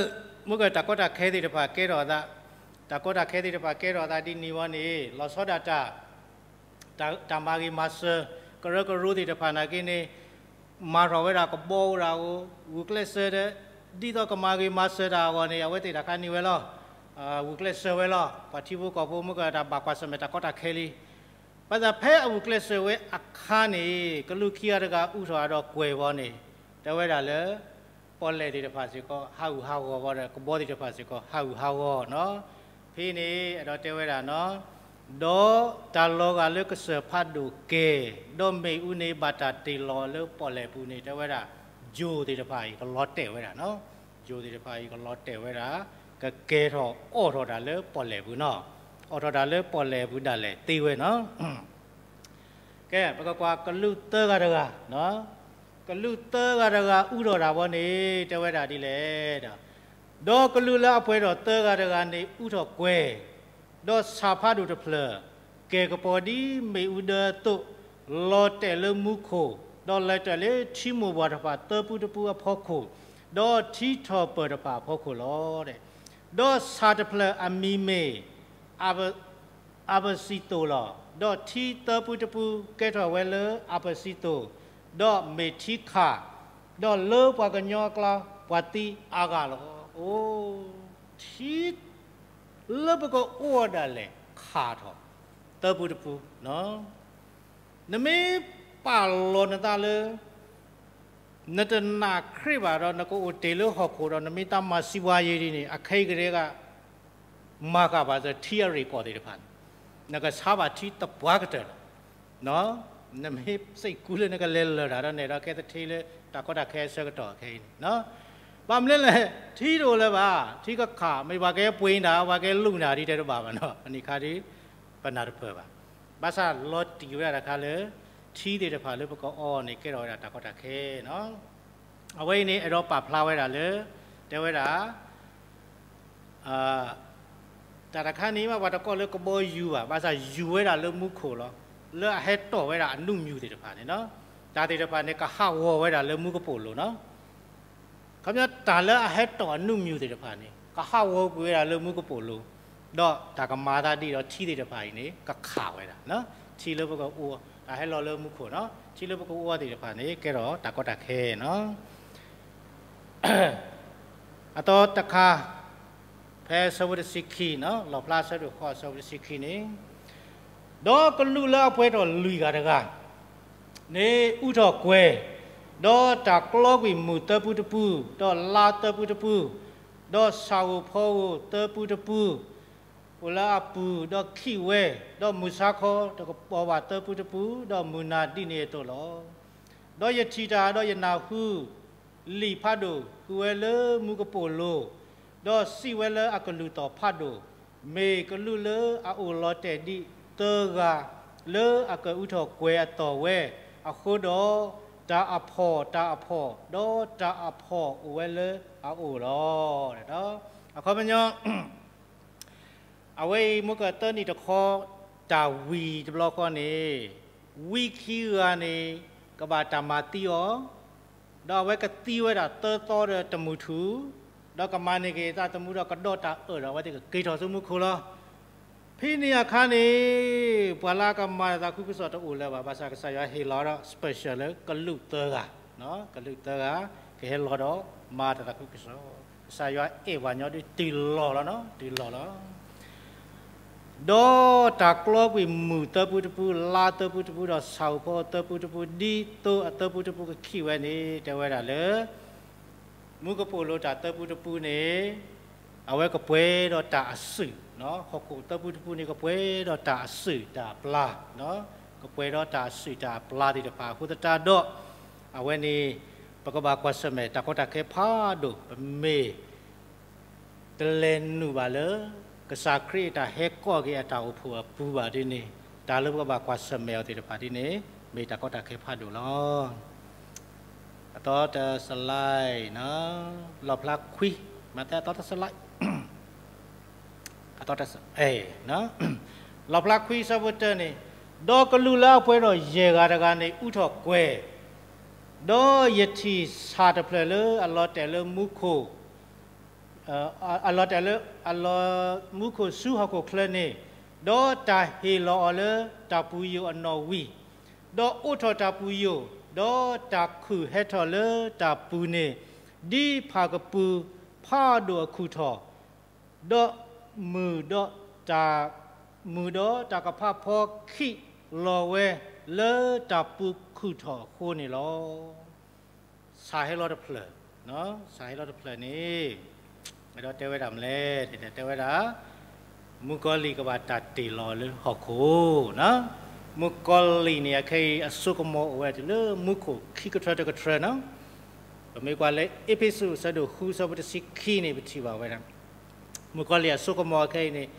မ့ၢ်ကတၢ်ကီတၢ်ခဲသ့ၣ်တဖၣ်ကဲထီၣ်အသး, တၢ်ကီတၢ်ခဲသ့ၣ်တဖၣ်ကဲထီၣ်အသးဒ်န့ၣ်ဝဲန့ၣ် လီၤဆီဒၣ်တၢ် တၢ်မၤဂ့ၤမၤစၢၤ ကရၢကရိသ့ၣ်တဖၣ်နာ်က့န့ၣ် မၤထီၣ်ဝဲဒၣ်ကဘီအိၣ်ဒၣ်ဧိၤ, ဂုာ်ကျဲးစၢးဒီး ဒ်သိးကမၤဂ့ၤမၤစၢၤတၢ်အဂီၢ်န့ၣ် အဝဲသ့ၣ်တၢ်ခါန့ၢ်ဝဲလီၤ. ဂုာ်ကျဲးစၢးဝဲလီၤ. ပှၤထံဖိကီၢ်ဖိမ့ၢ်ကတၢ်ဘၣ်ကွၢ်ဆၢၣ်မဲာ်တၢ်ကီတၢ်ခဲလံ ဘၣ်ဆၣ်ဖဲအဂုာ်ကျဲးစၢးဝဲအခါန့ၣ် ကလူးခံဂၤတဂၤအူထီၣ်အဒီးကွဲၤဝဲန့ၣ် တဲဝဲဒၣ်လၢ ပီၣ်လဲၣ်သ့ၣ်တဖၣ်စ့ၢ်ကီး ဟးဂူာ်ဟးဂီၤဝဲဒီး ကဘီသ့ၣ်တဖၣ်စ့ၢ်ကီး ဟးဂူာ်ဟးဂီၤနီၤ. ဖဲန့ၣ် အဲၣ်ဒိးတဲဝဲဒၣ်နီၤ, ဒီးတၢ်လီၤဂာ်လၢကစၢၢ်ဖးဒိၣ်ကဲၤ, ဒီးမ့ၣ်အူန့ၣ် ဘၣ်တၢ်တ့ၢ်လီၤလၢပီၣ်လဲၣ်ပူၤန့ၣ် တဲဝဲဒၣ် ယိၤသ့ၣ်တဖၣ်အံၤ ကလီၤတဲာ်ဝဲဒၣ်နီၤ. ယိၤသ့ၣ်တဖၣ်အံၤ ကလီၤတဲာ်ဝဲဒၣ် ကကဲထီၣ်အီၣ်ထီၣ်တၢ်လၢပီၣ်လဲၣ်ပူၤနီၤ. အီၣ်ထီၣ်တၢ်လၢပီၣ်လဲၣ်ပူၤဒၣ်လဲာ်သ့ဝဲနီၤ. ကဲ ပကကွၢ်ကလူးသၢဂၤတဂၤ, ကလူးသၢဂၤတဂၤအူထီၣ်တၢ်ဝဲန့ၣ် တဲဝဲဒၣ်ဒ်လဲၣ်ဒီး, ဒီးကလူးလၢအပှဲၤထီၣ်သၢဂၤတဂၤန့ၣ် အူထီၣ်ကွဲၤ, ဒီးဆၣ်ဖးဒိၣ်တဖျၢၣ် ကဲၤကပီၤဒ်မ့ၣ်အူဒၢအသိး, လီၤတဲာ်လၢမူခိၣ်, ဒီးလဲၤတၢၢ်လၢထံမိၢ်ပှၢ်တဖၣ်သၢပူတပူအဖီခိၣ်, ဒီးထံထီၣ်ပၢၢ်တဖၣ်အဖီခိၣ်လီၤ. ဒီးဆၣ်တဖျၢၣ်အမံၤမ့ၢ် အဘစံသိၣ်လီၤ. ဒီးထံသၢဖုတဖုကဲထီၣ်ဝဲလၢအဘစံသိၣ်, ဒီးမ့ၢ်ထံခး, ဒီးလၢပှၤကညီအကျါ ပှၤသံအါဂၤလီၤ. အိ, ထံလၢပကအိၣ်ဒၣ်လဲာ်ခးထီၣ်သၢဖုတဖု, နမ့ၢ်ပာ်လီၤနသးလၢ နတနာ်ခရံာ်ဘၣ်ဒီး နကအိၣ်တ့ၢ်လၢဟီၣ်ခိၣ်ဒီး နမ့ၢ်တၢ်မၤစံးဝါယံၤဒ်န့ၣ် အခဲအံၤကဒဲက မၤဃာ်ဘၣ်စၢၤထံအရ့ၣ်ကီၢ်သ့ၣ်တဖၣ်န့ၣ်, နကဆါဘၣ်ထံသပှၢ်ကတၢၢ်လီၤ. နမ့ၢ်စံးကူလၢနကလဲၤလၢာ်တၢ်ဒီးနဲၣ်ဒီးကဲသထ့လၢတၢ်ကီတၢ်ခဲအဆၢကတီၢ်ခဲအံၤန့ၣ်, ဘၣ်မနုၤလဲၣ်, ထံတအိၣ်လၢၤဘၣ်, ထံကခး, မ့ၢ်ပှၤကဲပှ့ၤနၤ ပှၤကဲလူၤနၤဒ်တဲတဘၣ်ဘၣ်နီၤ, ပနံၤခါဒ် ပနၢ်တပၢၢ်ဘၣ်. ဘၣ်ဆၣ်လီၤတံၢ်ဝဲဒၣ်တခါလၢ ထံသ့ၣ်တဖၣ်လၢပကအီန့ၣ် ကဲထီၣ်ဝဲဒၣ်တၢ်ကီတၢ်ခဲနီၤ. အဝဲအံၤန့ၣ် အဲၣ်ဒိးပာ်ဖျါဝဲဒၣ်လၢ တဲဝဲဒၣ် တၢ်တခါန့ၣ် မ့ၢ်ပှၤတကိးလၢကဘီယူၤဘၣ်, ဘၣ်ဆၣ်ယူၤဝဲဒၣ်လၢမူခိၣ်လီၤ. လၢအဟဲတီၢ်ဝဲဒၣ်အနုၢ်မံၤသ့ၣ်တဖၣ်န့ၣ်နီၤ, တၢ်သ့ၣ်တဖၣ်န့ၣ် ကဟးဂီၤဝဲဒၣ်လၢမူကပိာ်လိၤနီၤ. ခီပညီတၢ်လၢအဟဲတီၢ်အနုၢ်မံၤသ့ၣ်တဖၣ်န့ၣ် ကဟးဂီၤကွံာ်ဝဲဒၣ်လၢမူကပိာ်လိၤ, ဒီးတၢ်ကမၤသးဒ်ဒီးထံသ့ၣ်တဖၣ်အံၤန့ၣ် ကခးဝဲဒၣ်, ထံလၢပကအိၣ် တၢ်ဟဲလီၤလၢမူခိၣ်နီၤ, ထံလၢပကအိၣ်သ့ၣ်တဖၣ်န့ၣ် ကဲထီၣ်တၢ်ကီတၢ်ခဲနီၤ. အသီတခါ ဖဲဆၢဖိတဆံခံနီၤ, လီၣ်ဖျါဆၢဒိၣ်ဃိး ဆၢဖိတဆံခံန့ၣ်, ဒီးကလူးလၢအပှဲၤထီၣ်လွံၢ်ဂၤတဂၤ န့ၣ်အူထီၣ်ကွဲၤ, ဒီးတၢ်ကျီကွံာ်မုၢ်သၢဖုတဖု, ဒီးလါသၢဖုတဖု, ဒီးဆၣ်ဧိၤဖီဧိၤသၢဖုတဖု အိၣ်လၢအပူၤ, ဒီးခံးဝဲ, ဒီးမုၢ်ဆါခီတကပီၤဘၣ်သၢဖုတဖု, ဒီးမုၢ်နၤဒ်န့ၣ်အသိးလီၤ. ဒီးယထံၣ်တၢ်, ဒီးယနၢ်ဟူ လံာ်ဖးဒိၣ်ဃုာ်ဝဲလၢမူကပိာ်လိၤ, ဒီးစံးဝဲလၢအကလုၢ်သီၣ်ဖးဒိၣ်, မ့ၢ်ကလူးလၢအအိၣ်လီၤတဲာ်ဒံးသၢဂၤ လၢအကအူထီၣ်ကွဲၤအသီၣ်ဝဲ, အဃိဒီးတၢ်အဖှီၣ်, တၢ်အဖှီၣ်, ဒီးတၢ်အဖှီၣ်အိၣ်ဝဲလၢအအိၣ်လီၤ. အခီပညီ အဝဲအံၤ မုၢ်ကသၢနံၣ်တခီ တၢ်ဝံၤတဘျီဃီန့ၣ်, ဝံခံဂၤန့ၣ် ကဘၣ်တၢ်မၤသံအီၤ, ဒီးအဝဲကသံဝဲဒၣ်သၢသီဒီးတမုၢ်ထူၣ်, ဒီးကမၤန့ၢ်က့ၤအသးသမူဒီးကဒီးတၢ်အၢၣ်ဒီး အဝဲသ့ၣ်ကက့ၤထီၣ်ဆူမူခိၣ်လီၤ. ဖဲန့ၣ်အခါန့ၣ် ပှၤလၢအကမၤတၢ်သးခုကစီၣ်တအိၣ်လၢၤဘၣ်, ဘၣ်ဆၣ်ကစၢ်ယွၤဟ့ၣ်လီၤဒီး special လၢကလူးသၢဂၤ, ကလူးသၢဂၤ ကဟဲလီၤဒီးမၤတၢ်သးခုကစီၣ်, ကစၢ်ယွၤအဲၣ်ပှၤညီဒ်တုၤလီၢ်လီၤနီၤ, တုၤလီၢ်လီၤ. ဒီးတၢ်ကျီကွံာ်မုၢ်သၢဖုတဖု, လါသၢဖုတဖု, ဒီးဆၣ်ဧိၤဖီသၢဖုတဖု, ဒ်သိးအသၢဖုတဖုကခံးဝဲန့ၣ် တဲဝဲဒၣ်လၢ မူကပိာ်လိၤတၢ်သၢဖုတဖုန့ၣ် အဝဲကပှဲၤဒီးတၢ်အစုၣ်, ဟီၣ်ခိၣ်သၢဖုတဖုန့ၣ် ကပှဲၤဒီးတၢ်အစုၣ်တၢ်အပျၢ်, ကပှဲၤဒီးတၢ်အစုၣ်တၢ်အပျၢ်သ့ၣ်တဖၣ်အဃိသတးဒီး အဝဲန့ၣ် ပကဘၣ်ကွၢ်ဆၢၣ်မဲာ်တၢ်ကီတၢ်ခဲဖးဒိၣ်, ပမ့ၢ် တလဲၤနုာ်ဘၣ်လၢ ကစၢ်ခရံာ်အတၢ်ဟဲကိးက့ၤအတၢ်အိၣ်ဖှိၣ်အပူၤဘၣ်ဒ်န့ၣ်, တၢ်လၢပကဘၣ်ကွၢ်ဆၢၣ်မဲာ်အီၤသ့ၣ်တဖၣ်ဒ်န့ၣ် မ့ၢ်တၢ်ကီတၢ်ခဲဖးဒိၣ်လီၤ. အသီတစလၢ်, လီၣ်ဖျါခွံ, မးသဲအသီတစလၢ်, အသီတစ, လီၣ်ဖျါခွံဆၢဖိတၢန့ၣ်, ဒီးကလူးလၢအပှဲၤထီၣ်ယဲၢ်ဂၤတဂၤန့ၣ် အူထီၣ်ကွဲၤ, ဒီးယထံၣ်ဆၣ်တဖျၢၣ်လၢအလီၤတဲာ်လၢမူခိၣ် အလီၤတဲာ်လၢ အလီၤမူခိၣ်ဆူဟီၣ်ခိၣ်ချၢန့ၣ်, ဒီးတၢ်ဟ့ၣ်လီၤအီၤလၢတၢ်ပူၤယိာ်အနီၣ်ဝံၤ, ဒီးအိးထီၣ်တၢ်ပူၤယိာ်, ဒီးတၢ်ခုၣ်ဟဲထီၣ်လၢတၢ်ပူၤန့ၣ်, ဒ်ဖၣ်ကပုၤဖးဒိၣ်အခူၣ်ထီၣ်, ဒီးမုၢ်ဒီးတၢ်, မုၢ်ဒီးတၢ်ကဖးဖီခံးလီၤဝဲလၢတၢ်ပူၤခူၣ်ထီၣ်အဃိန့ၣ်လီၤ. ဆၣ်ဟဲလီၤတဖျၢၣ်, ဆၣ်ဟဲလီၤတဖျၢၣ်န့ၣ်, အဲၣ်ဒိးတဲဝဲဒၣ်မနုၤလဲၣ်န့ၣ် တဲဝဲဒၣ် မုၣ်ကီၤလံၢ်ကဘၣ်တၢ်တ့ၢ်လီၤလၢဟီၣ်ခိၣ်, မုၣ်ကီၤလံၢ်န့ၣ် အခဲအံၤအစိကမီၤအိၣ်ဝဲတုၤလၢမူခိၣ်ခံကထြၢတကထြၢနီၤ. ပမ့ၢ်ကွၢ်လၢအ့းဖ့းစူး အဆၢဒိၣ်ဃု အဆၢဖိတဆံခံန့ၣ် ပထံၣ်ဘၣ်ဝဲဒၣ် မုၣ်ကီၤလံၢ်အစိကမီၤအခဲအံၤန့ၣ်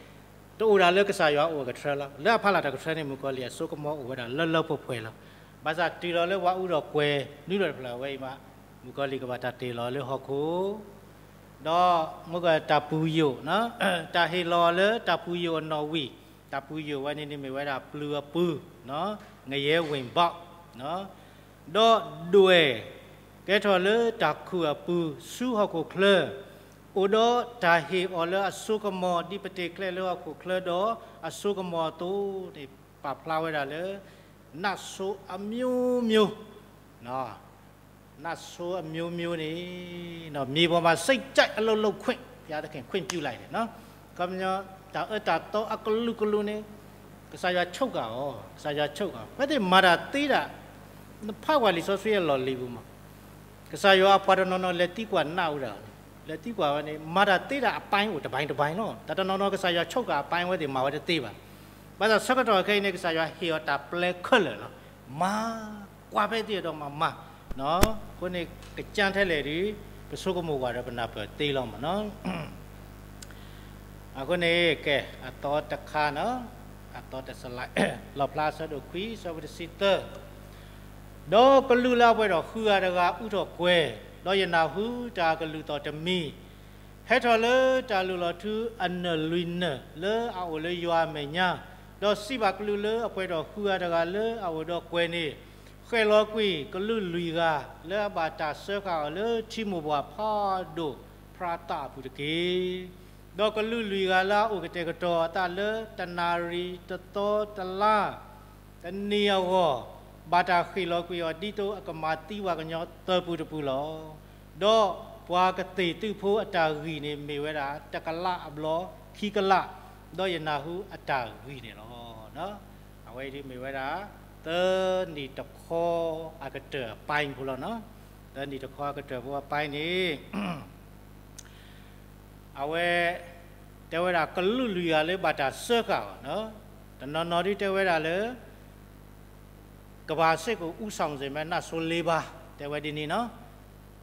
တအိၣ်ဒၣ်လၢကစၢ်ယွၤအအိၣ်အကထြၢလီၤ. လၢအဖီလာ်တကထြၢန့ၣ် မုၣ်ကီၤလံၢ်အစိကမီၤအိၣ်ဝဲဒၣ်လၢလၢပှဲၤပှဲၤလီၤ. ဘၣ်ဆၣ်တုၤလီၤလၢပှၤအူထီၣ်ကွဲၤနုာ်လီၤတဖျၢၣ်ဝဲအံၤမး မုၣ်ကီၤလံၢ်ကဘၣ်တၢ်တ့ၢ်လီၤလၢဟီၣ်ခိၣ် ဒီးမုၣ်ကီၤလံၢ်တၢ်ပူၤယိာ်, တၢ်ဟ့ၣ်လီၤလၢတၢ်ပူၤယိာ်အနီၣ်ဝံၤ, တၢ်ပူၤယိာ်ဝဲန့ၣ်န့ၣ်မ့ၢ်ဝဲဒၣ်ပျုၤအပူၤ, ငရဲဝ့ၢ်ဘီး, ဒီးဒွဲၣ်ကဲထီၣ်လၢတၢ်ခူၣ်အပူၤဆူဟီၣ်ခိၣ်ချၢ, အိၣ်ဒီးတၢ်ဟ့ၣ်အီၤလၢအစိကမီၤ ဒ်ပတ့ၢ်ကျဲလၢဟီၣ်ခိၣ်ချၢဒီးအစိကမီၤအသိးန့ၣ် ပာ်ဖျါဝဲဒၣ်လၢ နတ်ဆိုးအမျိုးမျိုး နတ်ဆိုးအမျိုးမျိုးန့ၣ် မြေပေါ်မှာ စိတ်ကြိုက်အလုပ်လုပ်ခွင့် ဘုရားသခင်ခွင့်ပြုလိုက်တယ်နော်. ခီပညီ တၢ်အၢတၢ်သီအကလုာ်ကလုာ်န့ၣ် ကစၢ်ယွၤဆိၣ်ဃာ်အီၤ, ကစၢ်ယွၤဆိၣ်ဃာ်အီၤ, ဖဲသ့ၣ်မၤတၢ်သ့ဒၣ် နဖးကွၢ်လံာ်စီဆှံအလီၢ်လံၤပူၤမး ကစၢ်ယွၤအပှၤတနီၤနီၤလဲၤသံကွၢ်နးဝဲဒၣ်, လဲၤသံကွၢ်ဝဲန့ၣ် မၤတၢ်သ့ဒၣ်အပိုင်းအိၣ်တပိုင်းတပိုင်းလီၤ. တၢ်တနီၤနီၤကစၢ်ယွၤဆိၣ်ဃာ်အပိုင်းဝဲသ့ၣ်မၤဝဲတသ့ဘၣ်. ဘၣ်ဆၣ်ဆၢကတီၢ်ခဲအံၤန့ၣ် ကစၢ်ယွၤဟ့ၣ်အီၤတၢ်ပျဲခဲလၢာ်လီၤ. မၤကွၢ်ဖဲသ့ၣ်ဒီးမၤမၤ, အဃိန့ၣ် ကစၢ်ထဲလဲၣ်ဒီး ပဆိကမိၣ်ကွၢ်ဒီးပနၢ်ပၢၢ်သ့လီၤမးနီၤ. အဃိန့ၣ် ကဲ အသီတခါနီၤ, အသီတစလး, လီၣ်ဖျါအဆၢဒိၣ်ခွံ အဆၢဖိတဆံသၢ ဒီးကလူးလၢအပှဲၤထီၣ်ဃုဂၤတဂၤအူထီၣ်ကွဲၤ, ဒီးယနၢ်ဟူတၢ်ကလုၢ်သီၣ်တမံၤ ဟဲထီၣ်လၢတၢ်လုၢ်လီၤထူအနၢၣ်လွံၢ်နၢၣ်လၢအအိၣ်လၢယွၤအမဲာ်ညါ, ဒီးစံးဘၣ်ကလူးလၢအပှဲၤထီၣ်ဃုဂၤတဂၤလၢအအိၣ်ဒီးကွဲၤန့ၣ်, ဃဲၣ်လီၤကွံာ်ကလူးလွံၢ်ဂၤလၢအဘၣ်တၢ်စၢဃာ်အီၤလၢထံမိၢ်ပှၢ်ဖးဒိၣ်ဖရၤသးအပူၤတက့ၢ်. ဒီးကလူးလွံၢ်ဂၤလၢအအိၣ်ကတဲာ်ကတီၤအသးလၢတနၣ်ရံၣ်တသီတလါ တနံၤအဂီၢ်, ဘၣ်တၢ်ဃ့ၢ်လီၤကွံာ်အီၤ ဒ်သိးအကမၤသံပှၤကညီသၢပူၤတပူၤလီၤ. ဒီးပှၤကသ့ၣ်သုးဖိအတၢ်ဂံၢ်န့ၣ်မ့ၢ်ဝဲဒၣ် တကလးအဘျီခံကလး, ဒီးယနၢ်ဟူအတၢ်ဂံၢ်န့ၣ်လီၤ. အဝဲအံၤဒ်မ့ၢ်ဝဲဒၣ် သၢနံၣ်တခီအကတၢၢ်အပိုင်းဖိလီၤ. သၢနံၣ်တခီအကတၢၢ်ဖိအပိုင်းန့ၣ် အဝဲ တဲဝဲဒၣ်ကလူးလွံၢ်ဂၤလၢဘၣ်တၢ်စၢဃာ်အီၤ, တနီၤနီၤဒ်တဲဝဲဒၣ်လၢ ကဘၣ်စ့ၢ်ကီး ဦးဆောင်စေမယ့် နတ်ဆိုးလေးပါး တဲဝဲဒ်န့ၣ်နီၤ.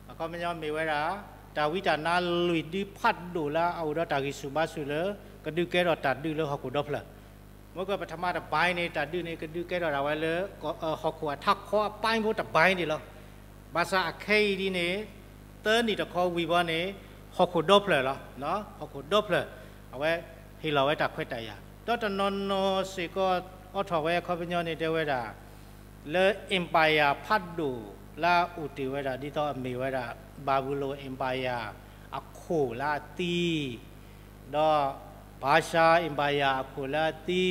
အခီပညီမ့ၢ်ဝဲဒၣ် တၢ်ဝံတၢ်နါလွံၢ်ဒုဖးဒိၣ်လၢအအိၣ်ဒီးတၢ်ဂံၢ်ဆူၣ်ဘါဆူၣ်လၢ ကဒုးကဲထီၣ်တၢ်ဒုးလၢဟီၣ်ခိၣ်ဒီဖျၢၣ်, မ့ၢ်ကပထမတပိုင်းန့ၣ် တၢ်ဒုးန့ၣ် ကဒုးကဲထီၣ်ဒၣ်ဝဲလၢ ဟီၣ်ခိၣ်အထးခီအပိုင်းဖိတပိုင်းန့ၣ်လီၤ. ဘၣ်ဆၣ်အခဲအံၤဒ်န့ၣ် သၢနံၣ်တခီဝံၤဘီန့ၣ် ဟီၣ်ခိၣ်ဒီဖျၢၣ်လီၤ. ဟီၣ်ခိၣ်ဒီဖျၢၣ် အဝဲဟ့ၣ်လီၤဝဲတၢ်ခွဲးတၢ်ယာ် ဒီးတနီၤနီၤစ့ၢ်ကီး အိးထီၣ်ဝဲအခီပညီန့ၣ် တဲဝဲဒၣ် လၢ empire ဖးဒိၣ်လၢအအိၣ်တ့ၢ်ဝဲဒၣ် ဒ်သိးအမ့ၢ်ဝဲဒၣ် Babylon Empire အခိၣ်လၢအသံ, ဒီး Persia Empire အခိၣ်လၢအသံ,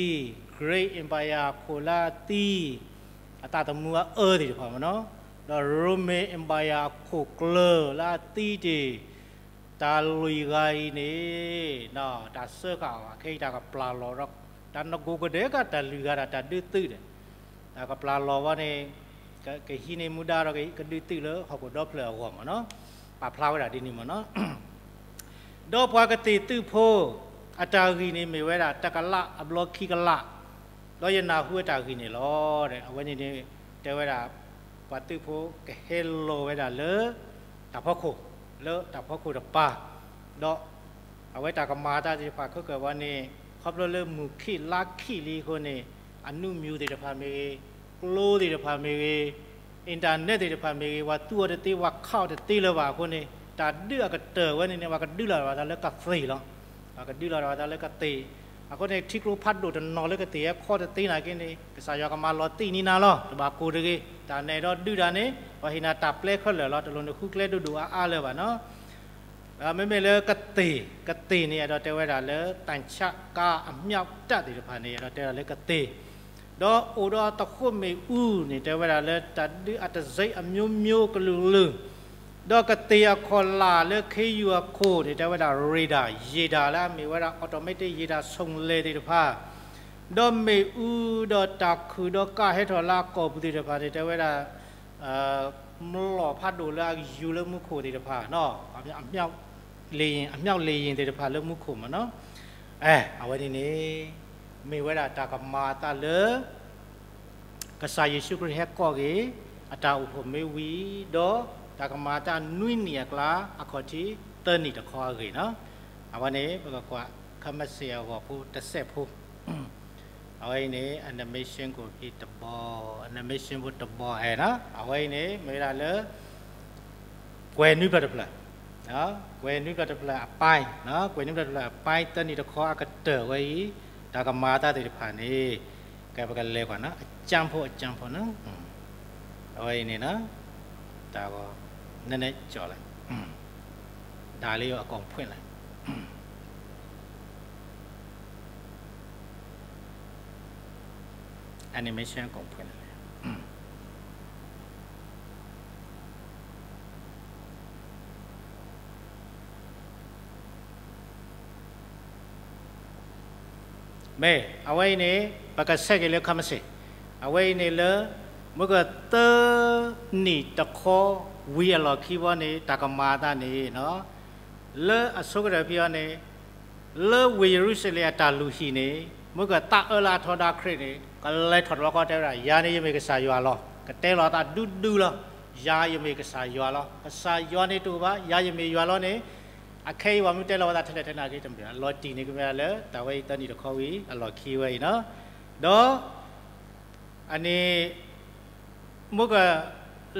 Greek Empire အခိၣ်လၢအသံ, အသးသမူအအၢသ့ၣ်တဖၣ်မ့ၢ်နီၤ, ဒီး Roman Empire အခိၣ်ကျၢၢ်လၢအသံတ့ၢ်, တၢ်လွံၢ်ဂၤအံၤန့ၣ် တၢ်စၢဃာ်အီၤ ခဲအံၤတၢ်ကပျၢ်လီၤဒီး တၢ်နကိးကဒဲကတၢၢ်လွံၢ်ဂၤဒီး တၢ်ဒုးသုးဒီး တၢ်ကပျၢ်လီၤဝဲန့ၣ် ကဟံးန့ၢ်မူဒါဒီး ကဒုးသုးလၢဟီၣ်ခိၣ်ဒီဖျၢၣ်အဂီၢ်မ့ၢ်နီၤ, ပာ်ဖျါဝဲဒၣ်ဒ်န့ၣ်မ့ၢ်နီၤ. ဒီးပှၤကသ့ၣ်သုးဖိ အတၢ်ဂံၢ်န့ၣ်မ့ၢ်ဝဲဒၣ် တကလးအဘျီခံကလး, ဒီးယနၢ်ဟူအတၢ်ဂံၢ်န့ၣ်လီၤ. အဝဲန့ၣ်န့ၣ် တဲဝဲဒၣ် ပှၤသုးဖိကဟဲလီၤဝဲဒၣ်လၢ တၢ်ဖီခိၣ်, လၢတၢ်ဖီခိၣ်တပၤ, ဒီး အဝဲတၢ်ကမၤအသးသ့ၣ်တဖၣ်ခဲကၢၢ်ဝဲန့ၣ် ခီဖျိလၢမုၢ်ခံးလါခံးလံအဃိန့ၣ် အနူမၠူးသ့ၣ်တဖၣ်မ့ၢ်ဂ့ၤ, ကျိသ့ၣ်တဖၣ်မ့ၢ်ဂ့ၤ, internet သ့ၣ်တဖၣ်မ့ၢ်ဂ့ၤ ပှၤသူအီၤတသ့ ပှၤခးအီၤတသ့လၢၤဘၣ်အဃိန့ၣ် တၢ်ဒုးအကတၢၢ်ဝဲန့ၣ်န့ၣ် ပှၤကဒုးလီၤဘၣ်သးလၢကသ့ၣ်လီၤ. ပှၤကဒုးလီၤဘၣ်သးလၢကသ့ၣ်, အဃိန့ၣ် ထံကျိဖးဒိၣ်တနီၤလၢကသ့ၣ်ဟဲခီတသ့နာ်က့န့ၣ် ကစၢ်ယွၤကမၤလီၤတံၢ်န့ၢ်နၤလီၤ. တဘၣ်ကိၢ်တဂ့ၤ, တၢ်နဲၣ်ဒီးဒုးတၢ်န့ၣ် ပှၤဟ့ၣ်နၤတၢ်ပျဲခဲလၢာ်လီၤ. တလိၣ်န့ၣ်ဃုကျဲဒိၣ်ဒိၣ်အါအါလၢၤဘၣ်နီၤ. မ့မ့ၢ်လၢကသ့ၣ်, ကသ့ၣ်န့ၣ် အဲၣ်ဒိးတဲဝဲဒၣ်လၢ သံချပ်ကားအမြောက်တပ်သ့ၣ်တဖၣ်န့ၣ် အဲၣ်ဒိးတဲဝဲဒၣ်လၢကသ့ၣ်, ဒီးအိၣ်ဒီးသဃိးမ့ၣ်အူန့ၣ် တဲဝဲဒၣ်လၢတၢ်ဒုးအတစဲးအမျိုးမျိုးကလုာ်ကလုာ်, ဒီးကသ့ၣ်အခိၣ်လာ်လၢခ့ယုၢ်အခိၣ်န့ၣ် တဲဝဲဒၣ် radar ယံာ်တၢ်လၢအမ့ၢ်ဝဲဒၣ် automatic ယံာ်တၢ်ဆိၣ်လဲၣ်သ့ၣ်တဖၣ်, ဒီးမ့ၣ်အူဒီးတၢ်ခုၣ်ဒီးကးဟဲထီၣ်လၢအကီၢ်ပူၤသ့ၣ်တဖၣ်န့ၣ် တဲဝဲဒၣ် မလီၢ်ဖးဒိၣ်လၢအယူၤလၢမူခိၣ်သ့ၣ်တဖၣ်, အမြောက်လေယာဉ်, အမြောက်လေယာဉ်သ့ၣ်တဖၣ်လၢမူခိၣ်မ့ၢ်နီၤ. အဝဲန့ၣ်န့ၣ် မ့ၢ်ဝဲဒၣ်တၢ်ကမၤအသးလၢ ကစၢ်ယ့ၣ်ၡူးခရံာ်ဟဲကိးက့ၤ အတၢ်အိၣ်ဖှိၣ်မ့ၢ်ဝံၤဒီး တၢ်ကမၤအသးနွံနံၣ်အကျါ အခီၣ်ထံးသၢနံၣ်တခီအဂ့ၢ်နီၤ. အဝဲန့ၣ် ပကကွၢ် ခမစ့ၣ်အဂီၢ်ဖိတစဲးဖိ အဝဲအံၤန့ၣ် animation ကိၣ်ဖံးတဘီ, animation ဖိတဘီဟဲနီၤ. အဝဲအံၤန့ၣ် မ့ၢ်ဝဲဒၣ်လၢ ကွဲၤနွံဖျၢၣ်တဖျၢၣ်, ကွဲၤနွံဖျၢၣ်တဖျၢၣ်အပိုင်း, ကွဲၤနွံဖျၢၣ်တဖျၢၣ်အပိုင်း သၢနံၣ်တခီအကတၢၢ်ဝဲအံၤ တၢ်ကမၤအသးသ့ၣ်တဖၣ်န့ၣ် ကဲပကလဲၤကွၢ်နီၤ, အကၠၢဖိအကၠၢဖိနီၤ. အဝဲအံၤန့ၣ်နီၤ, တၢ်ဂီၤ နဲနဲကၠီလၢ တၢ်လၢအကီၢ်ဖှဲၣ်လဲၣ် animation အကီၢ်ဖှဲၣ်လဲၣ် မ့ၢ်အဝဲအံၤန့ၣ် ပကဆဲးက့ၤလၢခါမစ့ၢ်, အဝဲအံၤန့ၣ်လၢ မုၢ်ကသၢနံၣ်တခီဝံၤအလီၢ်ခံဘီန့ၣ် တၢ်ကမၤအသးန့ၣ် လၢအဆိကတၢၢ်ဖဲအံၤန့ၣ် လၢဝ့ၢ်ယရူၤၡလ့ၣ်အတၢ်လုၢ်ဟံၣ်န့ၣ် မုၢ်ကသးအၢလၢအထီဒါခရံာ်န့ၣ် ကလဲၤထီၣ်တဘျီဃီတဲဝဲဒၣ် ယၤန့ၣ်ယမ့ၢ်ကစၢ်ယွၤလီၤ. ကတဲလီၤသးဒူဒူလီၤ. ယၤယမ့ၢ်ကစၢ်ယွၤလီၤ. ကစၢ်ယွၤန့ၣ်တအိၣ်ဘၣ်, ယၤယမ့ၢ်ယွၤလီၤန့ၣ် အခဲအံၤပှၤမ့ၢ်တဲလီၤဝဲသးထဲလဲၣ်ထဲလဲၣ်က့ၤတမ့ၢ် လီၤတံၢ်န့ၣ်ကမ့ၢ်လၢ တၢ်ဝဲအံၤသၢနံၣ်တခီဝံၤအလီၢ်ခံဝဲအံၤနီၤ. ဒီး အန့ၣ် မုၢ်က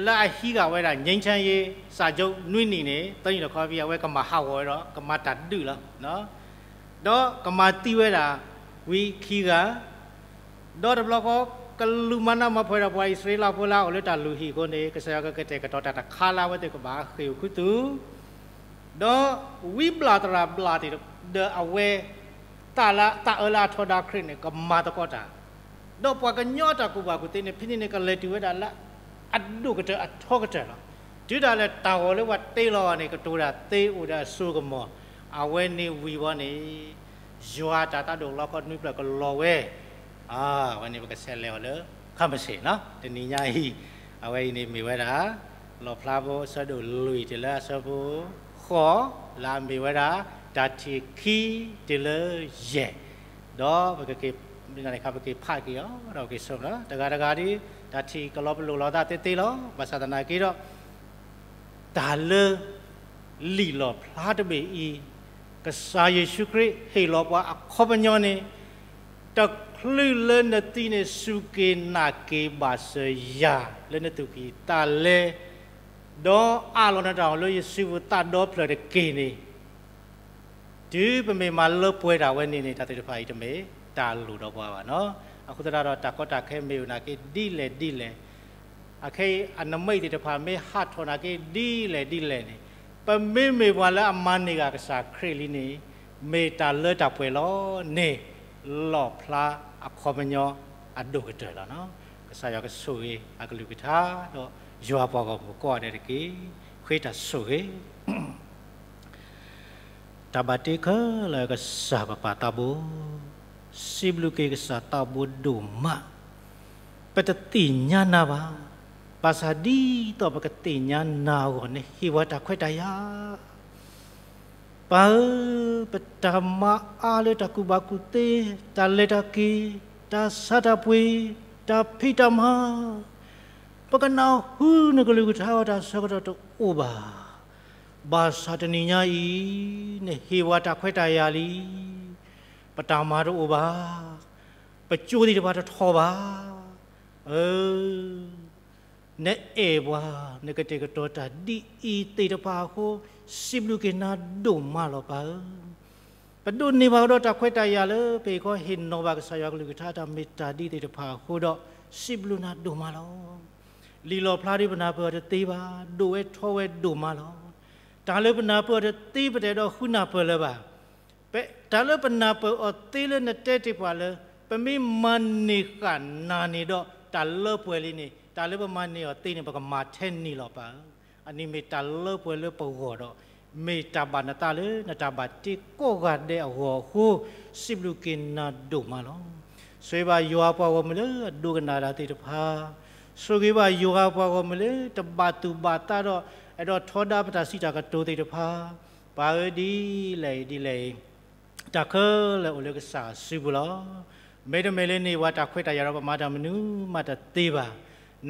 လၢအဟံးဃာ်ဝဲဒၣ် ငြိမ်းချမ်းရေးစာချုပ် နွံနံၣ်န့ၣ် သၢနံၣ်တခီဖဲအဝဲကမၤဟးဂီၤဝဲဒီး ကမၤတၢ်ဒုးလီၤ. ဒီးကမၤသံဝဲဒၣ် ဝံခံဂၤ ဒီးတဘျီဃီ ကလူၤမၤနးမၤဖှဲးဒီးပှၤအံၣ်စရ့လးဖိလၢအအိၣ်လၢတၢ်လုၢ်ဟံၣ်အဃိန့ၣ် ကစၢ်ယွၤကကတဲာ်ကတီၤတၢ်တခါလၢအဝဲသ့ၣ်ကဘၣ်ဃ့ၢ်အိၣ်ခူသူၣ် ဒီးဝံဘျၣ်သရၣ်ဘျၣ်သ့ၣ်ဒီးအဝဲ သးလၢသးအၢလၢအထီဒါခရံာ်န့ၣ် ကမၤသကိးတၢ်, ဒီးပှၤကညီအတၢ်ကူၣ်ဘၣ်ကူၣ်သ့န့ၣ် ဖဲန့ၣ်န့ၣ် ကလဲၤတုၤဝဲဒၣ်လၢ အဒိၣ်ကတၢၢ်အထီကတၢၢ်လီၤ. တုၤဒၣ်လဲာ်တၢ်ဂီၤလၢပှၤတ့လီၤအီၤန့ၣ် ကတိၤတၢ်သ့အိၣ်ဒီးအစိကမီၤ, အဝဲန့ၣ်ဝံၤဘီန့ၣ် ယွၤတၢ်သးဒိၣ်လီခီနွံဖျၢၣ်ကလီၤဝဲ အဝဲန့ၣ်ပကဆဲးလဲၤအီၤလၢ ခါမစ့ၢ်နီၤ တနံၤညါအံၤ, အဝဲအံၤန့ၣ်မ့ၢ်ဝဲဒၣ် လီၣ်ဖျါဖိအဆၢဒိၣ်လွံၢ်တုၤလၢအဆၢဖိဃိး, လၢအမ့ၢ်ဝဲဒၣ် တၢ်ထံၣ်ခံတုၤလၢယဲၢ်, ဒီးပကက့ၤ ပက့ၤဖးက့ၤအီၤ ဒီးပက့ၤဆိကမိၣ် တဂၤတဂၤဒ် တၢ်ထံၣ်ကလီၤပလိာ်လီၤသးသ့သ့လီၤ. ဘၣ်ဆၣ်သနာ်က့ဒီး တၢ်လၢ လံာ်လီၣ်ဖျါတဘ့ၣ်အံၤ, ကစၢ်ယ့ၣ်ၡူးခရံာ်ဟ့ၣ်လီၤပှၤအခီပညီန့ၣ်, တချုးလၢနသံန့ၣ် စူၢ်က့ၤနာ်က့ၤဘၣ်စၢၤယၤ လၢနသူၣ်ကံၢ်သးလဲ, ဒီးအးလီၤနတၢ်အိၣ်လၢယစုပူၤသးဒီဖျၢၣ်တက့ၢ်န့ၣ် တုၤပမ့ၢ်မၤလၢပှဲၤတၢ်ဝဲန့ၣ်န့ၣ် တၢ်သ့ၣ်တဖၣ်အံၤတမ့ၢ်တၢ်လိၣ်ဒီးပှၤဘၣ်နီၤ. အဃိသတးဒီး တၢ်ကီတၢ်ခဲမ့ၢ်အိၣ်နာ်က့ဒ်လဲၣ်ဒ်လဲၣ်, အခဲအံၤအနမိတ်သ့ၣ်တဖၣ်မ့ၢ်ဟးထီၣ်နာ်က့ဒ်လဲၣ်ဒ်လဲၣ်န့ၣ်, ပမ့မ့ၢ်ပှၤလၢအမၤန့ၢ်ဂ့ၤကစၢ်ခရံာ်လံန့ၣ်, မ့ၢ်တၢ်လၢတၢ်ပှဲၤလီၤန့ၣ်, လီၣ်ဖျါအခီပညီအဒိၣ်ကတၢၢ်လီၤနီၤ. ကစၢ်ယွၤကဆိၣ်ဂ့ၤအကလုၢ်ကထါဒီး ယွၤပှၤဂီၢ်မုၢ်ကိးဂၤဒဲးတက့ၢ်. ဃ့တၢ်ဆိၣ်ဂ့ၤ တၢ်ဘၣ်တ့ခဲလၢာ်ကစၢ်ပပၢ်သးဘိ, စံးဘျုးက့ၤကစၢ်သးဘိဒိၣ်မး, ပတသ့ၣ်ညါနၤဘၣ်, ဘၣ်ဆၣ်ဒ်သိးပကသ့ၣ်ညါနၤအဂီၢ် နဟ့ၣ်ပှၤတၢ်ခွဲးတၢ်ယာ်, ပၢ်ဧၢ, ပတၢ်မၤအါလၢတၢ်ကူၣ်ဘၣ်ကူၣ်သ့, တၢ်လဲၤတၢ်က့ၤ, တၢ်ဆါတၢ်ပှ့ၤ, တၢ်ဖံးတၢ်မၤ, ပကနၢ်ဟူနကလုၢ်ကထါအတၢ်ဆၢကတီၢ်တအိၣ်ဘၣ်. ဘၣ်ဆၣ်တနံၤညါအံၤ, နဟ့ၣ်ပှၤတၢ်ခွဲးတၢ်ယာ်လံ, ပတၢ်မၤတအိၣ်ဘၣ်, ပကၠိသ့ၣ်တဖၣ်တထီၣ်ဘၣ်. အၢ နအဲၣ်ပှၤ, နကတဲာ်ကတီၤတၢ်ဒ်အံၤသ့ၣ်တဖၣ်အဃိ, စံးဘျုးက့ၤနၤဒိၣ်မးလီၤပၢ်ဧၢ. ပဒိးန့ၢ်ဘၣ်ကဒီးတၢ်ခွဲးတၢ်ယာ်လၢ ပဟ့ၣ်ခီဟ့ၣ်နီၤဘၣ်ကစၢ်ယွၤကလုၢ်ကထါတၢ်မ့ၢ်တၢ်ဒ်သ့ၣ်တဖၣ်အဃိဒီး, စံးဘျုးနၤဒိၣ်မးလီၤ. လံာ်လီၣ်ဖျါဒ်ပနၢ်ပၢၢ်အီၤတသ့ဘၣ်, ဒိၣ်ဝဲထီဝဲဒိၣ်မးလီၤ. တၢ်လၢပနၢ်ပၢၢ်အီၤတသ့ ပတအဲၣ်ဒိးဃုနၢ်ပၢၢ်လၢၤဘၣ်. တၢ်လၢပနၢ်ပၢၢ်အီၤသ့လၢနတဲတ့ၢ်ပှၤလၢ ပမ့ၢ်မၤန့ၢ်ဃာ်နၤန့ၣ်ဒီး တၢ်လၢပှဲၤလံန့ၣ် တၢ်လၢပမၤန့ၢ်အီၤသ့န့ၣ် ပကမၤထဲန့ၣ်လီၤပၢ်ဧၢ. အန့ၣ်မ့ၢ်တၢ်လၢပှဲၤလၢပဂီၢ်ဒီး မ့ၢ်တၢ်ဘၣ်နသးလၢနတၢ်ဘၣ်တ့ကိးဂၤဒဲးအဂီၢ်အဃိ စံးဘျုးက့ၤနၤဒိၣ်မးလီၤ. ဆိၣ်ဂ့ၤဘၣ်ယွၤပှၤဂီၢ်မုၢ်လၢအဒိကနၣ်တၢ်သ့ၣ်တဖၣ်, ဆိၣ်ဂ့ၤဘၣ်ယွၤပှၤဂီၢ်မုၢ်လၢတဘၣ်သူၣ်ဘၣ်သးဒီး အဲၣ်ဒိးထီဒါပတၢ်စံးတၢ်ကတိၤသ့ၣ်တဖၣ်, ပၢ်ဧၢဒ်လဲၣ်အံၤဒ်လဲၣ်အံၤ တၢ်ခဲလၢာ်အိၣ်လၢကစၢ်စုပူၤလီၤ. မ့တမ့ၢ်လၢန့ၣ် ပှၤတၢ်ခွဲးတၢ်ယာ်ဒီးပမၤတၢ်မနုၤမးတသ့ဘၣ်.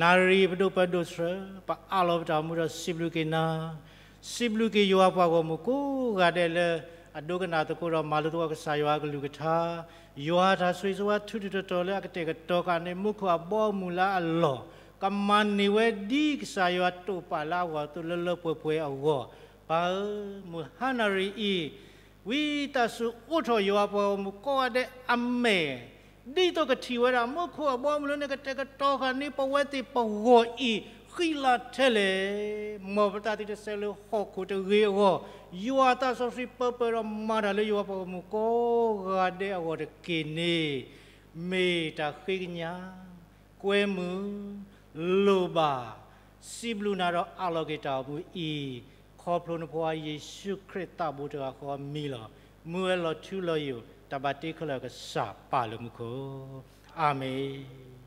နၣ်ရံၣ်ပဒိၣ်ပဒိၣ်ဆှၢ ပအးလီၤပတၢ်အိၣ်မူဒီးစံးဘျုးက့ၤနၤ, စံးဘျုးက့ၤယွၤပှၤဂီၢ်မုၢ်ကိးဂၤဒဲးလၢ အဒိကနၣ်သကိးဒီးမၤလိသကိးကစၢ်ယွၤအကလုၢ်ကထါ, ယွၤတၢ်ဆိၣ်ဂ့ၤဆိၣ်ဝါထုးထီၣ်ထီထီၣ်လၢအကတဲာ်ကတီၤဃာ်န့ၣ် မူခိၣ်အဘီအမုၢ်လၢအလီၢ်, ကမၤန့ၢ်ဝဲဒ်ကစၢ်ယွၤတိာ်ပာ်လၢအဂီၢ်အသိးလၢလၢပှဲၤပှဲၤအဂီၢ်, ပၢ်ဧၢ, မုၢ်ဟါနၣ်ရံၣ်အံၤ ဝံသးစူၤအိးထီၣ်ယွၤပှၤဂီၢ်မုၢ်ကိးဂၤဒဲးအမဲာ်, ဒ်သိးကထံၣ်ဝဲဒၣ် မူခိၣ်အဘီအမုၢ်လၢနကတဲာ်ကတီၤဃာ်န့ၢ်ပဝဲသ့ၣ်ပဂီၢ်အံၤ, ဃံလၤထဲလဲၣ်. မ်ပတၢ်သံတစဲးလၢဟီၣ်ခိၣ်တဂ့ၤအဂီၢ်, ယွၤအသးစီဆှံပၢပၢဒီးမၤတၢ်လၢယွၤပှၤဂီၢ်မုၢ်ကိးဂၤဒဲးအဂီၢ်တက့ၢ်န့ၣ်, မ့ၢ်တၢ်ဃ့ကညး, ကွဲမုာ်, လိၣ်ဘၣ်, စံးဘျုးနၤဒီးအးလီၤက့ၤတၢ်အိၣ်မူအံၤ, ခီဖျိနဖိခွါယ့ၣ်ၡူးခရံာ်သးဘိတဂၤဃီအမံၤလီၤ. မုၢ်ဝဲလီၤထူလီၤယိာ်, တၢ်ဘၣ်တ့ခဲလၢာ်ကစၢ်ပာ်လၢမူခိၣ်, အၤမ့ၣ်.